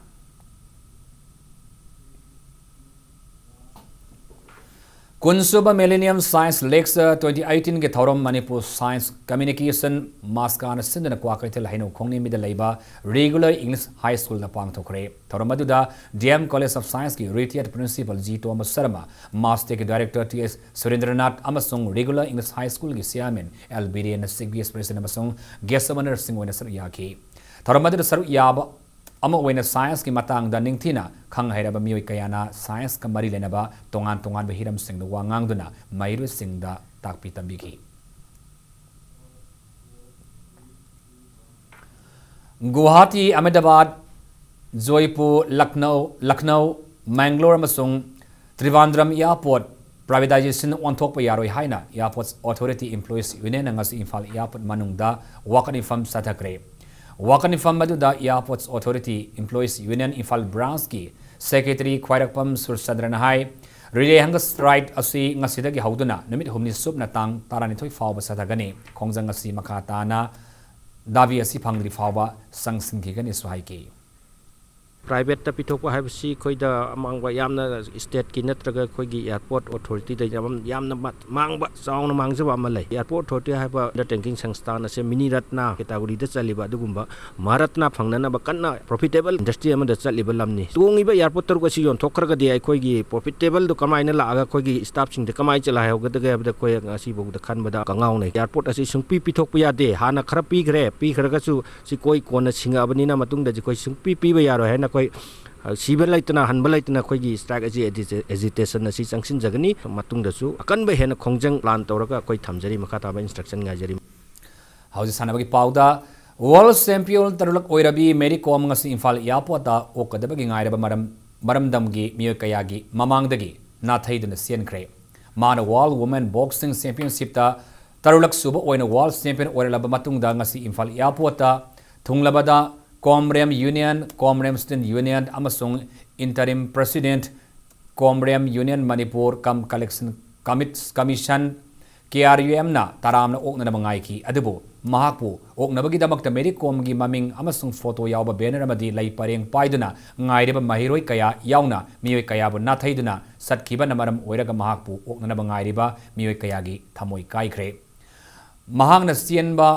ꯀꯨꯟꯁꯨꯕ Millennium Science Lecture twenty eighteenꯒꯤ ꯊꯧꯔꯝ ꯃꯅꯤꯄꯨꯔ Science Communication ꯃꯥꯁꯀꯥꯅ ꯁꯤꯟꯗꯨꯅ ꯀ꯭ꯋꯥꯀꯩꯊꯦꯜ ꯍꯩꯅꯧ ꯈꯣꯡꯅꯤꯡꯕꯤꯗ ꯂꯩꯕ Regular English High Schoolꯗ ꯄꯥꯡꯊꯣꯛꯈ꯭ꯔꯦ꯫ ꯊꯧꯔꯝ ꯑꯗꯨꯗ D M College of Scienceꯀꯤ retired principal G Thomas Sharma, MASTECꯀꯤ director T S ꯁꯨꯔꯦꯟꯗ꯭ꯔꯅꯥꯊ ꯑꯃꯁꯨꯡ Regular English High Schoolꯒꯤ chairman L ꯕꯤꯔꯦꯟꯅ chief guest president ꯑꯃꯁꯨꯡ guest of honourꯁꯤꯡ ꯑꯣꯏꯅ ꯁꯔꯨꯛ ꯌꯥꯈꯤ꯫ ꯊꯧꯔꯝ ꯑꯗꯨꯗ ꯁꯔꯨꯛ ꯌꯥꯕ ꯑꯃ ꯑꯣꯏꯅ scienceꯀꯤ ꯃꯇꯥꯡꯗ ꯅꯤꯡꯊꯤꯅ ꯈꯪ ꯍꯩꯔꯕ ꯃꯤꯑꯣꯏ ꯀꯌꯥꯅ scienceꯀ ꯃꯔꯤ ꯂꯩꯅꯕ ꯇꯣꯉꯥꯟ ꯇꯣꯉꯥꯟꯕ ꯍꯤꯔꯝꯁꯤꯡꯗ ꯋꯥ ꯉꯥꯡꯗꯨꯅ ꯃꯍꯩꯔꯣꯏꯁꯤꯡꯗ ꯇꯥꯛꯄꯤ ꯇꯝꯕꯤꯈꯤ꯫ ꯒꯨꯋꯥꯍꯥꯇꯤ, ꯑꯍꯃꯦꯗꯥꯕꯥꯗ, ꯖꯣꯏꯄꯨꯔ, ꯂꯈꯅꯧ, ꯂꯈꯅꯧ, ꯃꯦꯡꯒꯂꯣꯔ ꯑꯃꯁꯨꯡ ꯇ꯭ꯔꯤꯕꯥꯟꯗ꯭ꯔꯝ airport privatization ꯑꯣꯟꯊꯣꯛꯄ ꯌꯥꯔꯣꯏ ꯍꯥꯏꯅ Airports Authority Employees Unionꯅ ꯉꯁꯤ ꯏꯝꯐꯥꯜ airport ꯃꯅꯨꯡꯗ ꯋꯥꯀꯠ ꯃꯤꯐꯝ ꯆꯠꯊꯈ꯭ꯔꯦ꯫ ꯋꯥꯀꯠ ꯃꯤꯐꯝ ꯑꯗꯨꯗ Airports Authority Employees Union Imphal branchꯀꯤ secretary ꯈ꯭ꯋꯥꯏꯔꯥꯛꯄꯝ ꯁꯨꯔꯆꯟꯗ꯭ꯔꯅ ꯍꯥꯏ, relay hunger strike ꯑꯁꯤ ꯉꯁꯤꯗꯒꯤ ꯍꯧꯗꯨꯅ ꯅꯨꯃꯤꯠ ꯍꯨꯝꯅꯤ ꯆꯨꯞꯅ ꯇꯥꯡ ꯇꯔꯥꯅꯤꯊꯣꯏ ꯐꯥꯎꯕ ꯆꯠꯊꯒꯅꯤ꯫ ꯈꯣꯡꯖꯪ ꯑꯁꯤ ꯃꯈꯥ ꯇꯥꯅ ꯗꯥꯕꯤ ꯑꯁꯤ ꯐꯪꯗ꯭ꯔꯤ ꯐꯥꯎꯕ ꯆꯪꯁꯤꯟꯈꯤꯒꯅꯤꯁꯨ ꯍꯥꯏꯈꯤ꯫ Privateꯇ ꯄꯤꯊꯣꯛꯄ ꯍꯥꯏꯕꯁꯤ ꯑꯩꯈꯣꯏꯗ ꯑꯃꯥꯡꯕ, ꯌꯥꯝꯅ stateꯀꯤ ꯅꯠꯇ꯭ꯔꯒ ꯑꯩꯈꯣꯏꯒꯤ Airport Authorityꯗ ꯌꯥꯝ, ꯌꯥꯝꯅ ꯃꯥ-, ꯃꯥꯡꯕ, ꯆꯥꯎꯅ ꯃꯥꯡꯖꯕ ꯑꯃ ꯂꯩ꯫ Airport Authority ꯍꯥꯏꯕ undertaking ꯁꯪꯁꯊꯥꯟ ꯑꯁꯦ ꯃꯤꯅꯤ ꯔꯠꯅ categoryꯗ ꯆꯜꯂꯤꯕ ꯑꯗꯨꯒꯨꯝꯕ ꯃꯍꯥꯔꯠꯅ ꯐꯪꯅꯅꯕ ꯀꯟꯅ profitable industry ꯑꯃꯗ ꯆꯠꯂꯤꯕ ꯂꯝꯅꯤ꯫ ꯇꯣꯡꯉꯤꯕ airport ꯇꯔꯨꯛ ꯑꯁꯤ ꯌꯣꯟꯊꯣꯛꯈ꯭ꯔꯒꯗꯤ ꯑꯩꯈꯣꯏꯒꯤ profitable ꯗꯨ ꯀꯃꯥꯏꯅ ꯂꯥꯛꯑꯒ ꯑꯩꯈꯣꯏꯒꯤ staffꯁꯤꯡꯗ ꯀꯃꯥꯏꯅ ꯆꯂꯥꯏꯍꯧꯒꯗꯒꯦ ꯍꯥꯏꯕꯗ ꯑꯩꯈꯣꯏ ꯉꯁꯤꯐꯥꯎꯗ ꯈꯟꯕꯗ ꯀꯉꯥꯎꯅꯩ꯫ Airport ꯑꯁꯤ ꯁꯨꯡꯄꯤ ꯄꯤꯊꯣꯛꯄ ꯌꯥꯗꯦ꯫ ꯍꯥꯟꯅ ꯈꯔ ꯄꯤꯈ꯭ꯔꯦ, ꯄꯤꯈ꯭ꯔꯒꯁꯨ ꯁꯤ ꯀꯣꯏ ꯀꯣꯟꯅ ꯁꯤꯡꯉꯛꯑꯕꯅꯤꯅ ꯃꯇꯨꯡꯗꯗꯤ ꯑꯩꯈꯣꯏ ꯁꯨꯡꯄꯤ ꯄꯤꯕ ꯌꯥꯔꯣꯏ ꯍꯥꯏꯅ ꯑꯩꯈꯣꯏ, ꯑ, ꯁꯤꯕ ꯂꯩꯇꯅ ꯍꯟꯕ ꯂꯩꯇꯅ ꯑꯩꯈꯣꯏꯒꯤ strike ꯑꯁꯤ agita-, agitation ꯑꯁꯤ ꯆꯪꯁꯤꯟꯖꯒꯅꯤ꯫ ꯃꯇꯨꯡꯗꯁꯨ ꯑꯀꯟꯕ ꯍꯦꯟꯅ ꯈꯣꯡꯖꯪ plan ꯇꯧꯔꯒ ꯑꯩꯈꯣꯏ ꯊꯝꯖꯔꯤ꯫ ꯃꯈꯥ ꯇꯥꯕ instruction ꯉꯥꯏꯖꯔꯤ꯫ ꯍꯧꯖꯤꯛ ꯁꯥꯟꯅꯕꯒꯤ ꯄꯥꯎꯗ, world champion ꯇꯔꯨꯛꯂꯛ ꯑꯣꯏꯔꯕꯤ ꯃꯦꯔꯤ ꯀꯣꯝ ꯉꯁꯤ ꯏꯝꯐꯥꯜ airportꯇ ꯑꯣꯛꯀꯗꯕꯒꯤ ꯉꯥꯏꯔꯕ ꯃꯔꯝ, ꯃꯔꯝꯗꯝꯒꯤ ꯃꯤꯑꯣꯏ ꯀꯌꯥꯒꯤ ꯃꯃꯥꯡꯗꯒꯤ ꯅꯥꯊꯩꯗꯨꯅ ꯆꯦꯟꯈ꯭ꯔꯦ꯫ ꯃꯥꯅ World Women Boxing Championshipꯇ ꯇꯔꯨꯛꯂꯛ ꯁꯨꯕ ꯑꯣꯏꯅ world champion ꯑꯣꯏꯔꯛꯂꯕ ꯃꯇꯨꯡꯗ ꯉꯁꯤ Imphal airportꯇ ꯊꯨꯡꯂꯕꯗ Comrem Union, Comrem Student Union ꯑꯃꯁꯨꯡ interim president Comrem Union Manipur cum Collection Commit-, Commission, K R U M ꯅ ꯇꯔꯥꯝꯅ ꯑꯣꯛꯅꯅꯕ ꯉꯥꯏꯈꯤ꯫ ꯑꯗꯨꯕꯨ ꯃꯍꯥꯛꯄꯨ ꯑꯣꯛꯅꯕꯒꯤꯗꯃꯛꯇ ꯃꯦꯔꯤ ꯀꯣꯝꯒꯤ ꯃꯃꯤꯡ ꯑꯃꯁꯨꯡ photo ꯌꯥꯎꯕ banner ꯑꯃꯗꯤ ꯂꯩ ꯄꯔꯦꯡ ꯄꯥꯏꯗꯨꯅ ꯉꯥꯏꯔꯤꯕ ꯃꯍꯩꯔꯣꯏ ꯀꯌꯥ ꯌꯥꯎꯅ ꯃꯤꯑꯣꯏ ꯀꯌꯥꯕꯨ ꯅꯥꯊꯩꯗꯨꯅ ꯆꯠꯈꯤꯕꯅ ꯃꯔꯝ ꯑꯣꯏꯔꯒ ꯃꯍꯥꯛꯄꯨ ꯑꯣꯛꯅꯅꯕ ꯉꯥꯏꯔꯤꯕ ꯃꯤꯑꯣꯏ ꯀꯌꯥꯒꯤ ꯊꯃꯣꯏ ꯀꯥꯏꯈ꯭ꯔꯦ꯫ ꯃꯍꯥꯛꯅ ꯆꯦꯟꯕ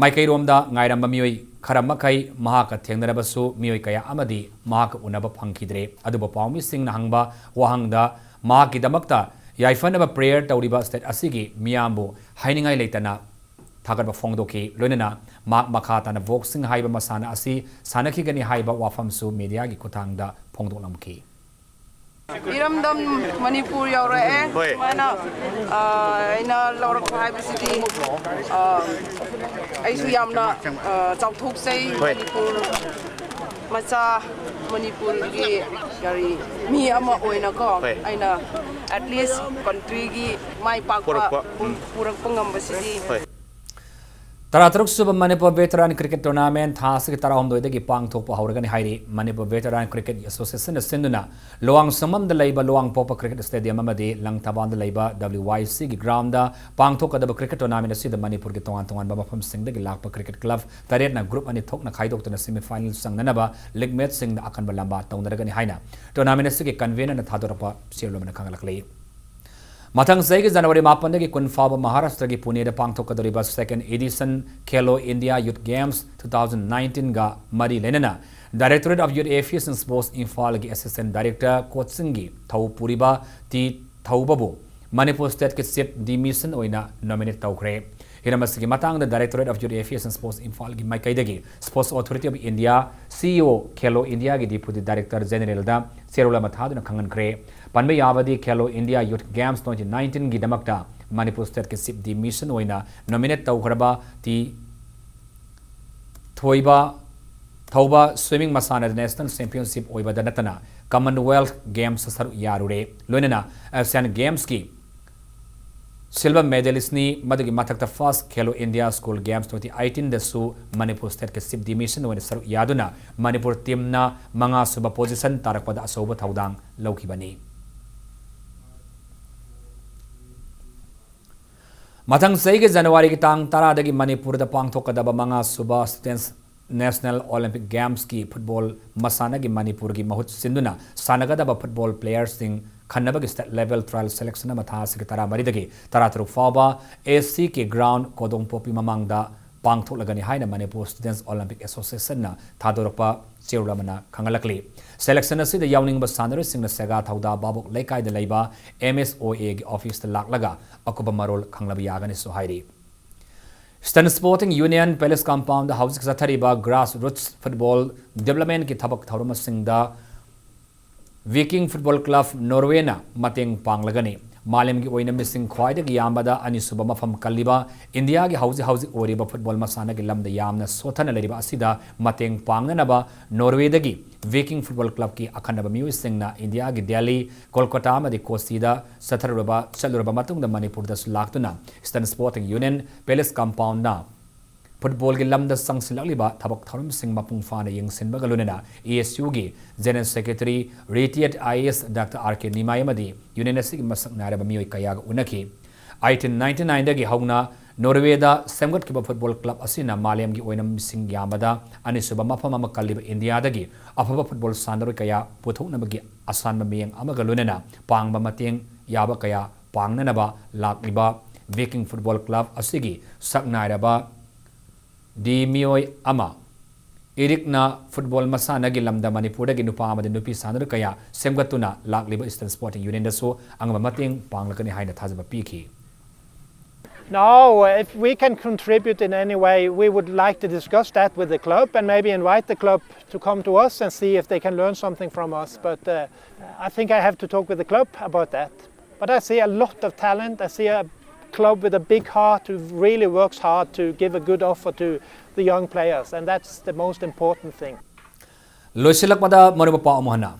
ꯃꯥꯏꯀꯩꯔꯣꯝꯗ ꯉꯥꯏꯔꯝꯕ ꯃꯤꯑꯣꯏ ꯈꯔ ꯃꯈꯩ ꯃꯍꯥꯛꯀ ꯊꯦꯡꯅꯔꯕꯁꯨ ꯃꯤꯑꯣꯏ ꯀꯌꯥ ꯑꯃꯗꯤ ꯃꯍꯥꯛꯀ ꯎꯅꯕ ꯐꯪꯈꯤꯗ꯭ꯔꯦ꯫ ꯑꯗꯨꯕꯨ ꯄꯥꯎꯃꯤꯁꯤꯡꯅ ꯍꯪꯕ ꯋꯥꯍꯪꯗ ꯃꯍꯥꯛꯀꯤꯗꯃꯛꯇ ꯌꯥꯏꯐꯅꯕ prayer ꯇꯧꯔꯤꯕ state ꯑꯁꯤꯒꯤ ꯃꯤꯌꯥꯝꯕꯨ ꯍꯥꯏꯅꯤꯡꯉꯥꯏ ꯂꯩꯇꯅ ꯊꯥꯒꯠꯄ ꯐꯣꯡꯗꯣꯛꯈꯤ꯫ ꯂꯣꯏꯅꯅ ꯃꯍꯥꯛ ꯃꯈꯥ ꯇꯥꯅ ꯕꯣꯛꯁꯤꯡ ꯍꯥꯏꯕ ꯃꯁꯥꯟꯅ ꯑꯁꯤ ꯁꯥꯟꯅꯈꯤꯒꯅꯤ ꯍꯥꯏꯕ ꯋꯥꯐꯝꯁꯨ ꯃꯤꯗꯤꯌꯥꯒꯤ ꯈꯨꯠꯊꯥꯡꯗ ꯐꯣꯡꯗꯣꯛꯂꯝꯈꯤ꯫ ꯏꯔꯝꯗꯝ ꯃꯅꯤꯄꯨꯔ ꯌꯧꯔꯛꯑꯦ꯫ ꯍꯣꯏ꯫ ꯁꯨꯃꯥꯏꯅ, ꯑ, ꯑꯩꯅ ꯂꯧꯔꯛꯄ ꯍꯥꯏꯕꯁꯤꯗꯤ, ꯑ, ꯑꯩꯁꯨ ꯌꯥꯝꯅ, ꯑ, ꯆꯥꯎꯊꯣꯛꯆꯩ꯫ ꯍꯣꯏ꯫ ꯃꯅꯤꯄꯨꯔ ꯃꯆꯥ, ꯃꯅꯤꯄꯨꯔꯒꯤ ꯀꯔꯤ ꯃꯤ ꯑꯃ ꯑꯣꯏꯅꯀꯣ, ꯍꯣꯏ꯫ ꯑꯩꯅ at least countryꯒꯤ ꯃꯥꯏ ꯄꯥꯛꯄ ꯄꯨꯔꯛꯄ꯫ ꯎꯝ꯫ ꯄꯨꯔꯛꯄ ꯉꯝꯕꯁꯤꯗꯤ꯫ ꯍꯣꯏ꯫ ꯇꯔꯥꯇꯔꯨꯛ ꯁꯨꯕ ꯃꯅꯤꯄꯨꯔ ꯚꯦꯇꯔꯥꯟ ꯀ꯭ꯔꯤꯀꯦꯠ ꯇꯣꯔꯅꯥꯃꯦꯟ ꯊꯥ ꯑꯁꯤꯒꯤ ꯇꯔꯥꯍꯨꯝꯗꯣꯏꯗꯒꯤ ꯄꯥꯡꯊꯣꯛꯄ ꯍꯧꯔꯒꯅꯤ ꯍꯥꯏꯔꯤ꯫ ꯃꯅꯤꯄꯨꯔ ꯚꯦꯇꯔꯥꯟ ꯀ꯭ꯔꯤꯀꯦꯠ ꯑꯦꯁꯣꯁꯤꯌꯦꯁꯟꯅ ꯁꯤꯟꯗꯨꯅ ꯂꯨꯋꯥꯡꯁꯪꯕꯝꯗ ꯂꯩꯕ ꯂꯨꯋꯥꯡꯄꯣꯛꯄ ꯀ꯭ꯔꯤꯀꯦꯠ ꯁ꯭ꯇꯦꯗꯤꯌꯝ ꯑꯃꯗꯤ ꯂꯪꯊꯕꯥꯜꯗ ꯂꯩꯕ W Y Cꯒꯤ ꯒ꯭ꯔꯥꯎꯟꯗ ꯄꯥꯡꯊꯣꯛꯀꯗꯕ ꯀ꯭ꯔꯤꯀꯦꯠ ꯇꯣꯔꯅꯥꯃꯦꯟ ꯑꯁꯤꯗ ꯃꯅꯤꯄꯨꯔꯒꯤ ꯇꯣꯉꯥꯟ ꯇꯣꯉꯥꯟꯕ ꯃꯐꯝꯁꯤꯡꯗꯒꯤ ꯂꯥꯛꯄ ꯀ꯭ꯔꯤꯀꯦꯠ ꯀ꯭ꯂꯕ ꯇꯔꯦꯠꯅ ꯒ꯭ꯔꯨꯞ ꯑꯅꯤ ꯊꯣꯛꯅ ꯈꯥꯏꯗꯣꯛꯇꯨꯅ ꯁꯦꯃꯤꯐꯥꯏꯅꯦꯜ ꯆꯪꯅꯅꯕ ꯂꯤꯒ ꯃꯦꯠꯁꯁꯤꯡꯗ ꯑꯀꯟꯕ ꯂꯝꯕꯥ ꯇꯧꯅꯔꯒꯅꯤ ꯍꯥꯏꯅ ꯇꯣꯔꯅꯥꯃꯦꯟ ꯑꯁꯤꯒꯤ ꯀꯟꯚꯦꯅꯔꯅ ꯊꯥꯗꯣꯔꯛꯄ ꯆꯦꯔꯣꯜ ꯑꯃꯅ ꯈꯪꯍꯜꯂꯛꯂꯤ꯫ ꯃꯊꯪ ꯆꯍꯤꯒꯤ ꯖꯅꯋꯥꯔꯤ ꯃꯥꯄꯟꯗꯒꯤ ꯀꯨꯟ ꯐꯥꯎꯕ ꯃꯍꯥꯔꯥꯁꯇ꯭ꯔꯒꯤ ꯄꯨꯅꯦꯗ ꯄꯥꯡꯊꯣꯛꯀꯗꯧꯔꯤꯕ second edition Khelo India Youth Games two thousand nineteenꯒ ꯃꯔꯤ ꯂꯩꯅꯅ Directorate of Youth Affairs and Sports ꯏꯝꯐꯥꯜꯒꯤ Assistant Director coachingꯒꯤ ꯊꯧ ꯄꯨꯔꯤꯕ ꯇꯤ ꯊꯧꯕꯕꯨ ꯃꯅꯤꯄꯨꯔ ꯁ꯭ꯇꯦꯠꯀꯤ ꯆꯤꯐ ꯗꯤ ꯃꯤꯁꯟ ꯑꯣꯏꯅ ꯅꯣꯃꯤꯅꯦꯠ ꯇꯧꯈ꯭ꯔꯦ꯫ ꯍꯤꯔꯝ ꯑꯁꯤꯒꯤ ꯃꯇꯥꯡꯗ Directorate of Youth Affairs and Sports ꯏꯝꯐꯥꯜꯒꯤ ꯃꯥꯏꯀꯩꯗꯒꯤ Sports Authority of India, CEO, Khelo Indiaꯒꯤ Deputy Director Generalꯗ ꯆꯦꯔꯣꯜ ꯑꯃ ꯊꯥꯗꯨꯅ ꯈꯪꯍꯟꯈ꯭ꯔꯦ꯫ ꯄꯟꯕ ꯌꯥꯕꯗꯤ Khelo India Youth Games twenty nineteenꯒꯤꯗꯃꯛꯇ Manipur ꯁ꯭ꯇꯦꯠꯀꯤ ꯆꯤꯐ ꯗꯤ ꯃꯤꯁꯟ ꯑꯣꯏꯅ ꯅꯣꯃꯤꯅꯦꯠ ꯇꯧꯈ꯭ꯔꯕ ꯇꯤ ꯊꯣꯏꯕ ꯊꯧꯕ ꯁ꯭ꯋꯤꯃꯤꯡ ꯃꯁꯥꯟꯅꯗ ꯅꯦꯁꯅꯦꯜ ꯆꯦꯝꯄꯤꯌꯟꯁꯤꯞ ꯑꯣꯏꯕꯗ ꯅꯠꯇꯅ ꯀꯃꯟꯋꯦꯜꯊ ꯒꯦꯝꯁꯇ ꯁꯔꯨꯛ ꯌꯥꯔꯨꯔꯦ꯫ ꯂꯣꯏꯅꯅ ꯑꯦꯁꯤꯌꯥꯟ ꯒꯦꯝꯁꯀꯤ ꯁꯤꯜꯚꯔ ꯃꯦꯗꯥꯂꯤꯁꯅꯤ꯫ ꯃꯗꯨꯒꯤ ꯃꯊꯛꯇ First Khelo India School Games twenty eighteenꯗꯁꯨ Manipur ꯁ꯭ꯇꯦꯠꯀꯤ ꯆꯤꯐ ꯗꯤ ꯃꯤꯁꯟ ꯑꯣꯏꯅ ꯁꯔꯨꯛ ꯌꯥꯗꯨꯅ ꯃꯅꯤꯄꯨꯔ ꯇꯤꯝꯅ ꯃꯉꯥ ꯁꯨꯕ ꯄꯣꯖꯤꯁꯟ ꯇꯥꯔꯛꯄꯗ ꯑꯆꯧꯕ ꯊꯧꯗꯥꯡ ꯂꯧꯈꯤꯕꯅꯤ꯫ ꯃꯊꯪ ꯆꯍꯤꯒꯤ ꯖꯅꯋꯥꯔꯤꯒꯤ ꯇꯥꯡ ꯇꯔꯥꯗꯒꯤ ꯃꯅꯤꯄꯨꯔꯗ ꯄꯥꯡꯊꯣꯛꯀꯗꯕ ꯃꯉꯥ ꯁꯨꯕ Students National Olympic Gamesꯀꯤ ꯐꯨꯠꯕꯣꯜ ꯃꯁꯥꯟꯅꯒꯤ ꯃꯅꯤꯄꯨꯔꯒꯤ ꯃꯍꯨꯠ ꯁꯤꯟꯗꯨꯅ ꯁꯥꯟꯅꯒꯗꯕ football ꯄ꯭ꯂꯦꯌꯔꯁꯤꯡ ꯈꯟꯅꯕꯒꯤ state level trial selection ꯑꯃ ꯊꯥ ꯑꯁꯤꯒꯤ ꯇꯔꯥꯃꯔꯤꯗꯒꯤ ꯇꯔꯥꯇꯔꯨꯛ ꯐꯥꯎꯕ A C K ground ꯀꯣꯗꯣꯡꯄꯣꯛꯄꯤ ꯃꯃꯥꯡꯗ ꯄꯥꯡꯊꯣꯛꯂꯒꯅꯤ ꯍꯥꯏꯅ ꯃꯅꯤꯄꯨꯔ Students Olympic Associationꯅ ꯊꯥꯗꯣꯔꯛꯄ ꯆꯦꯔꯣꯜ ꯑꯃꯅ ꯈꯪꯍꯜꯂꯛꯂꯤ꯫ Selection ꯑꯁꯤꯗ ꯌꯥꯎꯅꯤꯡꯕ ꯁꯥꯟꯅꯔꯣꯏꯁꯤꯡꯅ ꯁꯦꯒꯥ ꯊꯧꯗꯥ ꯚꯥꯕꯣꯛ ꯂꯩꯀꯥꯏꯗ ꯂꯩꯕ M S O Aꯒꯤ officeꯇ ꯂꯥꯛꯂꯒ ꯑꯀꯨꯞꯄ ꯃꯔꯣꯜ ꯈꯪꯂꯕ ꯌꯥꯒꯅꯤꯁꯨ ꯍꯥꯏꯔꯤ꯫ Eastern Sporting Union Palace Compound ꯗ ꯍꯧꯖꯤꯛ ꯆꯠꯊꯔꯤꯕ Grassroots Football Development ꯀꯤ ꯊꯕꯛ ꯊꯧꯔꯝꯁꯤꯡꯗ Viking Football Club Norway ꯅ ꯃꯇꯦꯡ ꯄꯥꯡꯂꯒꯅꯤ꯫ ꯃꯥꯂꯦꯝꯒꯤ ꯑꯣꯏꯅ ꯃꯤꯁꯤꯡ ꯈ꯭ꯋꯥꯏꯗꯒꯤ ꯌꯥꯝꯕꯗ ꯑꯅꯤꯁꯨꯕ ꯃꯐꯝ ꯀꯜꯂꯤꯕ ꯏꯟꯗꯤꯌꯥꯒꯤ ꯍꯧꯖꯤꯛ ꯍꯧꯖꯤꯛ ꯑꯣꯏꯔꯤꯕ ꯐꯨꯠꯕꯣꯜ ꯃꯁꯥꯟꯅꯒꯤ ꯂꯝꯗ ꯌꯥꯝꯅ ꯁꯣꯠꯊꯅ ꯂꯩꯔꯤꯕ ꯑꯁꯤꯗ ꯃꯇꯦꯡ ꯄꯥꯡꯅꯅꯕ ꯅꯣꯔꯋꯦꯗꯒꯤ ꯚꯤꯀꯤꯡ ꯐꯨꯠꯕꯣꯜ ꯀ꯭ꯂꯕꯀꯤ ꯑꯈꯟꯅꯕ ꯃꯤꯑꯣꯏꯁꯤꯡꯅ ꯏꯟꯗꯤꯌꯥꯒꯤ ꯗꯦꯜꯂꯤ, ꯀꯣꯜꯀꯇꯥ ꯑꯃꯗꯤ ꯀꯣꯆꯤꯗ ꯆꯠꯊꯔꯨꯔꯕ, ꯆꯠꯂꯨꯔꯕ ꯃꯇꯨꯡꯗ ꯃꯅꯤꯄꯨꯔꯗꯁꯨ ꯂꯥꯛꯇꯨꯅ Eastern Sporting Union Palace Compound ꯅ ꯐꯨꯠꯕꯣꯜꯒꯤ ꯂꯝꯗ ꯆꯪꯁꯤꯜꯂꯛꯂꯤꯕ ꯊꯕꯛ ꯊꯧꯔꯝꯁꯤꯡ ꯃꯄꯨꯡ ꯐꯥꯅ ꯌꯦꯡꯁꯤꯟꯕꯒ ꯂꯣꯏꯅꯅ ꯏ ꯑꯦꯁ ꯌꯨꯒꯤ General Secretary, Retired I A S Doctor R K ꯅꯤꯃꯥꯏ ꯑꯃꯗꯤ ꯌꯨꯅꯤꯌꯟ ꯑꯁꯤꯒꯤ ꯃꯁꯛ ꯅꯥꯏꯔꯕ ꯃꯤꯑꯣꯏ ꯀꯌꯥꯒ ꯎꯅꯈꯤ꯫ ꯑꯩꯠꯇꯤꯟ ꯅꯥꯏꯟꯇꯤ ꯅꯥꯏꯟꯗꯒꯤ ꯍꯧꯅ ꯅꯣꯔꯋꯦꯗ ꯁꯦꯝꯒꯠꯈꯤꯕ ꯐꯨꯠꯕꯣꯜ ꯀ꯭ꯂꯕ ꯑꯁꯤꯅ ꯃꯥꯂꯦꯝꯒꯤ ꯑꯣꯏꯅ ꯃꯤꯁꯤꯡ ꯌꯥꯝꯕꯗ ꯑꯅꯤꯁꯨꯕ ꯃꯐꯝ ꯑꯃ ꯀꯜꯂꯤꯕ ꯏꯟꯗꯤꯌꯥꯗꯒꯤ ꯑꯐꯕ ꯐꯨꯠꯕꯣꯜ ꯁꯥꯟꯅꯔꯣꯏ ꯀꯌꯥ ꯄꯨꯊꯣꯛꯅꯕꯒꯤ ꯑꯁꯥꯟꯕ ꯃꯤꯠꯌꯦꯡ ꯑꯃꯒ ꯂꯣꯏꯅꯅ ꯄꯥꯡꯕ ꯃꯇꯦꯡ ꯌꯥꯕ ꯀꯌꯥ ꯄꯥꯡꯅꯅꯕ ꯂꯥꯛꯂꯤꯕ ꯚꯤꯀꯤꯡ ꯐꯨꯠꯕꯣꯜ ꯀ꯭ꯂꯕ ꯑꯁꯤꯒꯤ ꯁꯛ ꯅꯥꯏꯔꯕ ꯗꯤ ꯃꯤꯑꯣꯏ ꯑꯃ ꯏꯔꯤꯛꯅ ꯐꯨꯠꯕꯣꯜ ꯃꯁꯥꯟꯅꯒꯤ ꯂꯝꯗ ꯃꯅꯤꯄꯨꯔꯗꯒꯤ ꯅꯨꯄꯥ ꯑꯃꯗꯤ ꯅꯨꯄꯤ ꯁꯥꯟꯅꯔꯣꯏ ꯀꯌꯥ ꯁꯦꯝꯒꯠꯇꯨꯅ ꯂꯥꯛꯂꯤꯕ Eastern Sporting Union ꯗꯁꯨ ꯑꯉꯝꯕ ꯃꯇꯦꯡ ꯄꯥꯡꯂꯛꯀꯅꯤ ꯍꯥꯏꯅ ꯊꯥꯖꯕ ꯄꯤꯈꯤ꯫ No, if we can contribute in any way, we would like to discuss that with the club and maybe invite the club to come to us and see if they can learn something from us. But uh, I think I have to talk with the club about that. But I see a lot of talent. I see a club with a big heart who really works hard to give a good offer to the young players, and that's the most important thing. ꯂꯣꯏꯁꯤꯜꯂꯛꯄꯗ ꯃꯔꯨꯑꯣꯏꯕ ꯄꯥꯎ ꯑꯃꯨꯛ ꯍꯟꯅ꯫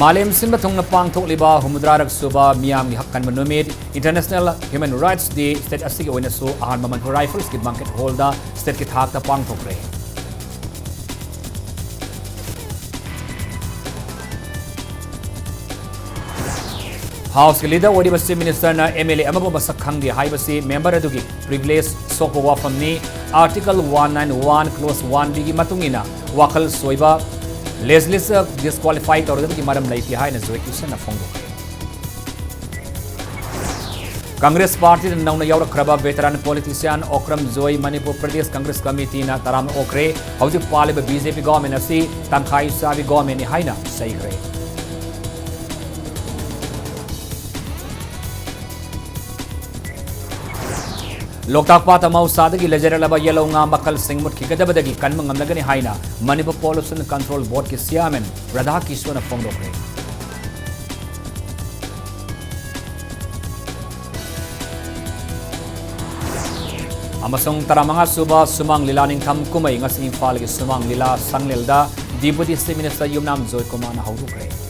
ꯃꯥꯂꯦꯝ ꯁꯤꯟꯕ ꯊꯨꯡꯅ ꯄꯥꯡꯊꯣꯛꯂꯤꯕ ꯍꯨꯝꯐꯨꯇꯔꯥꯔꯛ ꯁꯨꯕ ꯃꯤꯌꯥꯝꯒꯤ ꯍꯛ ꯀꯟꯕ ꯅꯨꯃꯤꯠ, International Human Rights Day, state ꯑꯁꯤꯒꯤ ꯑꯣꯏꯅꯁꯨ ꯑꯍꯥꯟꯕ Manipur Rifles ꯀꯤ banquet hall ꯗ state ꯀꯤ ꯊꯥꯛꯇ ꯄꯥꯡꯊꯣꯛꯈ꯭ꯔꯦ꯫ House ꯀꯤ leader ꯑꯣꯏꯔꯤꯕ Chief Minister ꯅ M L A ꯑꯃꯕꯨ ꯃꯁꯛ ꯈꯪꯗꯦ ꯍꯥꯏꯕꯁꯤ member ꯑꯗꯨꯒꯤ privilege ꯁꯣꯛꯄ ꯋꯥꯐꯝꯅꯤ꯫ Article one ninety-one clause one B ꯒꯤ ꯃꯇꯨꯡ ꯏꯟꯅ ꯋꯥꯈꯜ ꯁꯣꯏꯕ legislature disqualify ꯇꯧꯔꯒꯗꯤ ꯃꯔꯝ ꯂꯩꯇꯦ ꯍꯥꯏꯅ Joy Kisan ꯅ ꯐꯣꯡꯗꯣꯛꯈꯤ꯫ Congress party ꯗ ꯅꯧꯅ ꯌꯥꯎꯔꯛꯈ꯭ꯔꯕ veteran politician ꯑꯣꯀ꯭ꯔꯝ ꯖꯣꯏ Manipur Pradesh Congress Committee ꯅ ꯇꯔꯥꯝꯅ ꯑꯣꯛꯈ꯭ꯔꯦ꯫ ꯍꯧꯖꯤꯛ ꯄꯥꯜꯂꯤꯕ B J P government ꯑꯁꯤ ꯇꯪꯈꯥꯏ ꯆꯥꯕꯤ government ꯅꯤ ꯍꯥꯏꯅ ꯆꯩꯈ꯭ꯔꯦ꯫ ꯂꯣꯛꯇꯥꯛ ꯄꯥꯠꯇ ꯃꯍꯧꯁꯥꯗꯒꯤ ꯂꯩꯖꯔꯛꯂꯕ ꯌꯦꯜꯍꯧ ꯉꯥ ꯃꯈꯜꯁꯤꯡ ꯃꯨꯠꯈꯤꯒꯗꯕꯗꯒꯤ ꯀꯟꯕ ꯉꯝꯂꯒꯅꯤ ꯍꯥꯏꯅ Manipur Pollution Control Boardꯀꯤ chairman Radha ꯀꯤꯁꯣꯟꯅ ꯐꯣꯡꯗꯣꯛꯈ꯭ꯔꯦ꯫ ꯑꯃꯁꯨꯡ ꯇꯔꯥꯃꯉꯥ ꯁꯨꯕ ꯁꯨꯃꯥꯡ ꯂꯤꯂꯥ ꯅꯤꯡꯊꯝ ꯀꯨꯝꯍꯩ ꯉꯁꯤ ꯏꯝꯐꯥꯜꯒꯤ ꯁꯨꯃꯥꯡ ꯂꯤꯂꯥ ꯁꯪꯂꯦꯜꯗ Deputy Chief Minister ꯌꯨꯝꯅꯥꯝ ꯖꯣꯏꯀꯨꯃꯥꯔꯅ ꯍꯧꯗꯣꯛꯈ꯭ꯔꯦ꯫